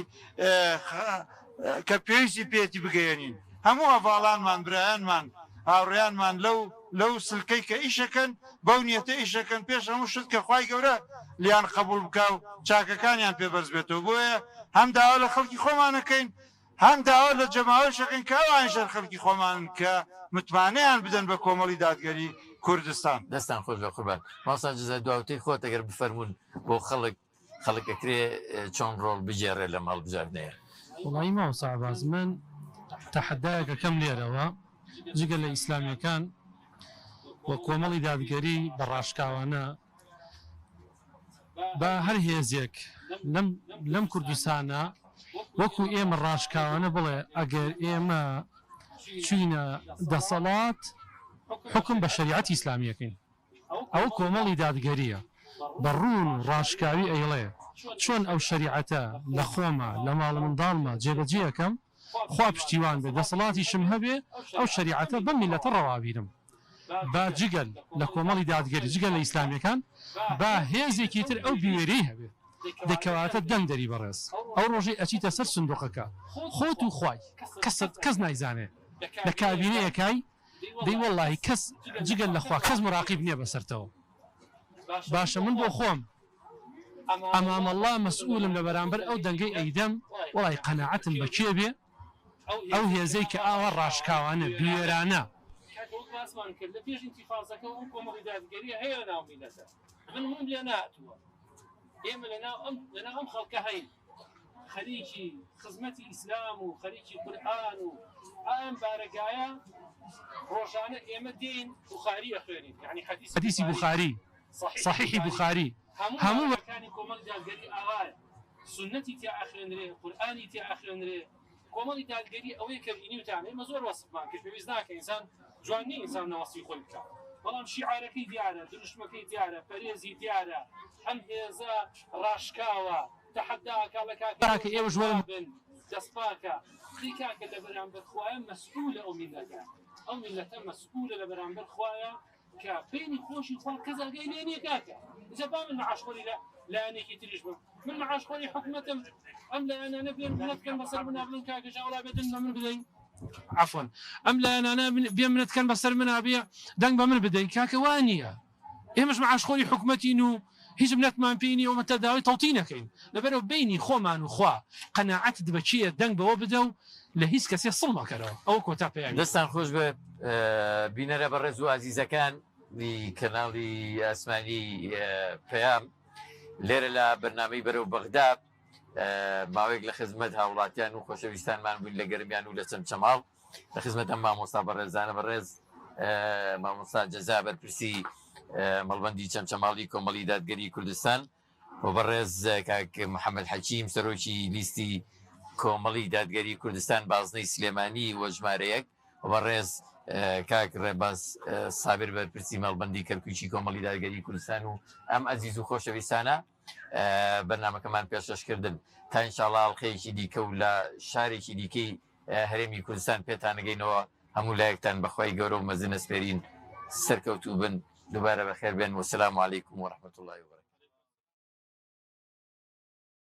کە پێویستی پێیەتی بگەیەنین هەموو هەڤاڵانمان برایانمان هاوڕێیانمان لەو لەو سلکەی کە ئیشەکەن بەو نیەتە ئیشەکەن پێش هەموو شت کە خوای گەورە لیان قبوڵ بکا و چاکەکانیان پێ بەرز بێتەوە بۆیە هەم داوا لە خەڵکی خۆمان ئەکەین هەم داوا لە جەماوەریش ئەکەین کە ئەوانیش هەر خەڵکی خۆمانن کە متمانەیان بدەن بە کۆمەڵی دادگەری کوردستان. دەستتان خۆش بێ قوربان. مامۆستا جەزا دواوتەی خۆت ئەگەر بفەرموون بۆ خەڵک، خەڵک ئەکرێ چۆن ڕۆڵ بگێڕێ لەم هەڵبژاردنەیە؟ وەڵایی مامۆستا عەباس من تەحەدایەک ئەکەم لێرەوە جگە لە ئیسلامیەکان و کۆمەڵی دادگەری بە ڕاشکاوانە. با هەر هێزێک لەم لەم کوردستانە وەکو ئێمە ڕاشکاوانە بڵێ ئەگەر ئێمە چوینە دەسەڵات حوکم بە شەریعەتی ئیسلامی ئەکەین ئەوە کۆمەڵی دادگەریە بە ڕوون و ڕاشکاوی ئەیڵێ چۆن ئەو شەریعەتە لە خۆما لە ماڵ و منداڵما جێبەجێ ئەکەم خوا پشتیوان بێ دەسەڵاتیشم هەبێ ئەو شەریعەتە بەم میللەتە ڕەوا بینم با جگەل لە کۆمەڵی دادگەری جگە لە ئیسلامیەکان با هێزێکی تر ئەو بوێریەی هەبێ دەی کەواتە دەنگ دەری بەڕێز ئەو ڕۆژەی ئەچیتە سەر سندوقەکە خۆت و خوای کەست کەس نایزانێ لە کابینەیەکای دەی وەڵاهی کەس جگەل لە خوا کەس مراقیب نیە بەسەرتەوە باشە من بۆ خۆم ئەمام اللە مەسئولم لە بەرامبەر ئەو دەنگەی ئەیدەم وەڵای قەناعەتم بە کێ بێ ئەو هێزەی کە ئاوا ڕاشکاوانە بوێرانە. کاکە وەک باسمان کرد لە پێش ئینتیفازەکەوە ئەم کۆمەڵی دادگەریە هەیە لە ناو میللەتە من موم لێ نەهاتووە ئێمە لە ناو ئەم لە ناو ئەم خەڵکە هەین خەریکی خزمەتی ئیسلام و خەریکی قورئان و ئەم بارەگایە ڕۆژانە ئێمە دێین بوخاری ئەخوێنین یعنی حەدیسی حەدیسی بوخاری صحیحی بوخاری هەموو بارەگاکانی کۆمەڵی دادگەری ئاوایە سوننەتی تیا ئەخوێنرێ قورئانی تیا ئەخوێنرێ کۆمەڵی دادگەری ئەوەیە کە بینیوتانە ئێمە زۆر وەسفمان کرد پێویست ناکە ئینسان جوان نیە ئینسان نەوەسفی خۆی بکا بەڵام شیعارەکەی دیارە دروشمەکەی دیارە پەرێزی دیارە ئەم هێزە ڕاشکاوە تەحەدا ئەکا لە کاکە کاکە ئێوەش وەرن بن دەست پاکە دەی کاکە لە بەرامبەر خوایە مەسئولە ئەو میللەتە ئەو میللەتە مەسئولە لە بەرامبەر خوایە کە بینی خۆشی خوا کەس ئاگای لێ نییە کاکە ئینجا با من معاش خۆری لە لایەنێکی تریش بم من معاش خۆری حکومەتم ئەم لایەنانە بێن منەت کەن بەسەر منا بڵێن کاکە جا وەڵا بێ دەنگ بە من بدەین عەفوەن ئەم لایەنانە بێ منەت کەن بەسەر منا بێ دەنگ بە من بدەین کاکە وا نییە ئێمەش معاش خۆری حکومەتین و هیچ منەتمان پێی نییە و مەتە داوای تەوتین ئەکەین لەبەرئەوە بەینی خۆمان و خوا قەناعەتت بە کێیە دەنگ بەوە بدە و لە هیچ کەسێ سڵ مەکەرەوە ئەوە کۆتا پەیامی منە. دەستان خۆش بێت بینەرە بەڕێز و ئازیزەکان ی کەناڵی ئاسمانی پەیام لێرە لە بەرنامەی بەرەو بەغدا ماوەیەک لە خزمەت هاوڵاتیان و خۆشەویستانمان بووین لە گەرمیان و لە چەمچەماڵ لە خزمەت ئەم مامۆستا بەڕێزانە بەڕێز مامۆستا جەزا بەرپرسی مەڵبەندی چەمچەماڵی کۆمەڵی دادگەری کوردستان و بەڕێز کاک محەممەد حەکیم سەرۆکی لیستی کۆمەڵی دادگەری کوردستان بازنەی سلێمانی و ژمارە یەک و بەڕێز کاک ڕێباز سابر بەرپرسی مەڵبەندی کەرکوکی کۆمەڵی دادگەری کوردستان و ئەم ئەزیز و خۆشەویستانە بەرنامەکەمان پێشکەشکردن تا ئینشاڵا ئەڵقەیەکی دیکە و لە شارێکی دیکەی هەرێمی کوردستان پێتانەگەینەوە هەموو لایەکتان بەخوای گەورە و مەزن ئەسپێرین سەرکەوتوو بن دووبارە بەخێر بێن وسلام علیکم ورحمة اللە وبرکاته.